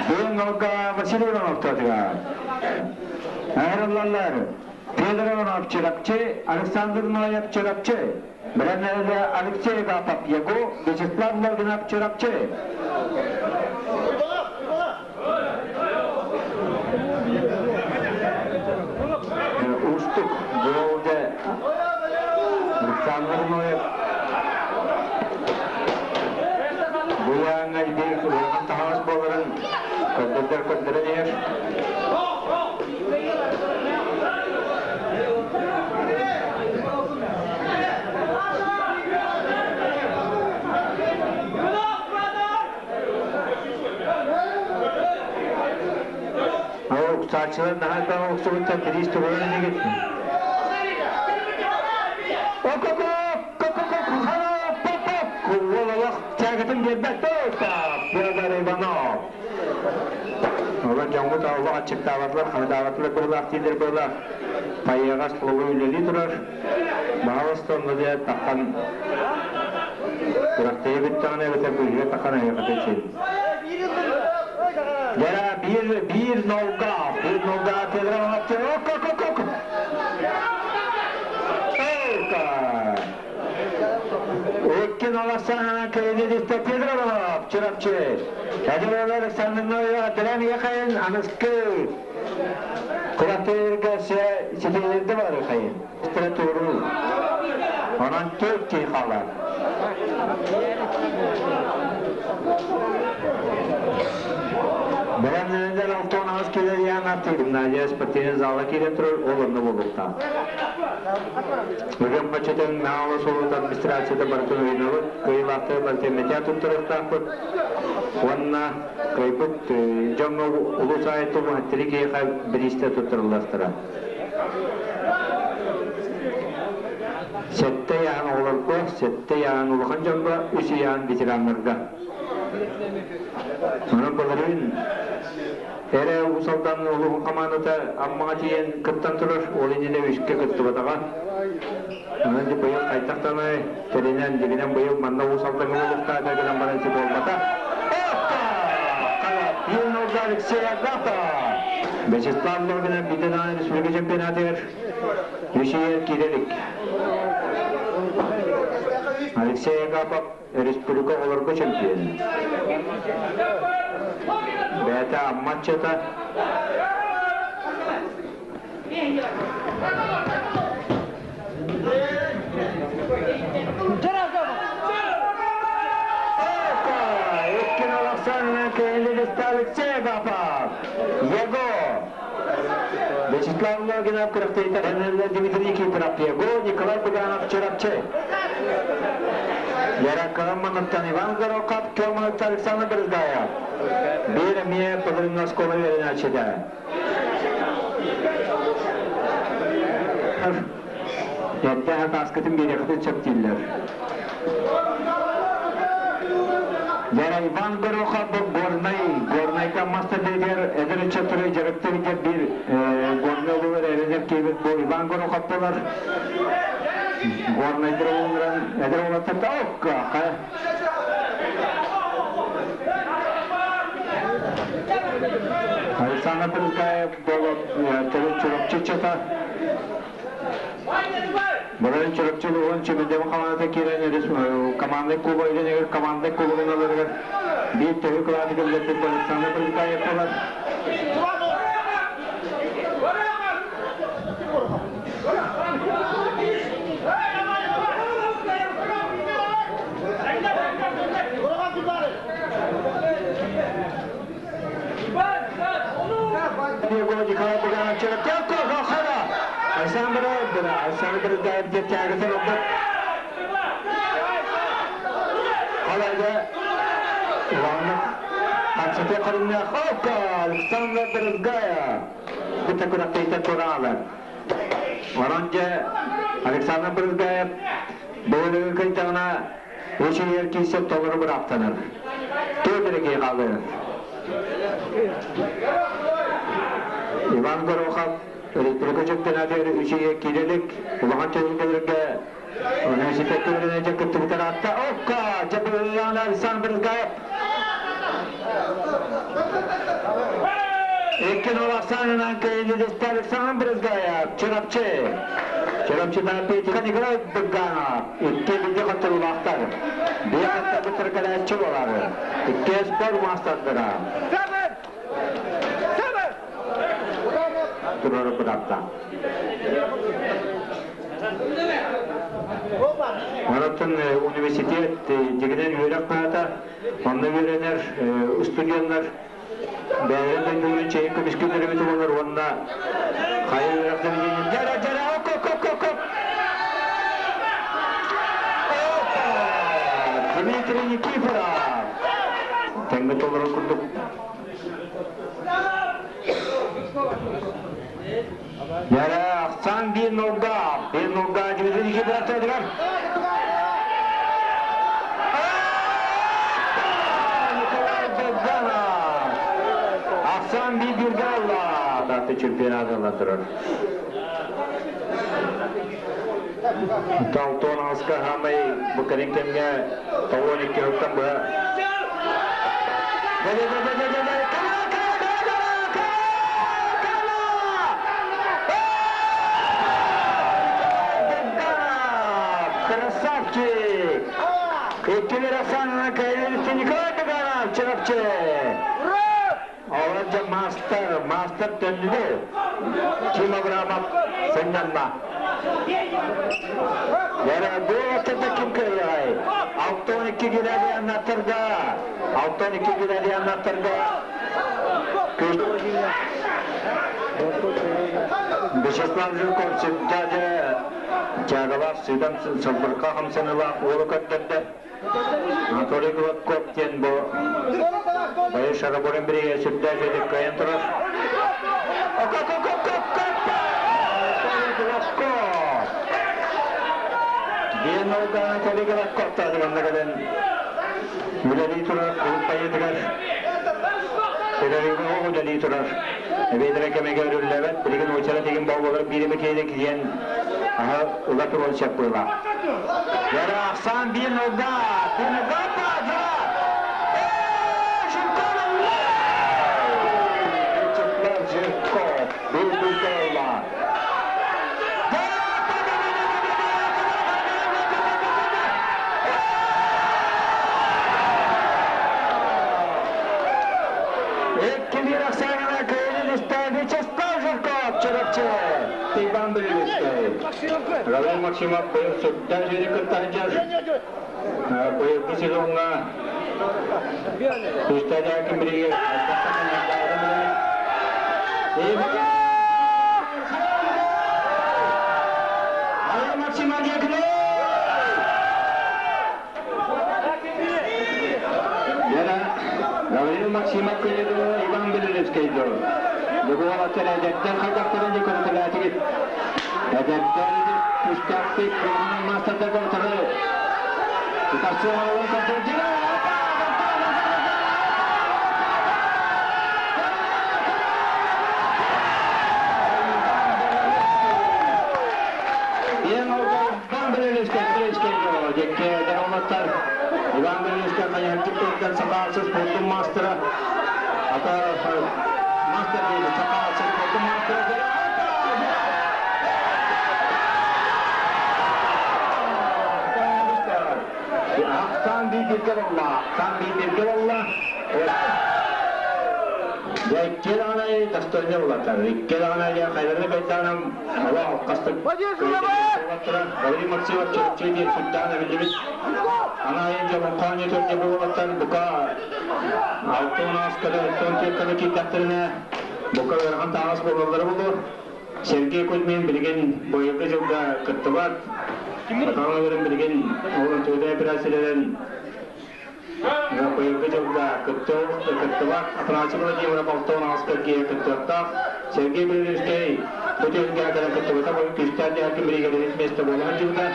Бүгүн Василий Иванов тотугар. Айрыллаллар. Федор Иванов Чурапчы, Александр Ноев Чурапчы, Бэлэмнэрэ Алексей Агапов Яго, Вячеслав Логинов Чурапчы. Устук Голде Александр Ноев Буяңа бир улахан таһаас буоларын көрдөрдөр көрдөрөн иһэр. Уксааччылар наһаа элбэх уксубуттар тириис туруоран инигит. Уол тягатын биэрбэт Федор Иванов. Олар дьоҥҥут олох аччыктаабатылар, хаһыдаабатылар быһыылаах дииллэр быһыылаах. Пайыаҕа столовой үлэлии турар. Баһаалыста онно дьэ таххан күрэхтэһии бүттэҕинэ эбэтэр быыһыга таххан эһиэхэ син. Дьэ биир биир нолга, биир нолга Федор Иванов ок ок ок ок. Икки наласаана кредитте Федор Иванов Чурапчы. Эдэр Александр Ноева Дрен Яхайын аныскы куратырга ситилерде бар хайын. Стратуру. Онон төрт киһи хаалар. Бэлэмнэнэллэр алтан аас кэлэр яан гимназия спортивный зала киирэн турар ол онно буолуохтаах. Ыгым бачатын Наала суолут администрацията барытын уйунабыт, кыайыылаахтары барытын туттарыахтаахпыт. Уонна кыайбыт дьоҥҥо улуус аайы уһаттары киһиэхэ бириистэ туттарыллахтара. Сэттэ яан оҕолорго, сэттэ яан улахан дьоҥҥо, үс яан ветераннарга. Онон былырыын эрэ Уус Алдан улууһун хамаандата Аммаҕа тиийэн кыттан турар, ол иннинэ үскэ кыттыбатаҕа. Онон дьэ быйыл хайдах тэринэн, дьигинэн быйыл манна Уус Алдаҥҥа буолуохтаата гынан баран ити буолбата. Юнога Алексей Агапов! Вячеслав Логинов бүтүн республика чемпионатыгар үсүйэр киирелик. Алексей Агапов республика оҕолорго чемпион. Бэйэтэ Аммаччата. Иккин Александр Алексей Агапов! Его! Вячеслав Логинов күрэхтэһиитэ Дмитрий Никифоров Пего, Николай Быганов Чурапчы. Яра Кыһын Иван Горохов, Кёманыттан Александр Брызгаев. Биир эмиэ Пылырынна оскуола үөрэнээччитэ. Эрдэ хатааскытын биэриэххитин сөп дииллэр. Яра Иван Горохов Горнай, Горнайга мастер эдэр ыччаттары дьарыктыыр биир Горнай улууһугар эрэнэр киһибит бу Иван Горохов буолар. Горнайдар улууннаран эдэр уолаттарда окка Александр Брызгаев болот төрүт Чурапчы ыччата. Былырын Чурапчы улууһун Чөмүндэбин хамаандата киирэн командный куба илинигэр командный кубогун ыларыгар биир төһүү кылааты киллэрбит Александр Брызгаев буолар. Николай Богданович Александр Александр тягытын олбут. Қалайда Иванов Хамсаты Қарымна Хопка Александр Брызгая Бу такураттайта туралар. Оронжа Александр Брызгаев бөлігі кайтағына өші еркейсе толыры бір аптаныр. Төбірге қалды. Иван Горохов республика чемпионаты үшіге келелік, улахан төзілгелерге университет көріне кыттыбытар атта. Опка! Жабылған Александр Брызгаев. Ekkin Alaksan'ın köyünde Alexander Brızgayev, Çorapçı. Çorapçıdan Petika Nikolay Bıgganov. İkki bildi katırılaktar. Bir katta bu tırkalayçı olar. İkki spor masterdıra. Turarı bırakta. Маратын университет дегенен үйрек қата, онда үйренер студенттер бәрін дойдурун чейин көмүскүнөр эбит болар, онда хайы үйректен жара жара оп оп оп оп оп. Дмитрий Никифоров. Теңге толору курдук. Яра Аксан bir nolga Дмитрий Никифоров тедигер. Николай Богданов. Аксан bir birgalla. Даты чемпионат алатырыр. Талтон алска хамай букарин кемге тавон икки хыттан бу. Красавчик! Иккилер Асанына кайрылыпты Николай Богданов, Чырапчы! Оларca мастер, мастер төннүдү. Ким Абрамов сыннанма. Яра бу вакытта ким кыргай? 6-12 гиради аннаттырда. 6-12 гиради аннаттырда. Вячеслав Жуков сүттәде Тягалар сыдан сылбырка хамсаныла олы көттөрдө. Анатолий Гладков тен бу Байы шараборын бириге сүттә жедик кайын турар. Оп, оп, оп, оп, оп, оп! Анатолий Гладков! Бен олда Анатолий Гладков тадыганда каден. Үлели турар, кулуп байытыгар. Үлели үлели турар. Бедре кемеге үрүлләбет, билигин очара деген бау болар бириме кейде киен аха ула турон шап куйла. Яра Аксан бир нолда, бир нолда па, жара. Вячеслав Жирков, бир бир. Эккилер Аксанына кайрын исте Вячеслав Жирков, Чырапчы. Тейбан билибитте. Равил Максимов быйыл сүттен жери кыттанжар. Быйылгы сезонга Күстәдәкин бириге. Максимов диэкини! Яра Гаврил Максимов кыйыды Иван Белелевскэй до. Бүгүн эдэрдэр хайдахтарын дии көрүтэлээтигит. Эдэрдэр күстээхтик мастардарга утары утарсыаларын көрдөрдүлэр. Иван Белелевскэй Белелевскэй диэкке олаттар. Иван Белелевскэй хайаһырдык көрдөн сахаасы спордун мастера. Ата мастер дейді сахаасы спордун мастера. Ахсан бийдирге болла, ахсан бийдирге болла. Икки даҕаны достойный булаттар. Икки даҕаны я хайдары кайтанам ала кастык. Гаврил Максимов чөпчө диэн сүрдээн эбиллибит. Ана айын жолон төрдө булаттар бука алтын аскада алтын теккада киттәктерине бука верхан тагас болалары болу. Сергей Кузьмин билген бойылды жылда кыттыбат. Аталарын билген олын төдә операцияларын быйылгы жылда кыттыбат. Афанасий Владимиров алтын аскар кие кыттыктак. Сергей Белевский бу төлгә кадәр кыттыбата бу күстәр дәрки бригадир место булган жылда.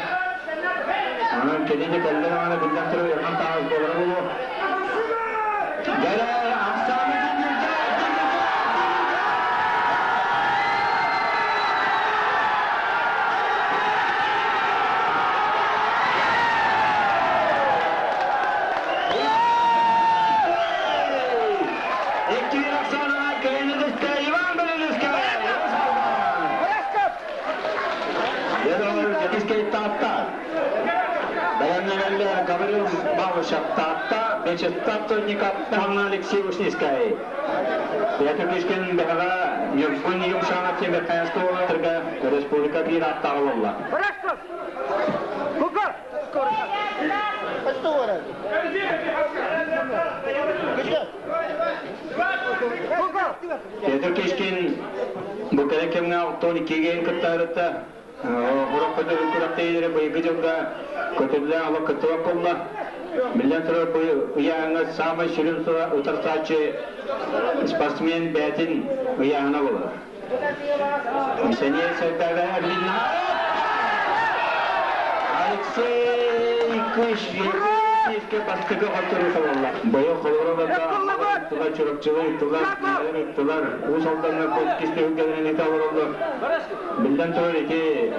Анан кедене кәлләр аны билдән торып якын тагыз болар булу. Гәрә Ахсаны Икки Ахсаны кәйнедесте Иван Белевский. Жетискей таатта. Баяннаганда Гаврил Малышев таатта, Вячеслав Сотников, Анна Алексей Ушницкая. Петр Кишкин бәға Юргун Юмшанов темір Каяскова Республика бир аттағы болла. Петр Кишкин бу керек кемге 62-ге кыттарытта Урок көтөр күрәктәйләре быйгы жылда көтөрлә ала кыттыва болла. Милләт бу уяңы самый сүрүн утырсачы спортсмен бәтин уяңына була. Сәне сәлтәгә Эрлина Алексей Кыш Еске бастығы қалтыры болла. Быйыл қолыры тула чурапчылы тула тула уус алданна көз кисте үгәнен ите алыр Билден турар ити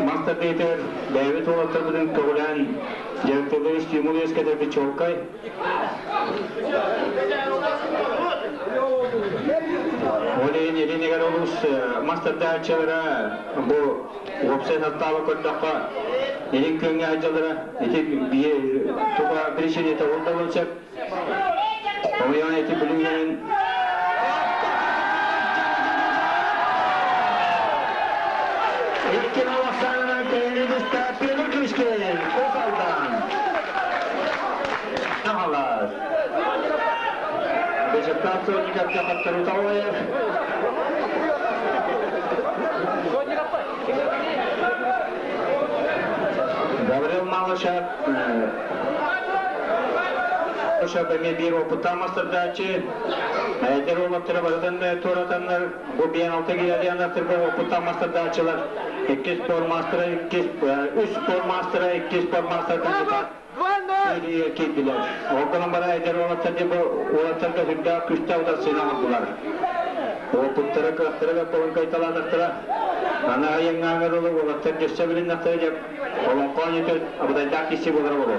мастер дейтер бәйбит олаттар будын көгүлән жарыктылы стимул ескетер би чолкай. Олейин елинегер олус мастер дачалара бу опсай саттабы көрдөккө елин көңгө ажалара ити бие туга причине олда болчак. Оян эти билингенин Икки Александр Кеннедисте Петр Кишкин, Осалдан. Алас. Вячеслав Сотников жакаттыр Уталаев. Гаврил Малышев Ошо беме бир опыта мастырдачы. Әдер олаптыры барыдан туратаннар, бу биен алты киядияндар бу опыта мастырдачылар. Икки спор мастера, икки, үч спор мастера, икки спор мастер кандидат. Кийдилер. Оконун бара әдер олаптыр бу олаптырга хүндә күстә удар булар. Опыттары кырактыры колун кайталанактыра. Ана айыңңаңыр олы олаптыр дөссө билин деп, олонкон өтөт абудайда киси болар болу.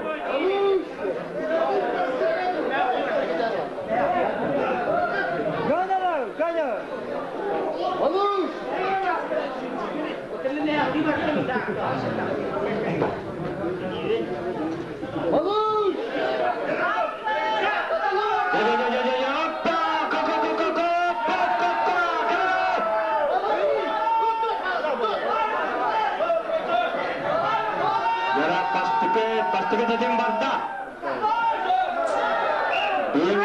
Пастыке дедим барда. Бир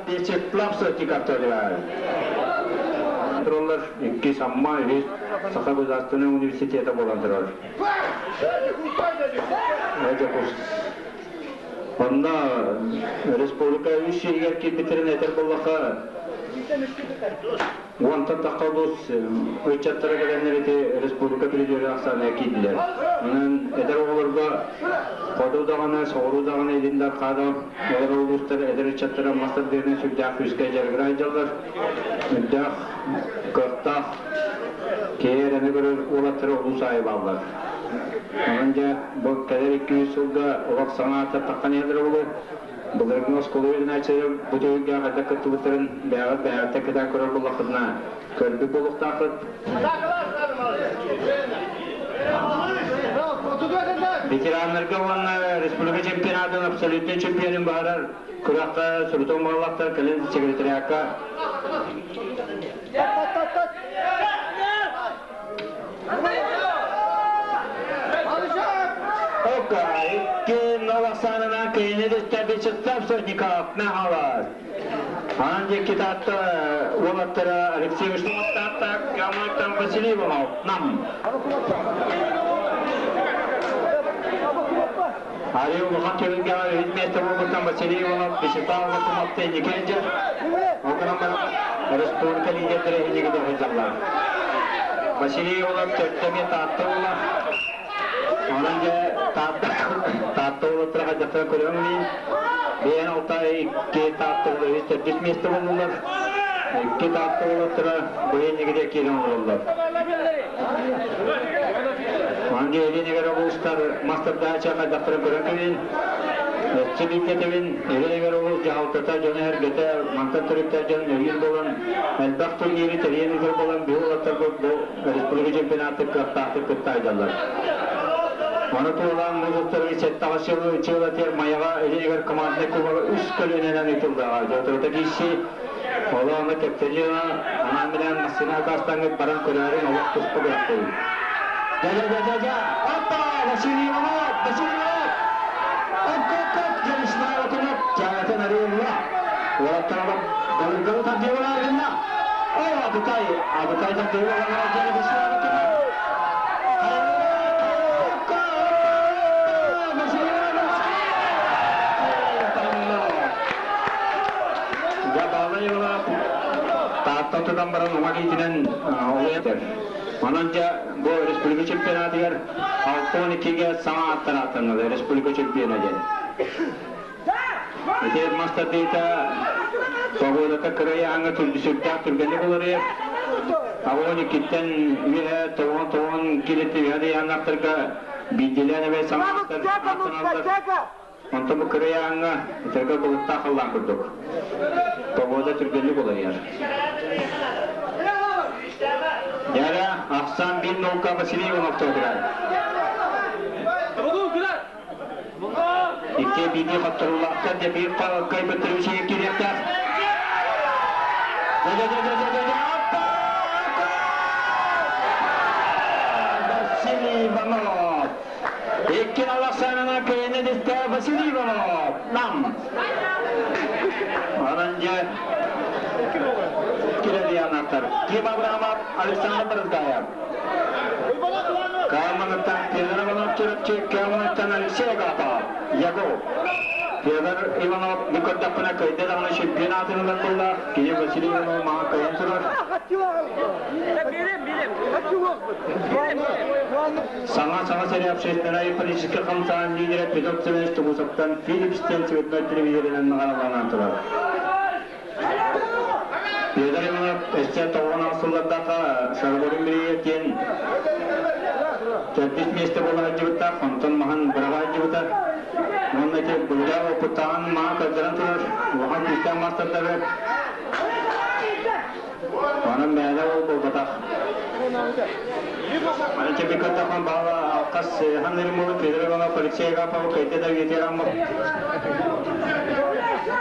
бечетлап сотикаторлар. тураллар, иккис Амма, үһүс Саха государственнай университета буолан турар. Онно республика үс сиригэр киирбиттэрин этэр буоллахха, уонтан тахха улуус ыччаттара кэлэннэр ити республика призеры ахсааныгар киирдилэр. Онон эдэр оҕолорго хоту даҕаны, соҕуруу даҕаны, илин да арҕаа да олорор улуустар эдэр ыччаттара мас тардыытынан сүрдээх күүскэ дьарыгыра сылдьаллар. Үрдээх, кыахтаах, киһи эрэни көрөр уолаттара улуус аайы бааллар. Онон дьэ, бу кэлэр 200 сылга олох саҥа ааттаттахха иһэллэрэ буолуо. Былыргы оскуола үөрэнээччилэрэ бу түһүлгэҕэ хайдах кыттыбыттарын бэйэҕит бэйэҕиттэн кэтээн көрөр буоллаххытына, көрбүт буолуохтааххыт. Ветераннарга уонна республика чемпионатын абсолютнай чемпионун баһарар күрэххэ сурутун баҕалаахтар кэлин секретариакка Икки ахсаанынан киһини Вячеслав Сотников Михайлов. Анан диэки Таатта уолаттара Алексей Вишнев Таатта, Камалыктан Василий Иванов Нам. Арий улахан түһүлгэҕэ үһүс миэстэ буолбуттан Василий Иванов Вячеслав Вакумов Никенджер. Ол гынан баран республика лидердэрэ иһинигит сылдьаллар. Василий Иванов төрдө эмиэ Таатта уола. Онон дьэ Таатта Таатта уолаттара хайдахтарын көрөҥ мин. Бэйэн алта икки Таатта уола үһүс төрдүс миэстэ буоллулар. Икки Таатта уолаттара бу иннигитэ киирэн олороллор. Онон дьэ илин улуустар мастардаача хайдахтарын көрөн кэлин. Өссө биирдэтэбин, илин улуус дьаһалтата дьоно-сэргэтэ мантан төрүттээх дьон өйүүр буолан, элбэх турниры тэрийэн ыытар буолан, биһи уолаттарбыт бу республика чемпионатын кыахтаахтык кытта айдаллар. Ону туолаан музыктары сэттэҕэ чыылатыар Майаҕа илин командный кубога үс көлүөнэнэн ыытыллыаҕа. Дьоторута киирсии Ол аны Кэптэниэҕэ анаан-минээн массыына акаастаҥҥыт баран көрөөрүҥ олох туспа күрэхтэһии. Дьэ-дьэ-дьэ-дьэ! Оппа! Василий Иванов! Василий Иванов! Оп-оп-оп! Дьэ, Окунов дьаатын арыылла. Уолаттар былыргылы тардыылар гынна. О, Абытай! Абытай тардыылар дьэ, Вячеслав Окунов! Василий Иванов! Дьэ, Таатта тутан баран уҥа илиитинэн олуйар. Онон дьэ бу республика чемпионатыгар 62-гэ саҥа ааттар ааттаналар республика чемпиона диэн. Ити мас тардыыта погодата кырайааҥҥа сүрдээх түргэнник уларыйар. Агон иккиттэн үөһэ тоҕон тоҕон килэти үһэ дыйааннахтарга биирдилээн эбэ саҥа ааттар ааттаналлар. Онтон бу кырыйааҥҥа ытырга былыттаах халлаан курдук. Погода түргэнник уларыйар. Яра, ахсаан биир наука Василий Иванов туотугар. Икки биирдии хотторуулаахтар дьэ биир кыайбыт түрүсүгэ киириэхтээх. Василий Иванов! Икки алахсаанынан кыайыны дистэ Василий Иванов. Нам. Анан дьэ Кириллианаттар. Ким Абрамов, Александр Брызгаев. Кааманыттан Петр Иванов Чурапчы, Кааманыттан Алексей Агапов, Ягов. Федор Иванов бу көрдөхпүнэ кыайда даҕаны чемпионатын ылар буолла. Кини Василий Иванов маҕа кыайан турар. Саҥа Саха сирэ общественнай политическай хамсааһын лидерэ Петр Семенович Тумусовтан Philips диэн цветной телевизорынан наҕарааланан турар. Петр Иванов өссө тоҕон сыллардаахха Шарборун билиэ диэн төрдүс миэстэ буола сылдьыбыттаах, онтон маһын быраҕа сылдьыбыта. Уонна ити былыраа опыттааҕын маһа көрдөрөн турар, улахан күүстээх маастардары Онон мээнэ ол буолбатах. Аны чемпионаттан баала алкас хан Римулы Петр Иванов Алексей Агапов кайда да ветераммыт.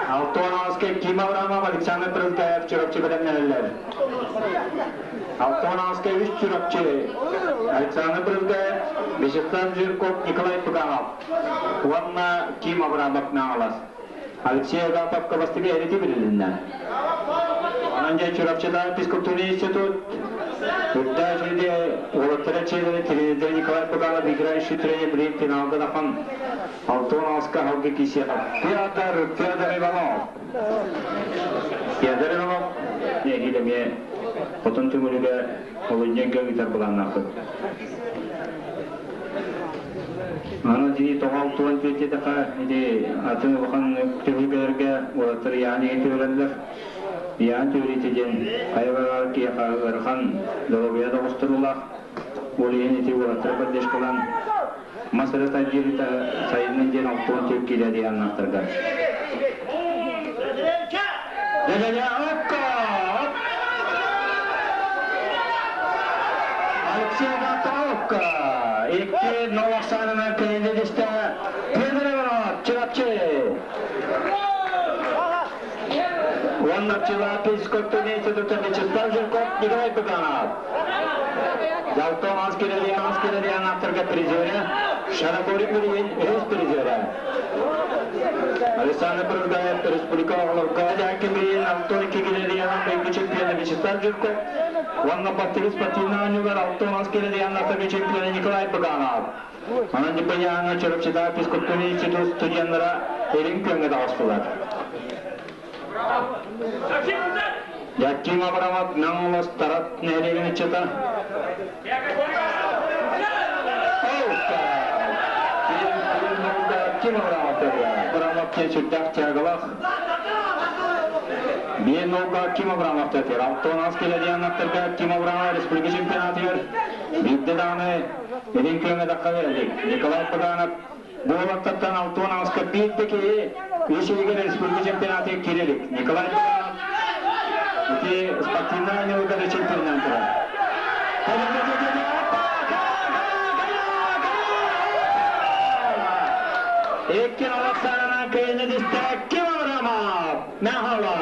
Алтон Алскай Ким Аврамов Александр Прызгаев Чурапчы бэлэмнэнэллэр. Алтон Алскай үс Чурапчы Александр Прызгаев, Вячеслав Жирков, Николай Пыганов уонна Ким Аврамов наҕалас. Алексей Агаповка бастакы эрити билиннэ. Анжа Чурапчытааҕы физкультурный институт үрдээх үчүгэй уолаттара чиэлэри тренердэр Николай Пугалов, играющий тренер билигин финалга дахан алтан аска халгы киисиэхэ Петр Федор Иванов. Федор Иванов эһиил эмиэ Хотун Түмүлүгэ олунньуга ыытар былааннаахпыт. Аны дии тоҕо алтуон диэтэхэ ити атын улахан түһүлгэлэргэ уолаттар ыйаан иһин түһэрэллэр. Ыйаан түһэриитэ диэн хайа баҕар киһиэхэ ыарахан доруобуйа да оҕустуруулаах. Ол иһин ити уолаттары поддержкалаан мас эрэ тардьыырыта сайыннын диэн алтуон түөрт киилэ диэн аннаахтарга. Дэ-дэ-дэ, окко! Алексей Готовка! Икки нол ахсаанынан кэлин дистэ Петр Иванов, Чурапчы! Уонна Челябинск института Вячеслав Жирков, Николай Пыганов. Ялтон Аскерели Аскерели анаттарга призеры, Шаракорин билигин үһүс призеры. Александр Прызгаев республика оҕолорго Дякин Антон Кигилериянын быйгы чемпиона Вячеслав Жирков уонна Батыры спортивный оонньуулар Алтон Аскерели анаттарга чемпиона Николай Пыганов. Онон Дьыппыйааҥҥа Чурапчытааҕы физкультурный институт студеннара илин күөҥҥэ таҕыстылар. Яким Абрамов Наҥылас Тарат нэһилиэгин ыччата. Ким Абрамов Абрамов диэн сүрдээх тягалаах. Биир нолга Ким Абрамов тэтир. Алтон ас кэлэдиэн аттарга Ким Абрамов республика чемпионатыгар биирдэ даҕаны илин күөҥҥэ тахха илик. Николай Паганов буолаттаттан алтон аска биир да киһи үс ыйыгар республика чемпионатыгар киирэ илик. Николай Паганов ити спортивнай оонньууларга да чемпионнаан турар. Икки Александр кыайыны дистэ Ким Абрамов! Нахала!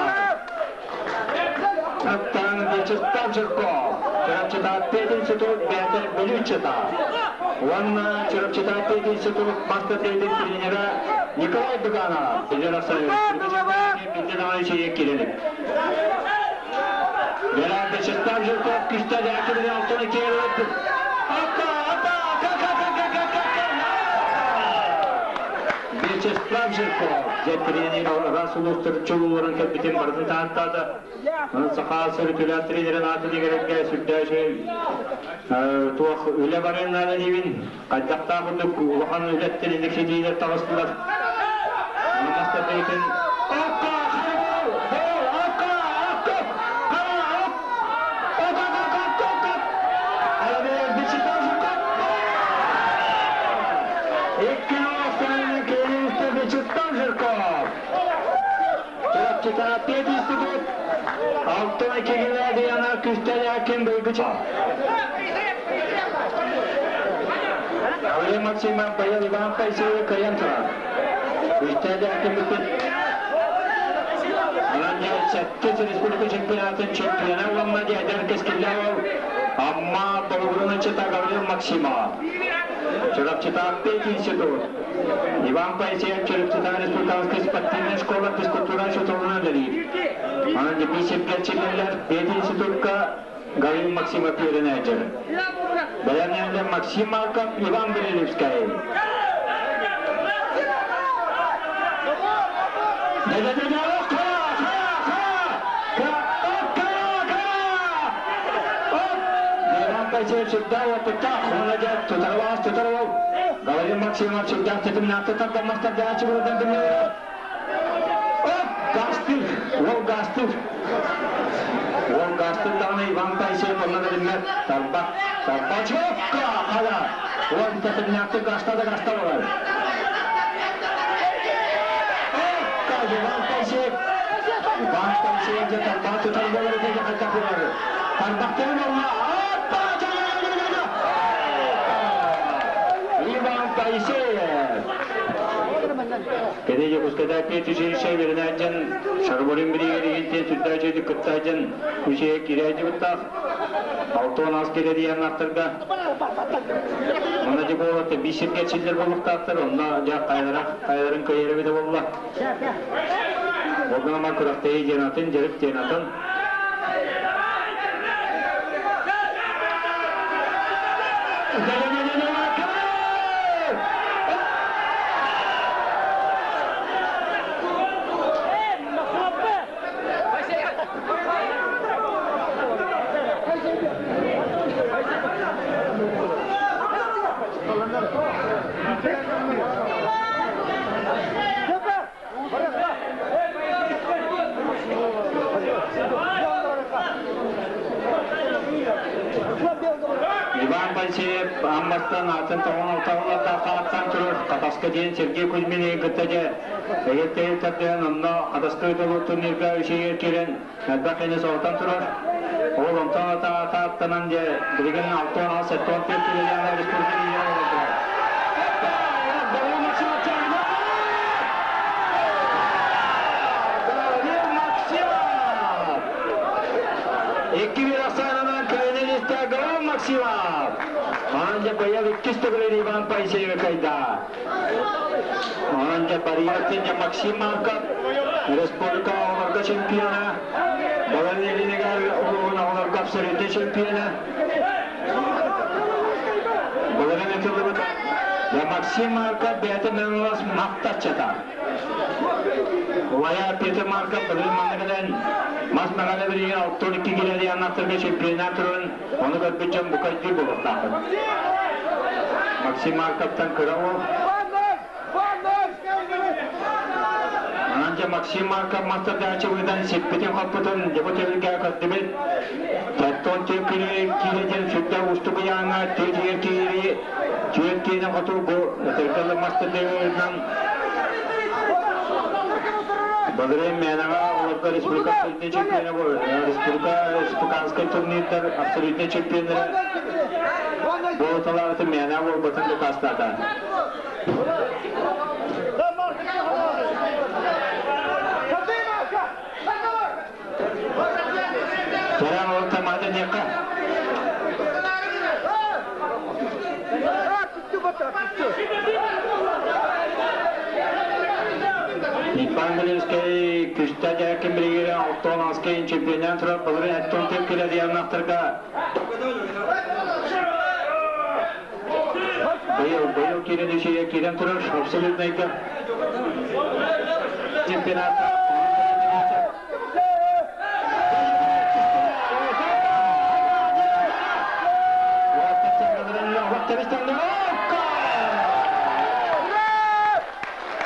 Аттан Вячеслав Жирков, Чурапчытаах пединститут бэйэтэ Бүлүүччүта уонна Чурапчытаах пединститут мастер-тренер тренера Николай Быганов Билден даҕаны киирэлик. Бера Вячеслав Жирков күстээх алтын икки Апа, апа, Вячеслав Жирков, дьэ тренер Расуловтар чулууларын кэлбитин барытын тааттаата. Саха сөрүтүлээх тренерин аатын иҥэрэргэ сүрдээх үчүгэй туох үлэ барыан наада диибин. Хайдахтаах курдук улахан үлэттэн инник ситиилэр таҕыстылар. Мастарбейтин Окко! Окко! Окко! Вячеслав Жирков! Икки Вячеслав Жирков! Чурапчытаа пединститут алтын иккигилэ Диана Күстэлээкин быйгыча. Гаврил Максимов быйыл Иван Пайсеевы кыайан турар. Күстэлээкин бүппүт. Онон сэттис республика чемпионатын чемпиона уонна эдэр кэскиллээх уол Амма Болугурун ыччата Гаврил Максимов. Чурапчытаах пединститут Иван Поисеев Чурапчытаа республиканскай спортивная школа физкультура учууталынан үлэлиир. Онон бисепкэлчилэллэр пединститутка Гаврил Максимов үөрэнээччи. Бэлэмнэнэллэр Максим Марков, Иван Брилевскай. Иван Поисеев сүрдээх опыттаах, уонна дьэ тутарылаас тутарыл. Гаврил Максимов сүрдээх тэтимнээхтик тардаммастардааччы буолан дүнүө. Оп! Гастыр! Уол гастыр! Уол гастыр даҕаны Иван Поисеев онно билиммэт. Тарбах! Тарбачевка! Хала! Уол тэтимнээхтик гаста да гаста болар. Опка! Иван Поисеев! Иван Поисеев дьэ тарбах тутар буолар дьэ хайдах буолар. Тарбахтарын олла! Оппа! Иван Поисеев! Кини Дьокуускайда петь училище үөрэнээччин Шарболин бириигэ сүрдээх үчүгэйдик кыттааччын үчүгэй киирээччи Алтон ас кэлэ диэн аттарга. Онно дьэ буолла биир сиргэ чиллэр буолуохтаахтар, онно дьэ хайалара хайаларын кыайар эбитэ буолла. Ол гынан күрэхтэһии диэн атын, дьарык диэн атын. Иван Пальцев Амматтан атын тоҕон алталлата хааттан турар Хатаска диэн Сергей Кузьмин кытта дьэ эгэттэри тардыһан онно Хатаска ытылы турнирга үчүгэр киирэн элбэх кини соһутан турар. Ол онтон атааттанан дьэ билигин 66-74 килограмм республика лидера буолан турар. Максимов! 2-1 ахсаанынан кыайан истэ Гаврил Максимов! Анжа быйыл иккис төгүлүн Иван Поисеевы кыайда. Анжа Бариятин Максим Марков республика оҕолорго чемпиона, Балан Ильинигэр улууһун оҕолорго абсолютнай чемпиона. Былырын ытыллыбыт Максим Марков бэйэтэ мөҥүлас махтаччата. Улая Петр Марков былырын манна кэлэн мас мэҕэлэ билигин 62 килэлияннахтарга чемпионат туран ону көрбүт дьон букайдыы буолуохтаахпын. Максим Марковтан кыра уол. Манан дьэ Максим Марков мастардааччы быдан сиппитин-хоппутун дьэ бу түһүлгэ көрдүбүт. Тоттон түөрт киһитин сүрдэ уустук ыйааҥҥа түөрт киири түөрт киһини хоту бу ытыргалы мастардыырынан Былырыын Мээнэҕэ олорго республика абсолютнай чемпиона республика республиканскай турнирдар абсолютнай чемпионнара буолуталаабытын Мээнэ буолбатын дакаастаата. Саран ол тамада нека. Иван Белевский күстә дәкин билигире алтон аскайын чемпионат турар былырын эттон теп келе дияннахтарга быйыл быйыл кирен үшеге кирен турар абсолютныйга чемпионатта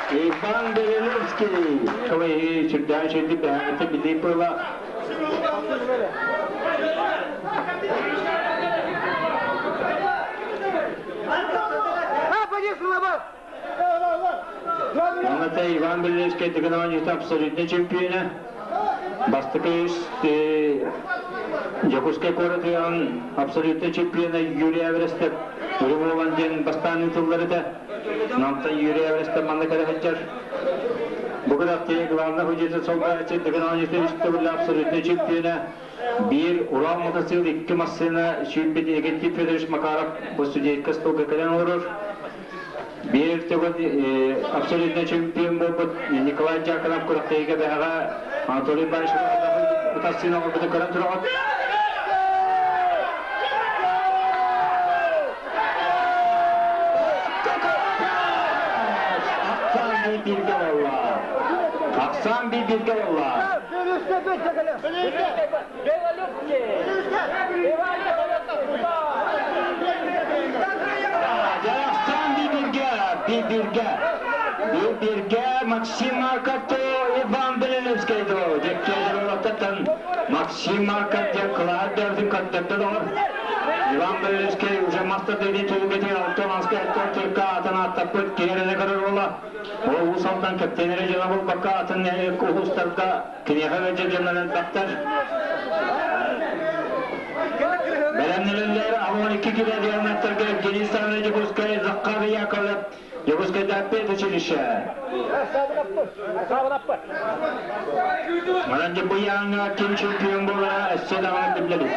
Иван Белелевский Кылы сүрдээн шүрді бэһэҥҥитэ билии пыла. Оната Иван Белелевский тыгын оонньуута абсолютный чемпиона. Бастакы үс Дьокуускай куоратыгар абсолютный чемпиона Юрий Эверестов Үрүҥ диэн бастаан ыытыллар этэ. Намтан Юрий Эверестов манна кэлэ сылдьар. Бу күрэхтэһии главный судьясы солбуйааччы Тыгын оонньуута үс төгүллээх абсолютный чемпиона биир Урал мотоцикл икки массыына сүүрбүт Игорь Федорович Макаров бу судейка столга кэлэн олорор. Биир төгүл абсолютный чемпион буолбут Николай Дьяконов күрэхтэһиигэ бэһэҕэ Анатолий Барышев утарсыыны оҥорбутун көрөн тураҕыт. Ахсаан биир бииргэ буолла. Ахсаан биир бииргэ буолла. Ахсаан биир бииргэ, биир бииргэ. Биир бииргэ Максим Марков Иван Белелевский до Дьэккиэдэр Максим Марков диэн кылаат бэйэтин көрдөрдө доҕор. Иван Белелевский уже мастер дойду түһүлгэтигэр алтан аска эттон түркэ атын ааттаппыт киһи көрөр буола. Ол Уус Алдан кэптиэнэрэ дьоно буолбакка атын нэһилиэк улуустарга киниэхэ ыалдьар дьоннор элбэхтэр. Бэлэмнэнэллэр 12 кило диаметрга Евгений Савельевич Дьокуускай, Захар Яковлев, Дьокуускайдаах училище. Манан дьэ бу яҥа ким чемпион буолара өссө даҕаны биллэрий.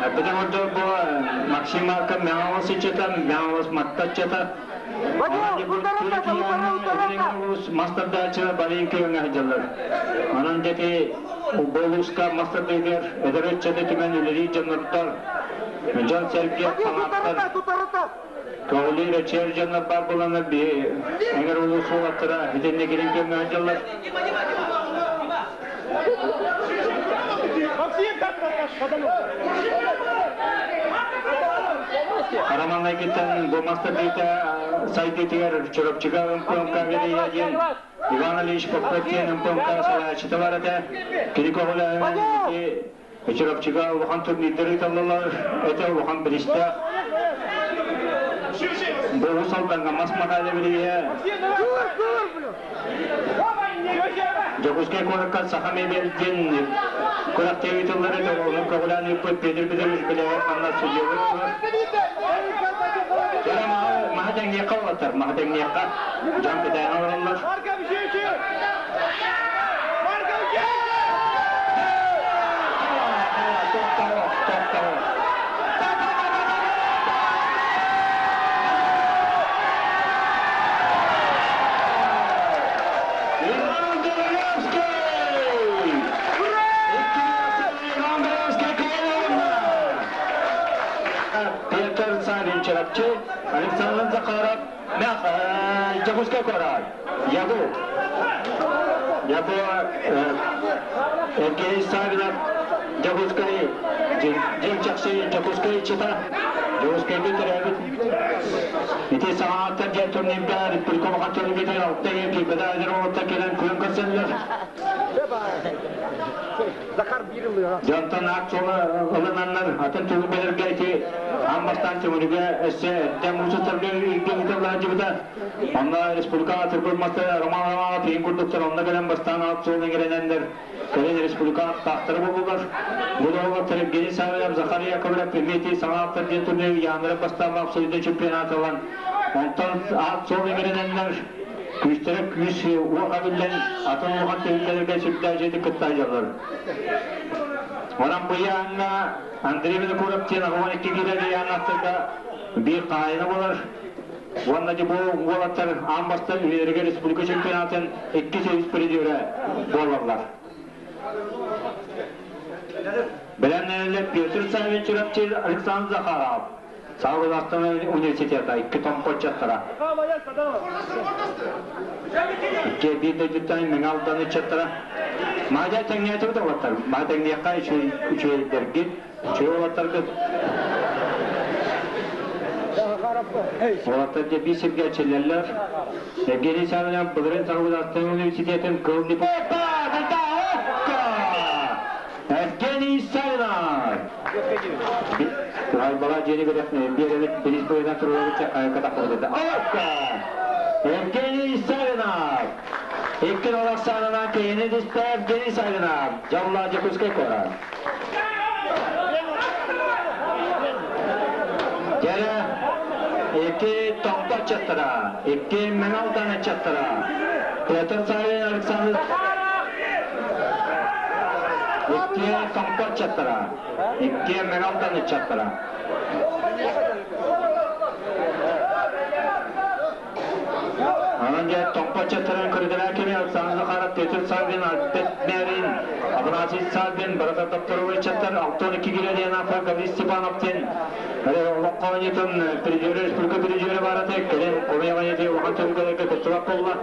Эппитим курдук бу Максим Марков Мэҥэ иччитэ, Мэҥэ Маттаччата. Мастардааччы Балин күөҥҥэ сылдьаллар. Онон дьэти Болуска мастардыгар эдэр ыччаты түмэн үлэлиир дьоннортор, дьон-сэргэ фанаттар, көҕүлүүр эчээр дьоннор баар буоланнар биһи эҥэр улуус уолаттара итиннэ кирин көмөһөн дьаллар. Хараманнайгыттан бу мастардыыта сайдыытыгар Чурапчыга МПМК Верия диэн Иван Ильич Попов диэн МПМК салайааччыта бар этэ. Кини көҕүлээһинэн ити Чурапчыга улахан турнирдары ыыталлар этэ, улахан бириистээх. Бу Уус Алдаҥҥа мас махаайа бирииһэ. Дьокуускай куоракка Саха мебель диэн күрэхтэ ыытыллар этэ, ону көҕүлээн ыыппыт Петр Петрович Беляев манна судьуйабыт тур. Дьэ, маһы тэҥниэххэ уолаттар, маһы тэҥниэххэ. Дьон кэтээн олороллор. Иван Белявский! Иван Белявский Петр Савин Чарапчы, Александр Захаров, Дьокуускай куорат, Ягу. Ягу Евгений Савинов, Дьокуускай, Дьиҥ чахчы Дьокуускай иччитэ, Дьокуускайга төрөөбүт. Ити саҥааттан диэн турнирга республика улахан турнирга алта иһин киирбэтэ эдэр уолаттар кэлэн күөн көрсөллөр. Захар биир ылыаҕа. Дьонтон аат суола ылынаннар атын түһүлгэлэргэ ити аан бастаан Төҥүлүгэ өссө эрдэ муус устарга үрдүк ыытыллааччыбыта. Онно республика аатырбыт мастера Роман Романов иһин курдуктар онно кэлэн бастаан аат суол иҥэрэнэннэр кэлин республика ааттаахтара буоллулар. Бу доҕолоттор Евгений Савельев, Захар Яковлев эмиэ саҥа аттар диэн турнир Яндра бастаан абсолютнай чемпионат ылан онтон аат суол иҥэрэнэннэр күүстэрэ күүс уоха биллэн атын улахан түһүлгэлэргэ сүрдээх дьиэтик кытта сылдьаллар. Онон бу ыйааһыҥҥа Андрей Винокуров диэн 12 киилэ ыйааһыннахтарга биир хаһаайына буолар. Уонна бу уолаттар аан бастаан үйэлэригэр республика чемпионатын иккис үһүс призерэ буолаллар. Бэлэмнэнэллэр Петр Саввич Чурапчы, Александр Захаров. Саха Казахстан университета икки томпоччаттара. Икки биир дойдуттан Мэҥэ Алдан ыччаттара. Маадьа тэҥнээтибит уолаттар. Маа тэҥниэххэ үчүгэйдэргит, үчүгэй уолаттаргыт. Уолаттар дьэ биир сиргэ эчиллэллэр. Евгений Савельев былырыын Саха Казахстан университетын кыл депутата Евгений Савинов! Туһайбаҕа дьиэни биэрэбит бириис быһыынан туруорабыт хайакка тахсыбыт Окка! Евгений Савинов! Икки доллар саанынан киһини түстэ Евгений Савинов! Дьоллоох Дьокуускай куорат. Дьэрэ, икки Томпо ыччаттара, икки Мэҥэ Алдан ыччаттара, Петр Савин, Александр Икки Томпо ыччаттара, икки Мэҥэ Алдан ыччаттара. Онон дьэ Томпо ыччаттарын көрүдэрээ кини Александр Захаров, Петр Саввин, Альберт Мерин, Афанасий Саввин, барыта докторовой ыччаттар 62 кило диэн аата Гаврил Степанов диэн олоххо оонньуутун призеры, республика призеры баар этэ. Кэлин Кумей оонньуутун улахан түһүлгэлэргэ кыттыбат буолла.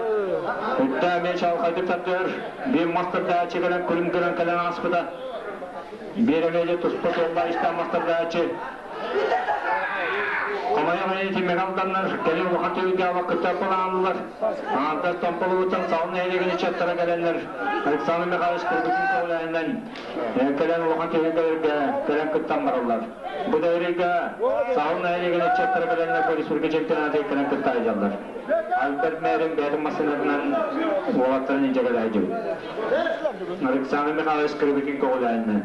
Үрдэ эмиэ чаҕылхайдык тардыһар. Биир мастардааччы кэлэн күлүм гынан кэлэн ааспыта. Биир эмиэ туспа суоллаах истээх мастардааччы Хомойуох иһин Тимир Алданнар кэлин улахан түһүлгэ кытта былааннылар. Аҥардас Томполугуттан Саҕын нэһилиэгин ыччаттара кэлэннэр Александр Михайлович Кыргытын көҕүлээһинэн кэлэн улахан түһүлгэлэргэ кэлэн кыттан бараллар. Бу да ырыыга Саҕын нэһилиэгин ыччаттара кэлэннэр бу республика чемпионатыгар кэлэн кытта сылдьаллар. Альберт Мэрин бэйэтин массыынатынан уолаттарын илдьэ кэлээдьибит. Александр Михайлович Кыргытын көҕүлээһинэн.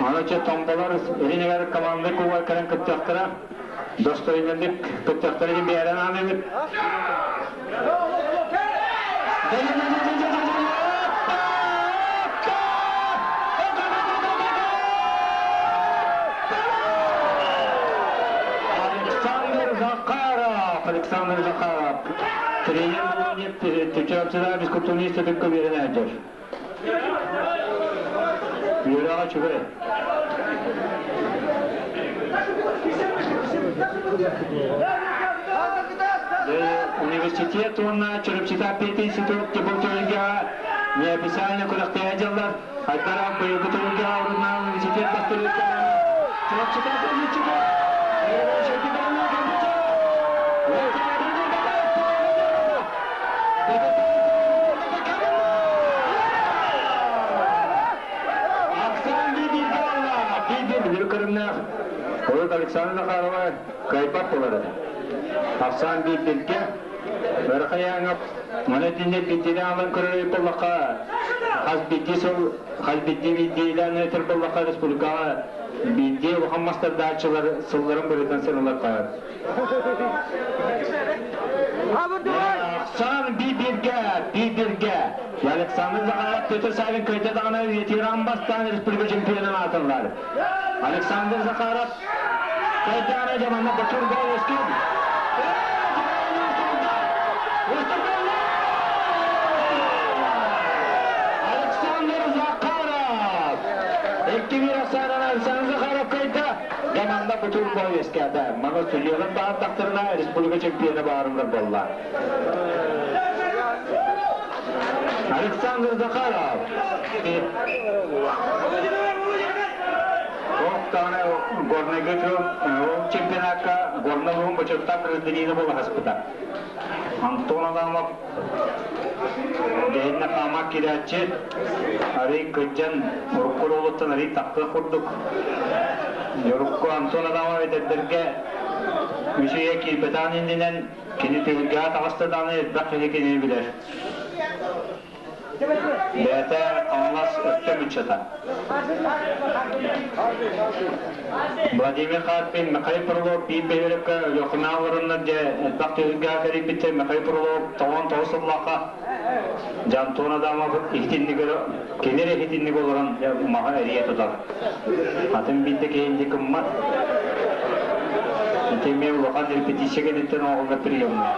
Аны томполор илинигэр команда кубар кэлэн кыттыахтара. Достойнардык кыттыахтара диэн биэрэн ааныбыт. Александр Захаров, Александр Захаров, тренер Түчөпсүлэр физкультурист түккө биэрэн. Үөрэҕэ үчүгэй. Университет уонна Чурапчыта пединститут тибул түһүлгэҕэ неофициально күрэхтэһэ дьыллар Айдарах быйылгы түһүлгэҕэ оруннаах университет бастырыыта Чурапчыта пединститут Урут Александр Захарова кыайбат буолар этэ. Ахсаан биир билгэ, Өрхайааҥап маны итинник биирдиилээн ылан көрөр буоллахха, хас биирдии сыл, хас биирдии биирдиилээн этэр буоллахха республикаҕа биирдии улахан мастардааччылар сылларын быһыытынан сыаналыахха. Ахсаан биир-бииргэ, биир-бииргэ. Александр Захаров Петр Савин кыайда даҕаны үйэтигэр аан бастаан республика чемпионун аатыллар. Александр Захаров кыайдаҕына дьэ манна Бочурга үөскүүр. Александр Захаров! 2-1 ахсаанынан Александр Захаров кыайда. Дьэ манна Бутурго үөскээтэ. Маны судьуйалар баҕардахтарына республика чемпиона баарыннар буолла. Александр Захаров. Охтааны Горнайга ол чемпионакка Горнай улуун бочуоттаах гражданина буола хаспыта. Антон Адамов дэһиннэ хаамак кирээччи арый кыдьан урукку уолуттан арый тахтыах курдук. Урукку Антон Адамов эдэрдэргэ үс үйэ киирбэтэҕин иннинэн кини түһүлгэҕэ таҕыста даҕаны элбэх киһи кинини билэр. Бэйэтэ Хаҥалас өттө ыччата. Владимир Карпин, Михаил Фролов биир бөһүөлэккэ Өлүөхүмэ олороннор дьэ элбэх түһүлгэҕэ кэрийбиттэр. Михаил Фролов 99 сыллаахха дьэ Антон Адамов иһитинник кини эрэ иһитинник олорон дьэ маһы эрийэ тутар. Атын биирдэ киһи инник гыммат. Ити эмиэ улахан репетиция кэнниттэн оҥоһуллар приемҥа.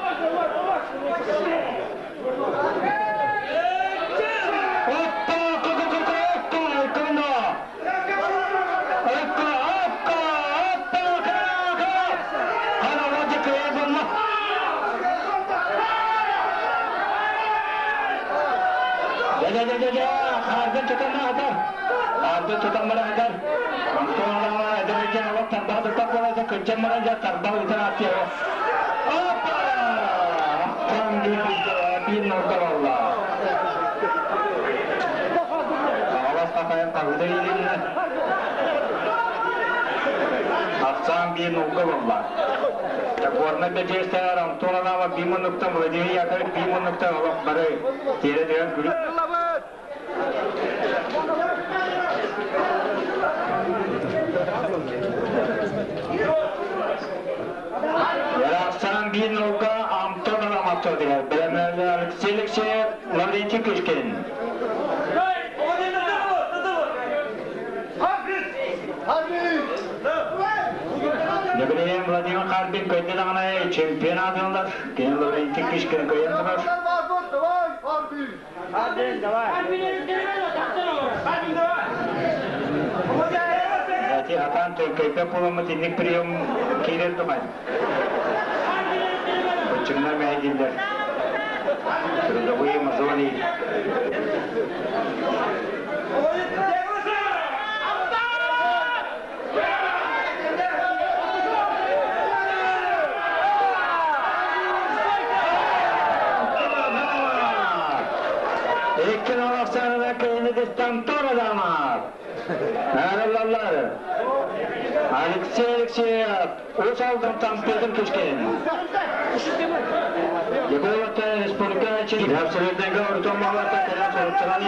Ахсаан биир нолга болла. Горнай бэдьиэстээр Антон Адамов биир муннуктан, Владимир Яковлев биир муннуктан олох бары тиэрэ түһэн күлүк. Ахсаан биир нолга Антон Адамов диһэр. Бэлэмнэлэр Алексей Алексеев, Лаврентий Кышкин. Дебилиэн Владимир Харбин көйдө даҕаны чемпионат ылар. Кини Лаврентий Кишкин көйөн турар. Эти атаан төҥкөйбөт буоламмыт инник прием киирэр думай. Быччыҥнар мэһэйдииллэр. Трудовые мозоли. Икки Александр Кеннедистан Адамов. Араллар. Алексей Алексеев, Ус Алдантан Петр Кишкин. Егоров Республика Абсолютныйга Ортон Махлата кэлэн соруттаран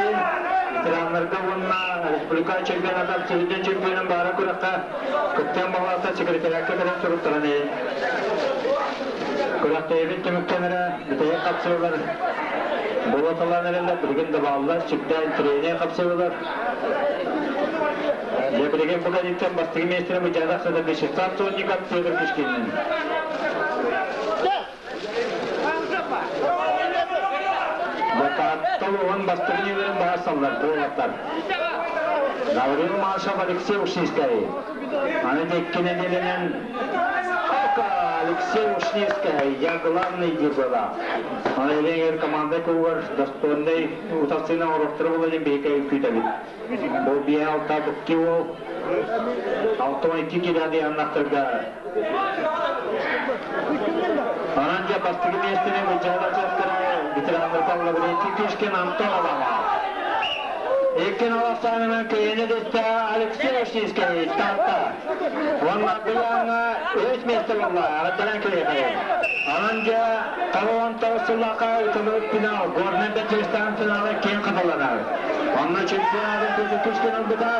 ветераннарга уонна республика чемпионата абсолютный чемпионун баара күрэххэ кыттыан баҕалаахтар секретариакка кэлэн суруттаран күрэхтэһиибит түмүктэнэрэ бүтэһик хапсыылар буолаталаан эрэллэр билигин да бааллар сүрдээх тренер хапсыылар Дьэ билигин бу кэнниттэн бастакы миэстэни Мыдьаадах сыта Вячеслав Сотников Петр Кишкинин. Батаатта уһун бастакы ньүмэрин баһарсаллар буолаттар. Гаврил Малышев, Алексей Ушницкай. Аны икки нэдиэлэнэн Алексей Ушницкай, я главный дии была. Аны эгер команда куугар достойный утарсыына оҥоруохтара буолла диэн биһиги күүтэбит. Бу биэ алта букки уол 62 килэ дианнахтарга. Анан дьэ бастакы миэстэни былдьаһалар ветераннар Лаврентий Кишкин, Антон Абамов. Иккин алафсаанынан кыйыны дэтте Алексей Ушницкий, Таатта. Уонна быйааҥҥа үс миэстэ буолла, аҕаттаран кириэхэ. Анан дьэ 99 сыллаахха ыытыллыбыт финал, Горнай Бэчэристан финала киэҥ хатыланар. Онно чемпионатын Петр Кишкин ылбыта,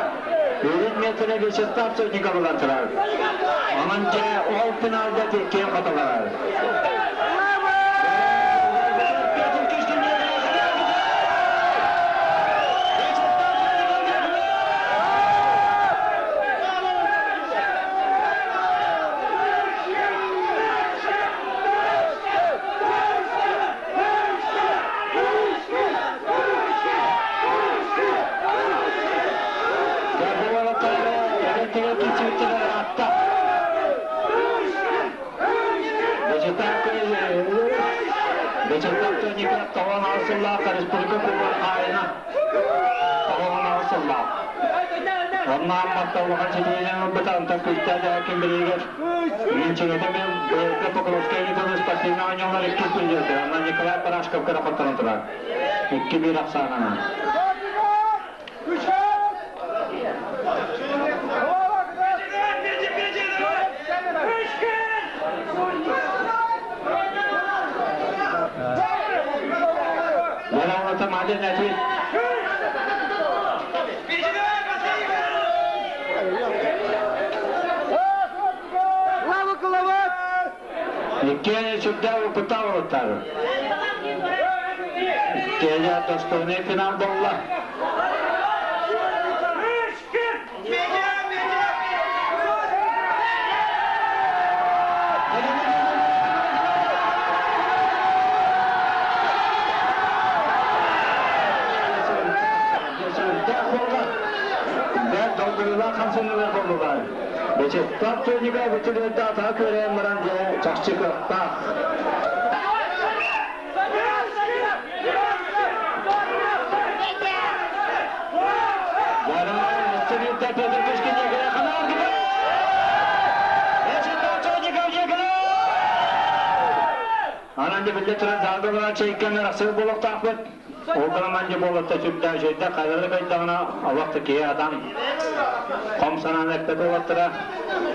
үрүт миэстэни Вячеслав Сотников ылан турар. Онон дьэ ол финалга киэҥ хатыланар. Петр Кишкин Вячеслав Тоников тоҕон сыллаах республика кубогын хаайына тоҕон сыллаах. Онно Амматта улахан ситиһиинэн ылбыта, онтон күүстээх ким билигэр Минчиҥэтэ мен быйылгы Покровскай ыытыллыы спортивнай оонньуулар иккис призердэр. Онно Николай Барашков кыра хотторон турар. 2-1 ахсаанынан. Яна Маден Әтит. Слава Головат! Иккиэн сүрдээх опыттаах уолаттар. Иккиэнэ достойный финал буолла. Сүрдээх буолла. Бэрт долгуйуулаах хамсаныылар буоллулар. Вячеслав Сотников бүтүнүөрдэ атаҕа күөрэйэн баран дьэ чахчы кыахтаах. Петр Пушкин Анан билле туран залга чайканар асыл болуктаахпыт. Ол гынан дьэ буолатта сүрдээх үчүгэйдэ хайдары кайдаҕына олох да киһи адам хом санаан эппэт уолаттара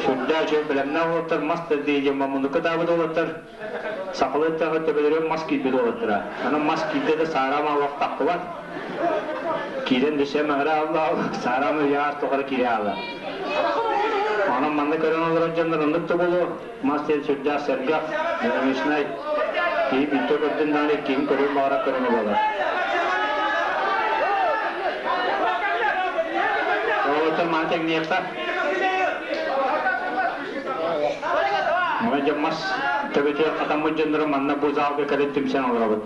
сүрдээх үчүгэй бэлэмнээх уолаттар мас да дии диэн муннукка таабыт уолаттар сахалыы эттэххэ төбөлөрүгэр мас киирбит уолаттара. Аны мас киирдэ да саараама олох тахтыбат. Киирэн дүсэм ыҥыра алла саараама үйэ тухары киирэ аала. Онон манна көрөн олорор дьоннор оннук да буолуо. Мас диэн сүрдээх сэргэх, динамичнай киһи биирдэ көрдүн даҕаны иккиһин көрүөн баҕарар көрүҥэ буолар. Уолаттар маны тэҥниэххэ. Мана дьон мас төбөтүгэр хатаммыт дьоннору манна бу залга кэлэн түмсэн олоробут.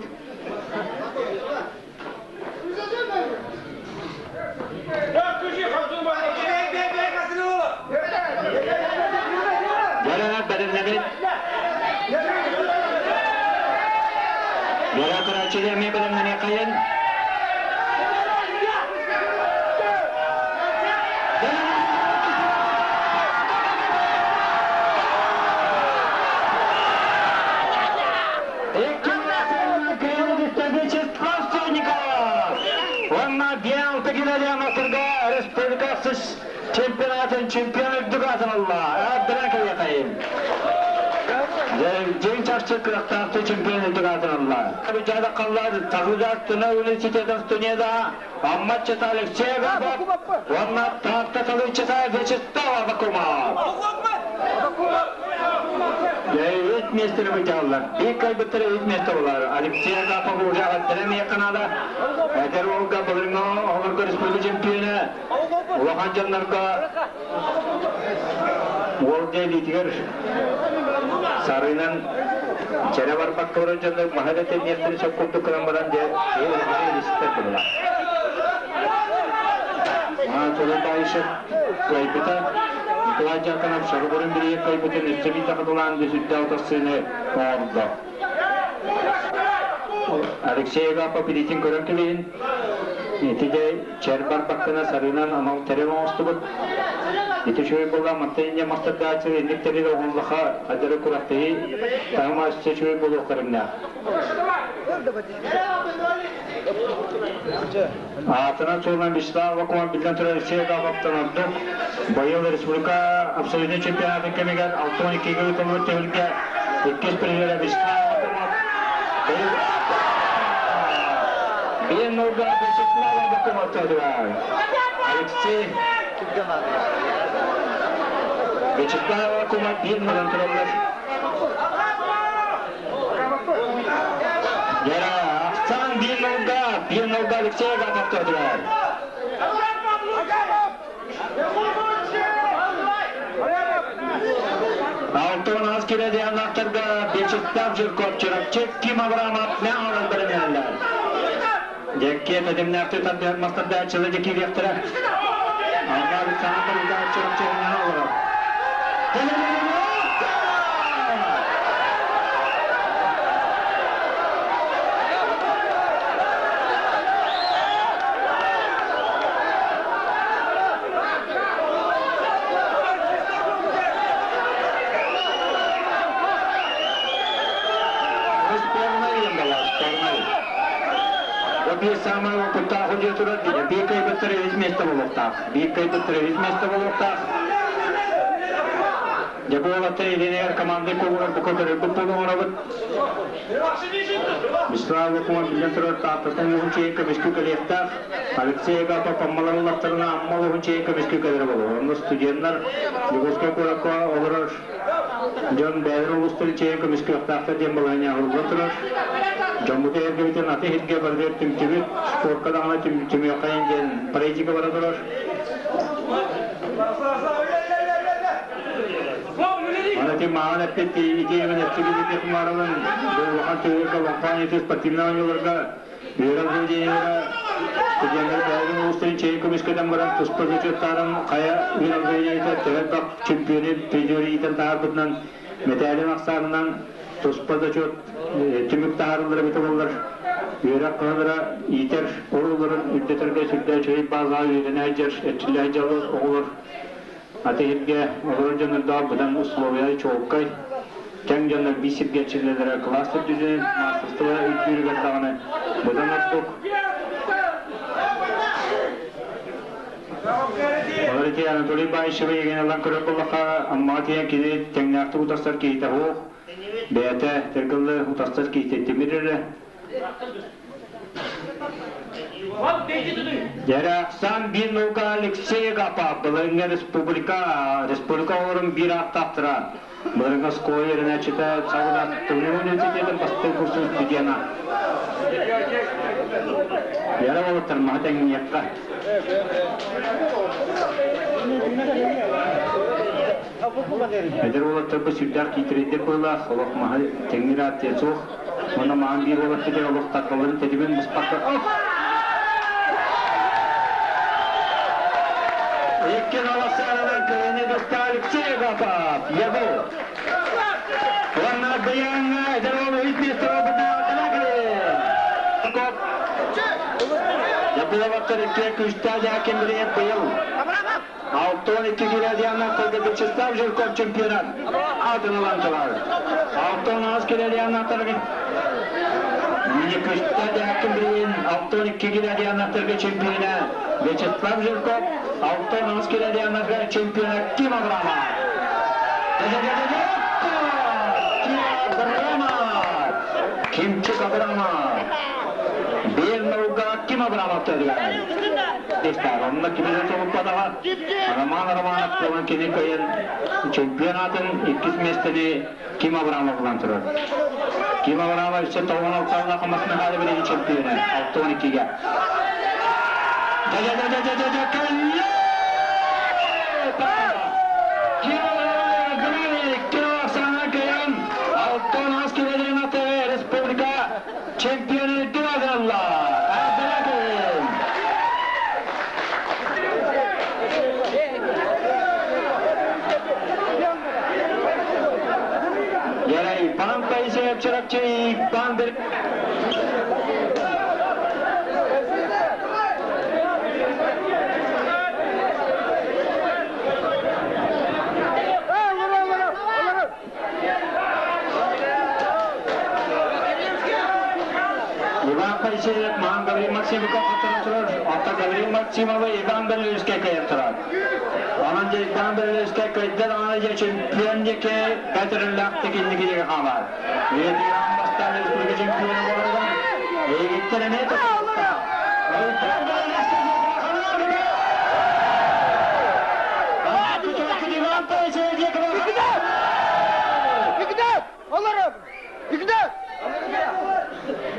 Дьэрэ бэлэмнэбит. Дьэрэ көрөөччүлэр эмиэ бэлэмнэниэххэйин. Уонна Биалта Геннадий Республика чемпионатын чемпион үрдүк аатын ылла. Әбдірен кәйекайын. Дьиҥ чахчы кыахтаахты чемпион үрдүк аатын ылла. Жада қаллар Тагыдар Түнә университетын студенті Амматчыта Алексей Габов, уонна Таатта талыыччыта Вячеслав Абакумов. Үт миэстэни бытааллар. Биир кайбыттары үт миэстэ болар. Алексей Агапов уже аттарын якынада. Эдэр уолга былырыҥҥы оҕолорго республика чемпиона. Улахан дьоннорго уол дьиэлиитигэр сарыынан чэрэ барбакка барар дьоннор маһа да тэниэхтэрин сөп курдук гынан баран дьэ киһи улаханы илистэр буолар. Анатолий Баишев кыайбыта. Николай Дьяконов Шарбурун бирииһи кыайбытын өссө биир хатылаан сүрдээх утарсыыны оҥордо. Алексей Агапов илиитин көрөн кэбиһин. Ити дьэ чэр барбаккына сарыынан анал тэрил оҥостубут. Ити үчүгэй буолла, мантан инньэ мастардааччы инник тэрил оҥоһуллаха хадары күрэхтэһии таһыма өссө үчүгэй буолуох көрүҥнээх. Аатынан суолунан Вячеслав Аввакумов биллэн турар Алексей Агапов-тан ордук. Быйыл республика абсолютнай чемпионатын кэмигэр 62-гэ ыытыллыбыт түһүлгэ иккис призера Вячеслав Аввакумов быйыл Биир нолга Вячеслав Аввакумов төрүөр. Алексей Вячеслав Аввакумов биир нолан тураллар. Гера, Ахсан биир нолга Алексей Агапов төрүөр. Алтон аз кире дианактарга Вячеслав Жирков, Чурапчы, Ким Абрамов мә алар бірінелер. Декке тәдемнәкті тардыһар мастардаачылы декириэхтэрэ. Ага Александр Чурапчы олорор. Биир саамай опыттаах удьуо турар биир кыайбыттар үһүс миэстэ буолуохтаах. Биир кыайбыттар үһүс миэстэ буолуохтаах. Дьэ бу уолаттар илиинигэр команда кубогар бука көрөрбүт буолан оҥоробут. Вячеслав Лукумов биллэн турар Тааттаттан уһун чэйин көмүскүү кэлиэхтээх. Алексей Агапов Аммалар улахтарына Амма уһун чэйин көмүскүү кэлэрэ буолуо. Онно студеннар Дьокуускай куоракка олорор дьон бэйэлэрин улуустарын чэйин көмүскүөхтаахтар диэн балаһыанньа оҥоһуллан турар. Дьоммут эһэргэбитин аты иһиргэ барытыгар түмтүбүт, спорка даҕаны түмүөххэйин диэн политика бара турар. Аны ити маҕан эппит ити эмэн эпсибит мааралын бу улахан түһүлгэ Лоҥхоон ити спортивнай оонньууларга үөрэх заведениелара студеннар бэйэлэрин улуустарын чэйин көмүскэтэн баран туспа зачеттарын хайа үөрэх заведениета төһө элбэх чемпиону призеры иитэн таһаарбытынан мэтээлин ахсаанынан туспа зачет түмүк таһаарыллара эбитэ буоллар үөрэх кыһалара иитэр оҕолорун үрдэтэргэ сүрдээх үчүгэй баазаҕа үөрэнэ сылдьар эрчиллэ сылдьар оҕолор аты иһиргэ олорор дьоннордоох быдан условия чуолкай тэҥ дьоннор биир сиргэ эрчиллэллэрэ кылаас үрдүнэн маастарыстыба үрдүүрүгэр даҕаны быдан ордук. Олор ити Анатолий Баишевы еген ылан көрөр буоллахха, Аммаҕа тиийэн кини тэҥнээхтик утарсар киһитэ суох. Бэйэтэ тыргыллы утарсар киһитэ тимир эрэ. Дьэрээхсан биир наука Алексей Агапов былырыҥҥы республика республика оҕолорун биир ааттаахтара. Былырыҥҥы оскуола үөрэнээччитэ Саҕалаах Тымныы университетын бастакы курсун студена. Яра уолаттар маһы тэҥниэххэ. Эдэр уолаттарбыт сүрдээх киитэрэйдэр быһыылаах, олох маһы тэҥниир ааттыа суох. Уонна маһын биир уолаттар олох тардаларын тэтимин быспакка Икки голосарынан кыһыны кытта Алексей Агапов, Ябу. Уонна Быйаҥҥа эдэр уол үс миэстэ Ябуловаттар икки күүстээх дьаакин билиэт быйыл. 62 килограммнартарга Вячеслав Жирков чемпионат аатын ылан турар. 68 килограммнартарга Мини күстээх билин 62 килограммнартарга чемпиона Вячеслав Жирков, 68 килограммнарга чемпиона Ким Абрамов. Ким Абрамов! Кимчик Абрамов! Биир нолга Ким Абрамов төрүгэр. Онно кими толуппатаҕа Роман Романов буолан кини кыайан чемпионатын иккис миэстэни Ким Абрамов ылан турар. Ким Абрамов өссө тоҕон алталлаах Мас Михайлов билигин чемпиона 62-ге. Дьэ-дьэ-дьэ-дьэ-дьэ кэллэ! Ким Абрамов икки саҥа кыайан 68 килограмм республика чемпионы үрдүк аҕалла. Поисеев Чурапчы Иван Иван Поисеев Махан Гаврил Максимовка хотторон турар, онтон Гаврил Максимова Иван Беллевскэй кыайан турар. Онон дьэ Иван Беллевскэй кыайдан аны дьэ чемпион диэки бөтөрүллээхтик инники диэки хаалар. Үйэтигэр бастаан республика чемпиона буоларыгар эйигиттэн эмиэ Иван Поисеев диэки Олорор! Игнат!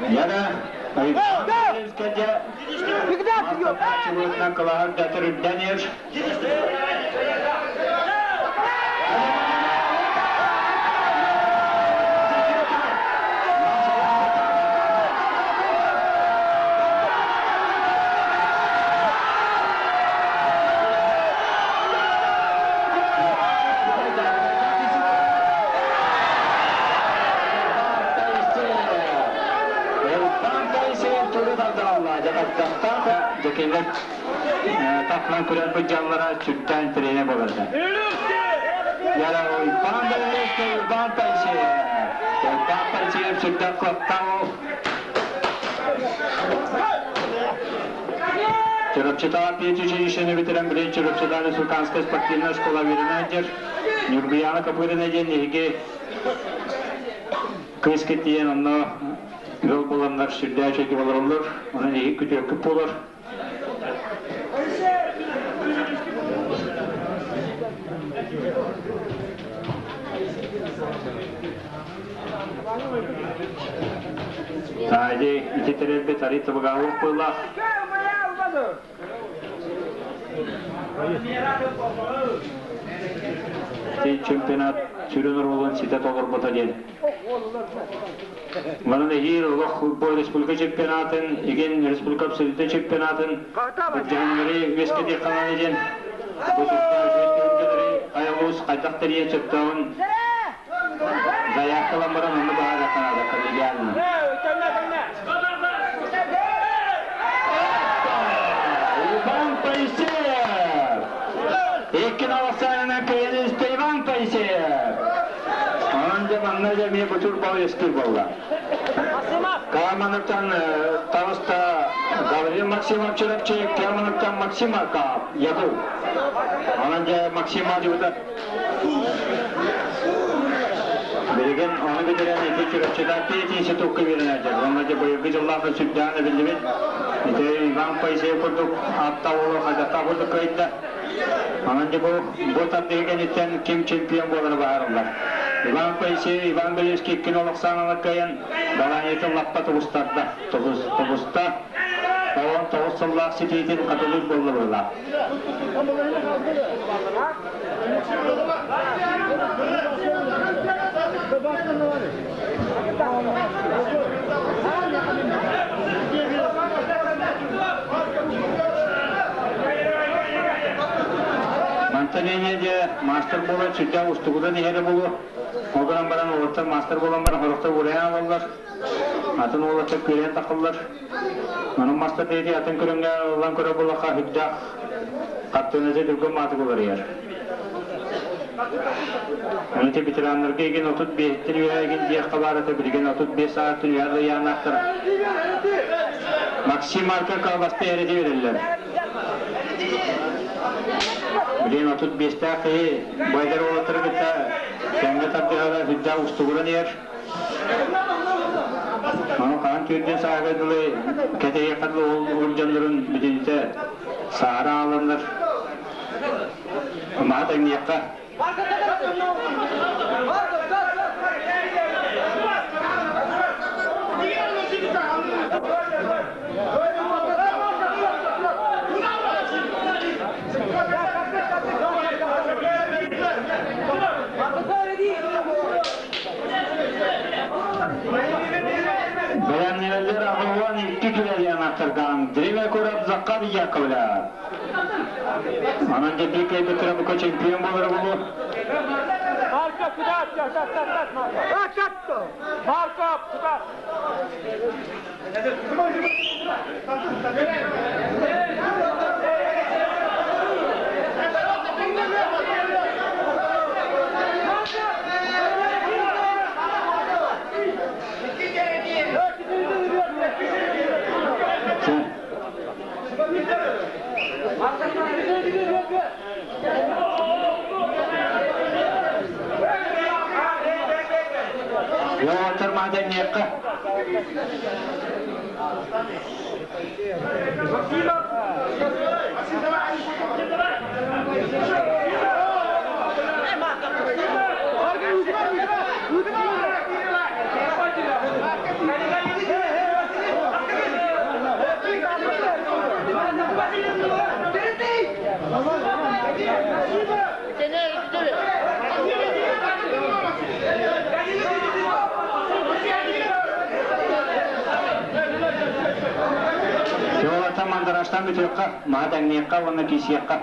Яна Иван Игнат! Чулуутунан кылаһар датыр үрдэн ир. Дьэкийлэр тахнан күрэр быдьаллара сүрдээн тренер боларда. Яра Иван Беллевский, Иван Поисеев. Иван Поисеев сүрдээх куоттау. Чурапчытаа педучилищены бүтэрэн билин Чурапчытаа республиканская спортивная школа үөрэнээддер. Ньургуяна Копырина диэн эһиги кыыс тиийэн онно ыал буоланнар сүрдээх үчүгэй олороллор. Онон эһиги күтүөккүт буолар. Таайди ити тэрилбит ари табыгаалык буоллах. Ити чемпионат сүрүн оруолун ситэ толорбута диэн. Манан эһиил олох футбол республика чемпионатын, игин республика абсолютнай чемпионатын былдьаһыннары үөскэтиэх ханааны диэн бу сүрдээх үчүгэй түһүлгэлэри айылуус хайдах тэрийэн сөптөөҕүн заявкалан баран онно баһаарыахха наада коллегиально. Иван Поисеев! Иккин алассаанынан кыайан истэ Иван Поисеев! Онон дьэ манна дьэ эмиэ бутур бал үөскүүр буолла. Кааманыттан таҕыста Гаврил Максимов Чурапчы, Кааманыттан Максим Аркаев, Ягул. Онон дьэ Максим Адьыбыта Билигин ону бүтэрэн ити Чурапчыга пять институкка үөрэнэллэр. Уонна дьэ быйылгы дьыллаах сүрдээх эбиллибит. Ити Иван Поисеев курдук ааттаах уолу хайдахтаах курдук кыайда. Онон дьэ бу тардыһыы кэнниттэн ким чемпион буолара быһаарыллар. Иван Поисеев, Иван Белевский иккини олох саҥалар кыайан балаанньатын лаппа тубустарда. Тубуста. 19 сыллаах ситиитин хатылыыр буолла быһыылаах. Мантан инньэ дьэ маастар буолан сүрдээх устугутан иһэрэ буолуо. Ол гынан баран уолаттар маастар буолан баран сорохтор уурайан ылаллар, атын уолаттар күөрэйэн тахаллар. Онон маастар диэти атын көрүҥҥэ ылан көрөр буоллахха сүрдээх хартыыната түргэн маатык уларыйар. Ону ити ветераннарга игин 35-тин үөһэ игин диэххэ баар этэ, билигин 35 саатын үөһэ ыйааннаахтар. Максим Марка колбаста эрэти береллер. Билигин 35-тээх киһи байдар уолаттары кытта тэҥҥэ тардыһара сүрдээх устугуран иһэр. Ону хаһан түүрдэн сааһыгар дылы кэтэһиэххэ дылы ол дьоннорун бүтүнүтэ саара ааланнар Маат эҥниэххэ. Бэлэмнэнэллэр 82 килэлиэн аттардаан Дриме курап Захар Яковлев. Онон дьэ биир кэлбиттэрэ бука чемпион буолара буолуо. Марков, куда? Так, так, так, так, Марков. А, как то? Марков, куда? Уолаттар маһа Уолаттар мандараштан бүтүөххэ, маһа тэҥниэххэ уонна киисиэххэ.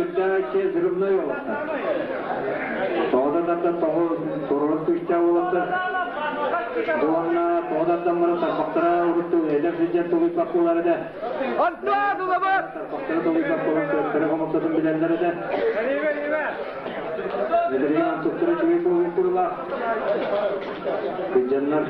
Сүрдәк Активнай уолаттар. Тоҕо тардан тоҕу туруорун күүстээх уолаттар. Уонна тоҕо тардан баран тарбахтара урут эдэр сылдьан тулуйбат буолар этэ. Тарбахтара тулуйбат буолан кыаттара хомолтотун билэллэр этэ. Эдэригин антуктара үчүгэй буолуох курулаах. Кыдьаннар.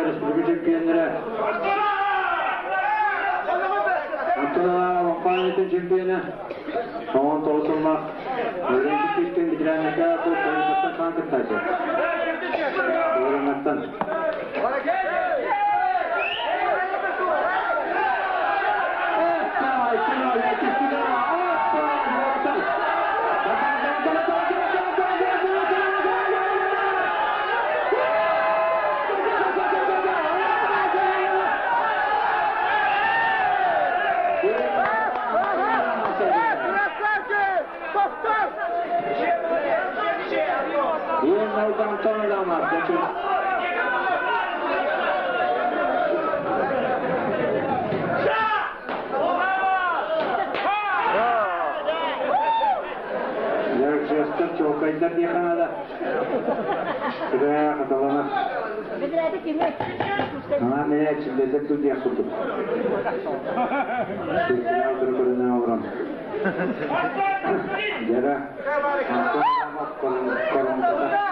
Республика чемпионнара Антон Ломпанитын чемпиона Оон тоҕусуллах Өрөмчүк түстэн ветераннарга бу Калинаттан хаан кыттааччы. Уораннартан. Чуолкайдар диэхэ наада. Кыра хаталанар. Ана мэ чилдэллэр тыл диэх курдук. Көрүнэ олорон. Дьара Антон Коронката.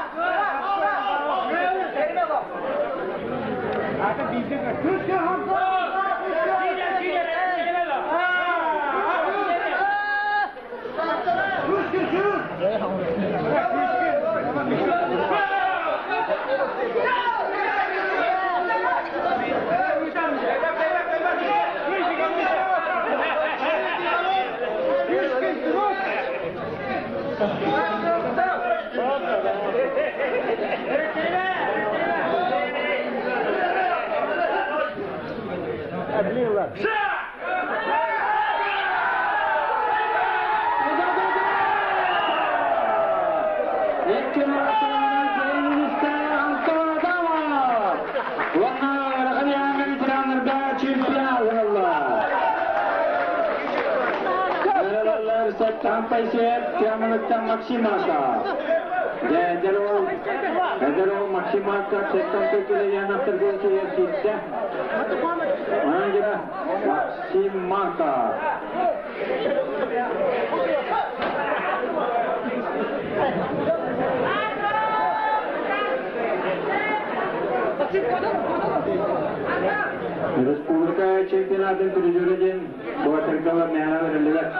Республика чемпионатын призеры диэн Буатыркала мээнэ бэриллибэт.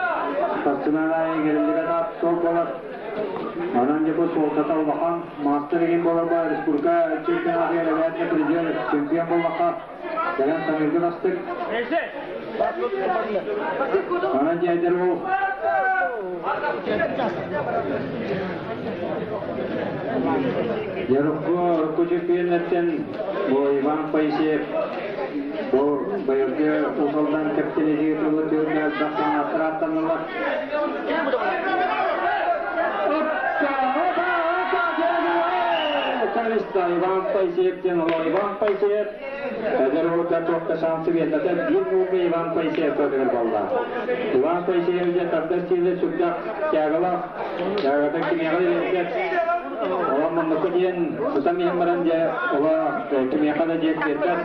Спортсмен аайы иҥэриллибэт аат суол буолар. Онон дьэ бу суолтата улахан. Мастер игин буоларба республика чемпионатыгар эбээтэ призер чемпион буоллахха кэлэн саныыргын астык. Онон дьэ эдэр уол Ярукку чемпионаттан бу Иван Поисеев бу быйылгы Уус-Алдан кэптэнитигэ тылы түөрт элбэх ааттаннылар. Иван Поисеев диэн Иван Поисеев эдэр уолга туохха шансы биэрбэтэ биир мууга Иван Поисеев көрдөрөр буолла. Иван Поисеев дьэ тардar стиле сүрдээх тягалаах, тягата кимиэхэ биэрбэт. Ола манныкка диэн сытан иһэн баран дьэ ола кимиэхэ да диэн биэрбэт.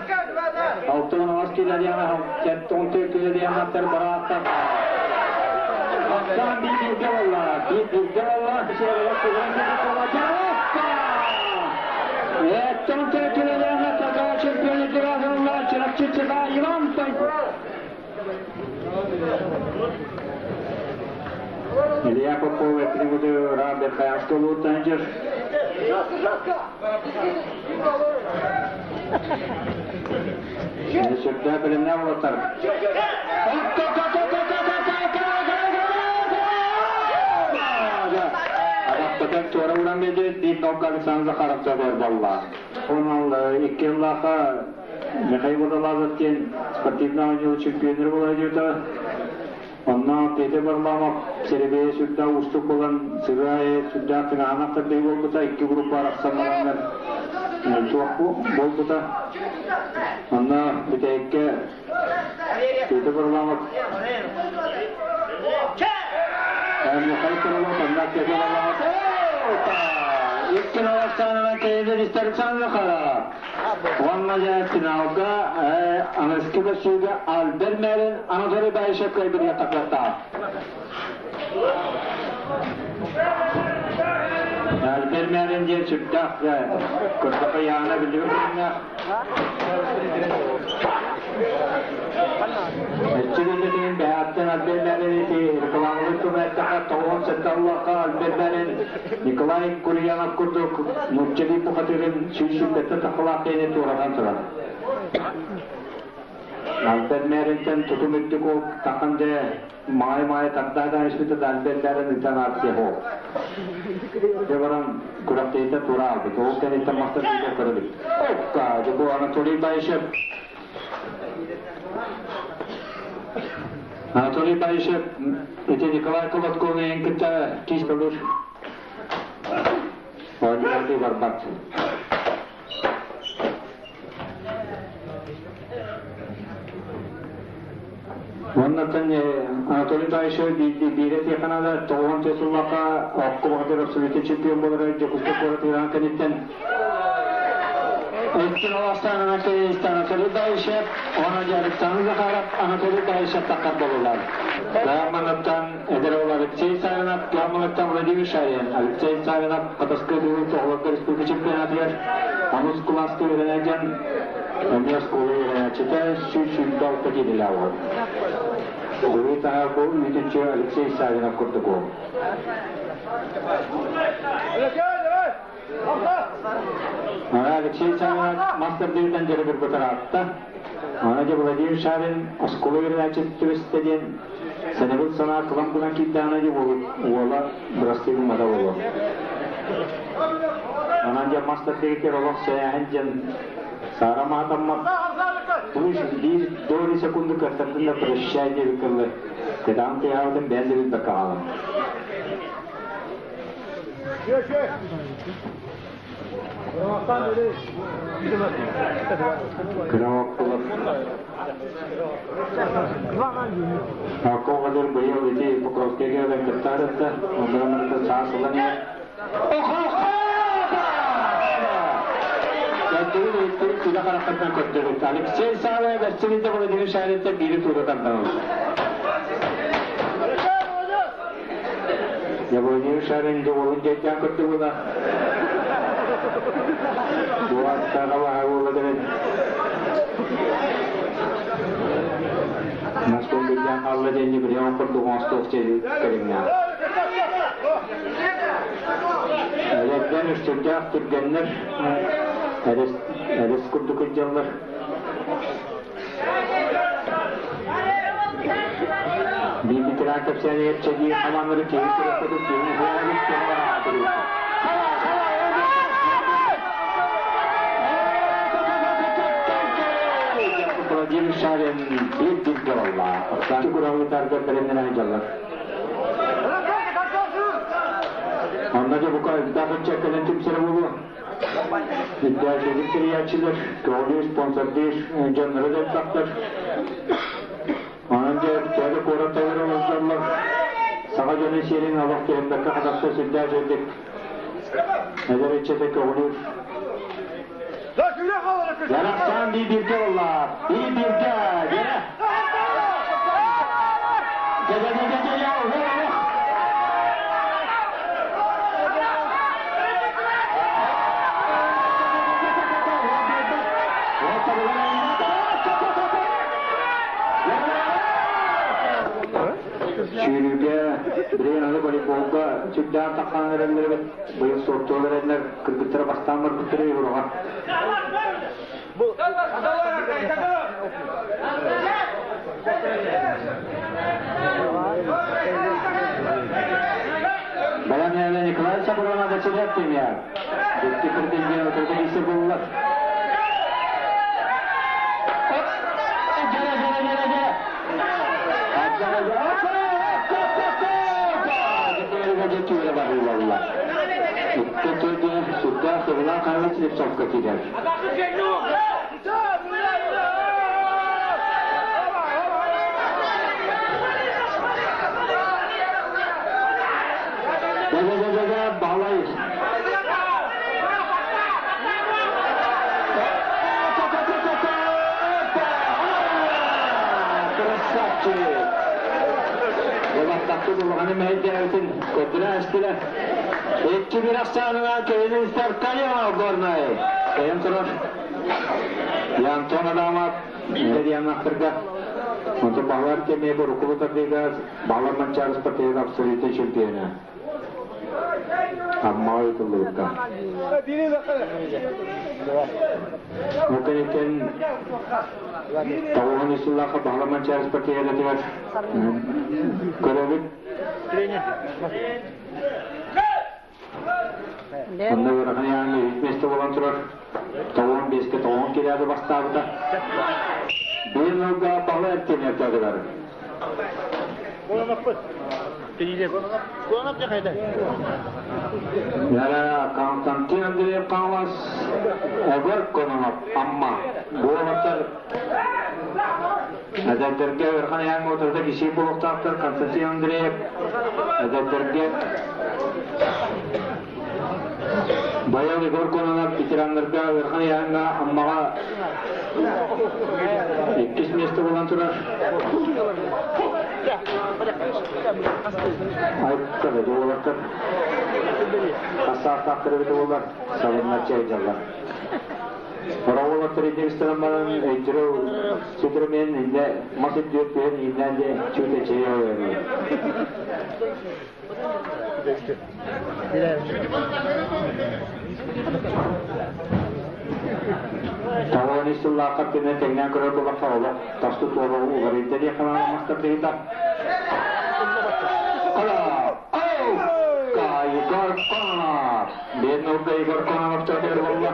6 10 кило диэн 74 кило диэн аттар барааттар. Аттан биир бииргэ буолла. Биир бииргэ буолла. Эттон кило диэн аттар чемпионы Чурапчы Иван Илья Попов этини Роберт Хаянского танжер. Сүрдэ билимнэ болотар. Адаппатан туора уран беди дин ногга Александр Захаров жабыр болла. Onun 2 yılлаха Михаил Водолазов диэн спортивный оонньуу чемпионер буола дьута. Онно Петр Варламов сэрэбиэйэ сүрдээх уустук буолан, сырыы аайы сүрдээх тыҥааһынах тардыы буолбута, икки группа арахсан бараннар туох буолбута. Онно бүтэһиккэ Петр Варламов Михаил Крылов, онно Петр Варламов Икки Александровна Кеннеди Александр Михайлов. Уонна дьэ финалга аныгыскы көрсүүгэ Альберт Мэрин Анатолий Баишев кыайбытыгар тахсыахтаах. Альберт Мэрин диэн сүрдээх кырдьаҕа Яна биллибит көрүҥнээх. Өссө биллэтигин бэһээттэн Альберт Мэрин ити рекламалыыр туһунан эттэххэ, 97 аллахха Альберт Мэрин Николай Курьянов курдук нууччалыы бухатыырын 127 тахалаах киһини туоратан турар. Альберт Мэринтэн тутум үрдүк ол тахан дьэ маай-маай тардаадаан испитэ да Альберт Мэрин ыытан аарсыах ол. Дьэ баран күрэхтэһиитэ тура аалбыт. Ол кэнниттэн мастар биитэ көрө илик. Опка, дьэ бу Анатолий Баишев Анатолий Баишев ити Николай Колоткову кытта киис кылыр. Оонньоотуу барбат. Уоннаттан Анатолий Баишев биирэ тиэханаада тоҕуон сыллаха окко баҕатыр абсолютный чемпион буолар Дьокуускай куорат Иран кэнниттэн Икки аластан Анатолий Баишев уонна Александр Захаров Анатолий Баишев таххар буоллулар. Дааманаттан эдэр уол Алексей Савинов, Дааманаттан Владимир Шарин, Алексей Савинов Хатаска тыылын оҕолорго республика чемпионатыгар онус кылааска үөрэнэр дьон эмиэ оскуола үөрэнээччитэ 126 киилэлээх уол. Быһыы таһа бу үүтүччү Алексей Савинов курдук уол. Алексей Савинов мастер-дьиэтэн дьарыгырбыт ыраатта. Аны дьэ Владимир Шарин оскуола үөрэнээччитэ түбэстэ диэн сэнэбил санаа кылам гынан киирдэҕинэ дьэ уола бырастыы гыммата буолуо. Онон дьэ мастер-дьиэтигэр олох сээһин диэн саара маатаммат. Биир доли секунду кыаттардын да прощай диэбит кыллы. Кытаан тыаһаабытын бэйэн да билбэккэ хаалан. Кырааппылар Акоҕалар быйыл ити Покровскайга ылан кыттаарытта, онон саас ылан Көрдөрүн харахтарынан көрдөрүт. Алексей Савва Василий Владимир Шаринтан биири туура тардан Владимир Шарин уолун дьэйдээн көрдүгүнэ Буаттаҕа баһа буола дэрэн Наскол биллян хаалла диэн билиэн курдук оҥостуох кэриҥнээх. Эдэрдэр үстүрдээх түргэннэр эрес эрес курдук илдьэллэр. Биир кэпсээнигэр чэгии хамааннары киһи көрөккөтүк киһи уһуоҕун киһи Владимир Шарин биир биир буолла. Куралытарга бэлэмнэнэн дьаллар. Онно дьэ бука элбэх ыччат кэлэн түмсэрэ буолуо. Ирдээччилик тэрийээччилэр, көҕүлүүр, спонсордыыр дьоннору да элбэхтэр. Онон дьэ төһө куорат таһыгар олордоллор, саха дьонун сиэрин олох түһэрбэккэ хатарса сүрдээх үчүгэйдик эдэр ыччаты көҕүлүүр. Ярахсан биир-бииргэ буолла. Биир-бииргэ. Дьэ. Дьэ, дьэ, дьэ, дьэ, дьэ, Сүүрүүгэ билигин аны волейболга сүрдээх таххан эрэллэр эбит. Быйыл суоттуолар эрэннэр кыргыттара бастаан барбыттара Юраҕа. Бэлэмнээнэ Николай Сабурова Василев премьер. Дьикти претендент отурда буллар. Сүрдээх кыбылаах хаһыат Слепцовка киирэр. Да-да-да-да, Баһылай. Красавчик! Улаттакты улаҕаны мэһэйдээбитин көрдүрэ эстилэр. 2-1 ахсаанынан кэлин истэр Калимов Горнай. Кэйэн турар. Я Антон Адамов диэн ахтырга. Онтон Баһылар кэмиэ Бурукулу тардыыга Баһылар Манчары спортивный абсолютный чемпиона. Аммаҕа ыытыллыбытта. Бу кэнниттэн 93 сыллаахха Баһылар Манчары спортивнатыгар көрөбүт. Онно ыарахан яаны үс месте болан турар. 95-ке 9 килоды бастаабыта. 1-0-га Баһылай тренер. Яра Константин Андреев Қаңлас, Егор Кононов, Амма. Буолаттар Эдэрдэргэ Өрхан Яң отырда киши болуқтақтар Константин Андреев эдэрдэргэ Баял Егор Кононов ветераннарга Өрхан Яңга Аммаға иккис место болан турар. Айттар, доллар. Асаақтақтыры бит олар, сабыннар чайжалар. Ораволаттар идемистен баран өйдөрө сүтүрмен инде масып дип бер иннен де чүтө чейе. Таваны сыллааққа тенен теңнен көрөр болаққа олақ тасты туолы уғар идде қананы мастар дейді. Ала! Ау! Егор Кононов! Бен Нурда Егор Кононов төтер болла.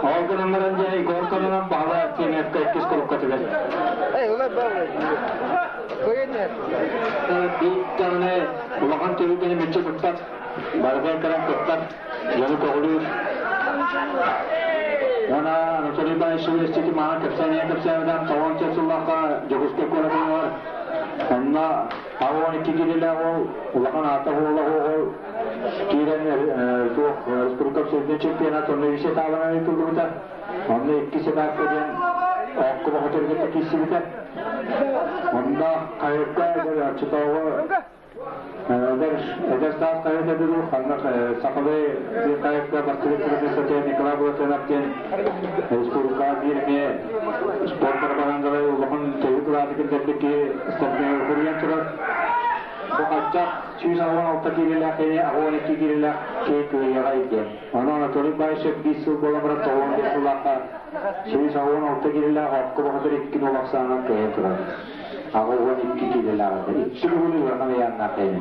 Ол номерын же Егор Кононов Баһылай Артемьевка иккис курукка түгел. Биттаны улахан төбүкени мүччө туттат, баргар каран туттат, жаны коғулур. Она Анатолий Баишев стеки мага кепсәне кепсәнедән таван часуллаха жогуске көрәбәр. Онна авон икки килелә ол улахан ата ола ол кирен туох республика сөзне чемпионат онны висе талана тулута. Онны икки сетап ден окку бахатырга кисибите. Онда кайыкка чытауы Эдер саас кайыта дуру, ханна сақалы кайыкка бастырып профессор Николай Булатенаптен республика бирме спорт барбарандалай улахан төбүк лаатыкын стартне хурьян турар. Бу хаччак сүүс 6 килилэх кene 12 килилэх кей кыйяга икен. Аны Анатолий Баишев 5 сыл бола бара 95 сыллаха сүүс 6 килилэх окку бахатыр икки нолаксаанан кыйя турар. 12 килилэх. Икки бүгүнү бархан янна кыйны.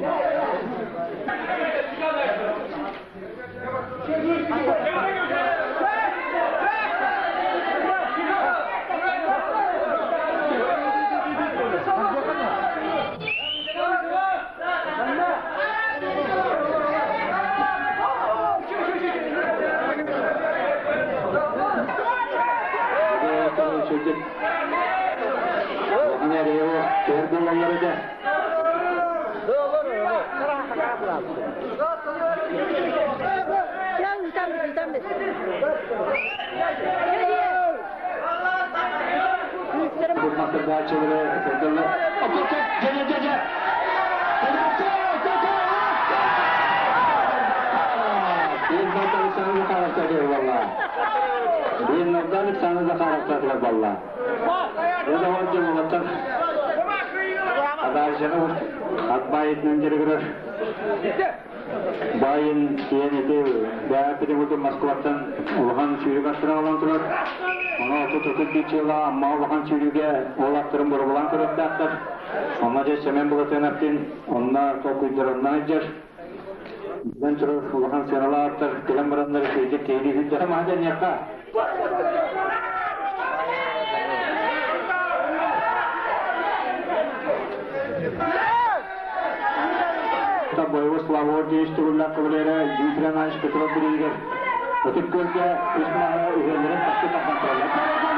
Мастардааччылары сылдьаллар. Дьэ, дьэ, дьэ! Биир Александр Захаровтатыгар балла. Биир Александр Захаровтатыгар балла. Это вот дело Адаажаны ат байытынан дьарыгырар. Байын сиэн ити бэйэппитин курдук Москваттан улахан сүүрүк аттарын ылан турар. Ону 30-35 чыла Амма улахан сүүрүүгэ ол аттарын боробулаан көрүөхтээхтэр. Онно дьэ Сэмэн Былатыанаптын онно толкуйдаранна сылдьар. Билэн турар улахан сыаналаах аттар кэлэн бараннар үчүгэйдик киһилии сылдьар. Маһа дьанньыахха. Боевой слава орден төгүллээх кавалера Дмитрий Иванович Петров бириигэр Ытык Күөлгэ үс маһы үһүөннэрин тахсы тардан тураллар.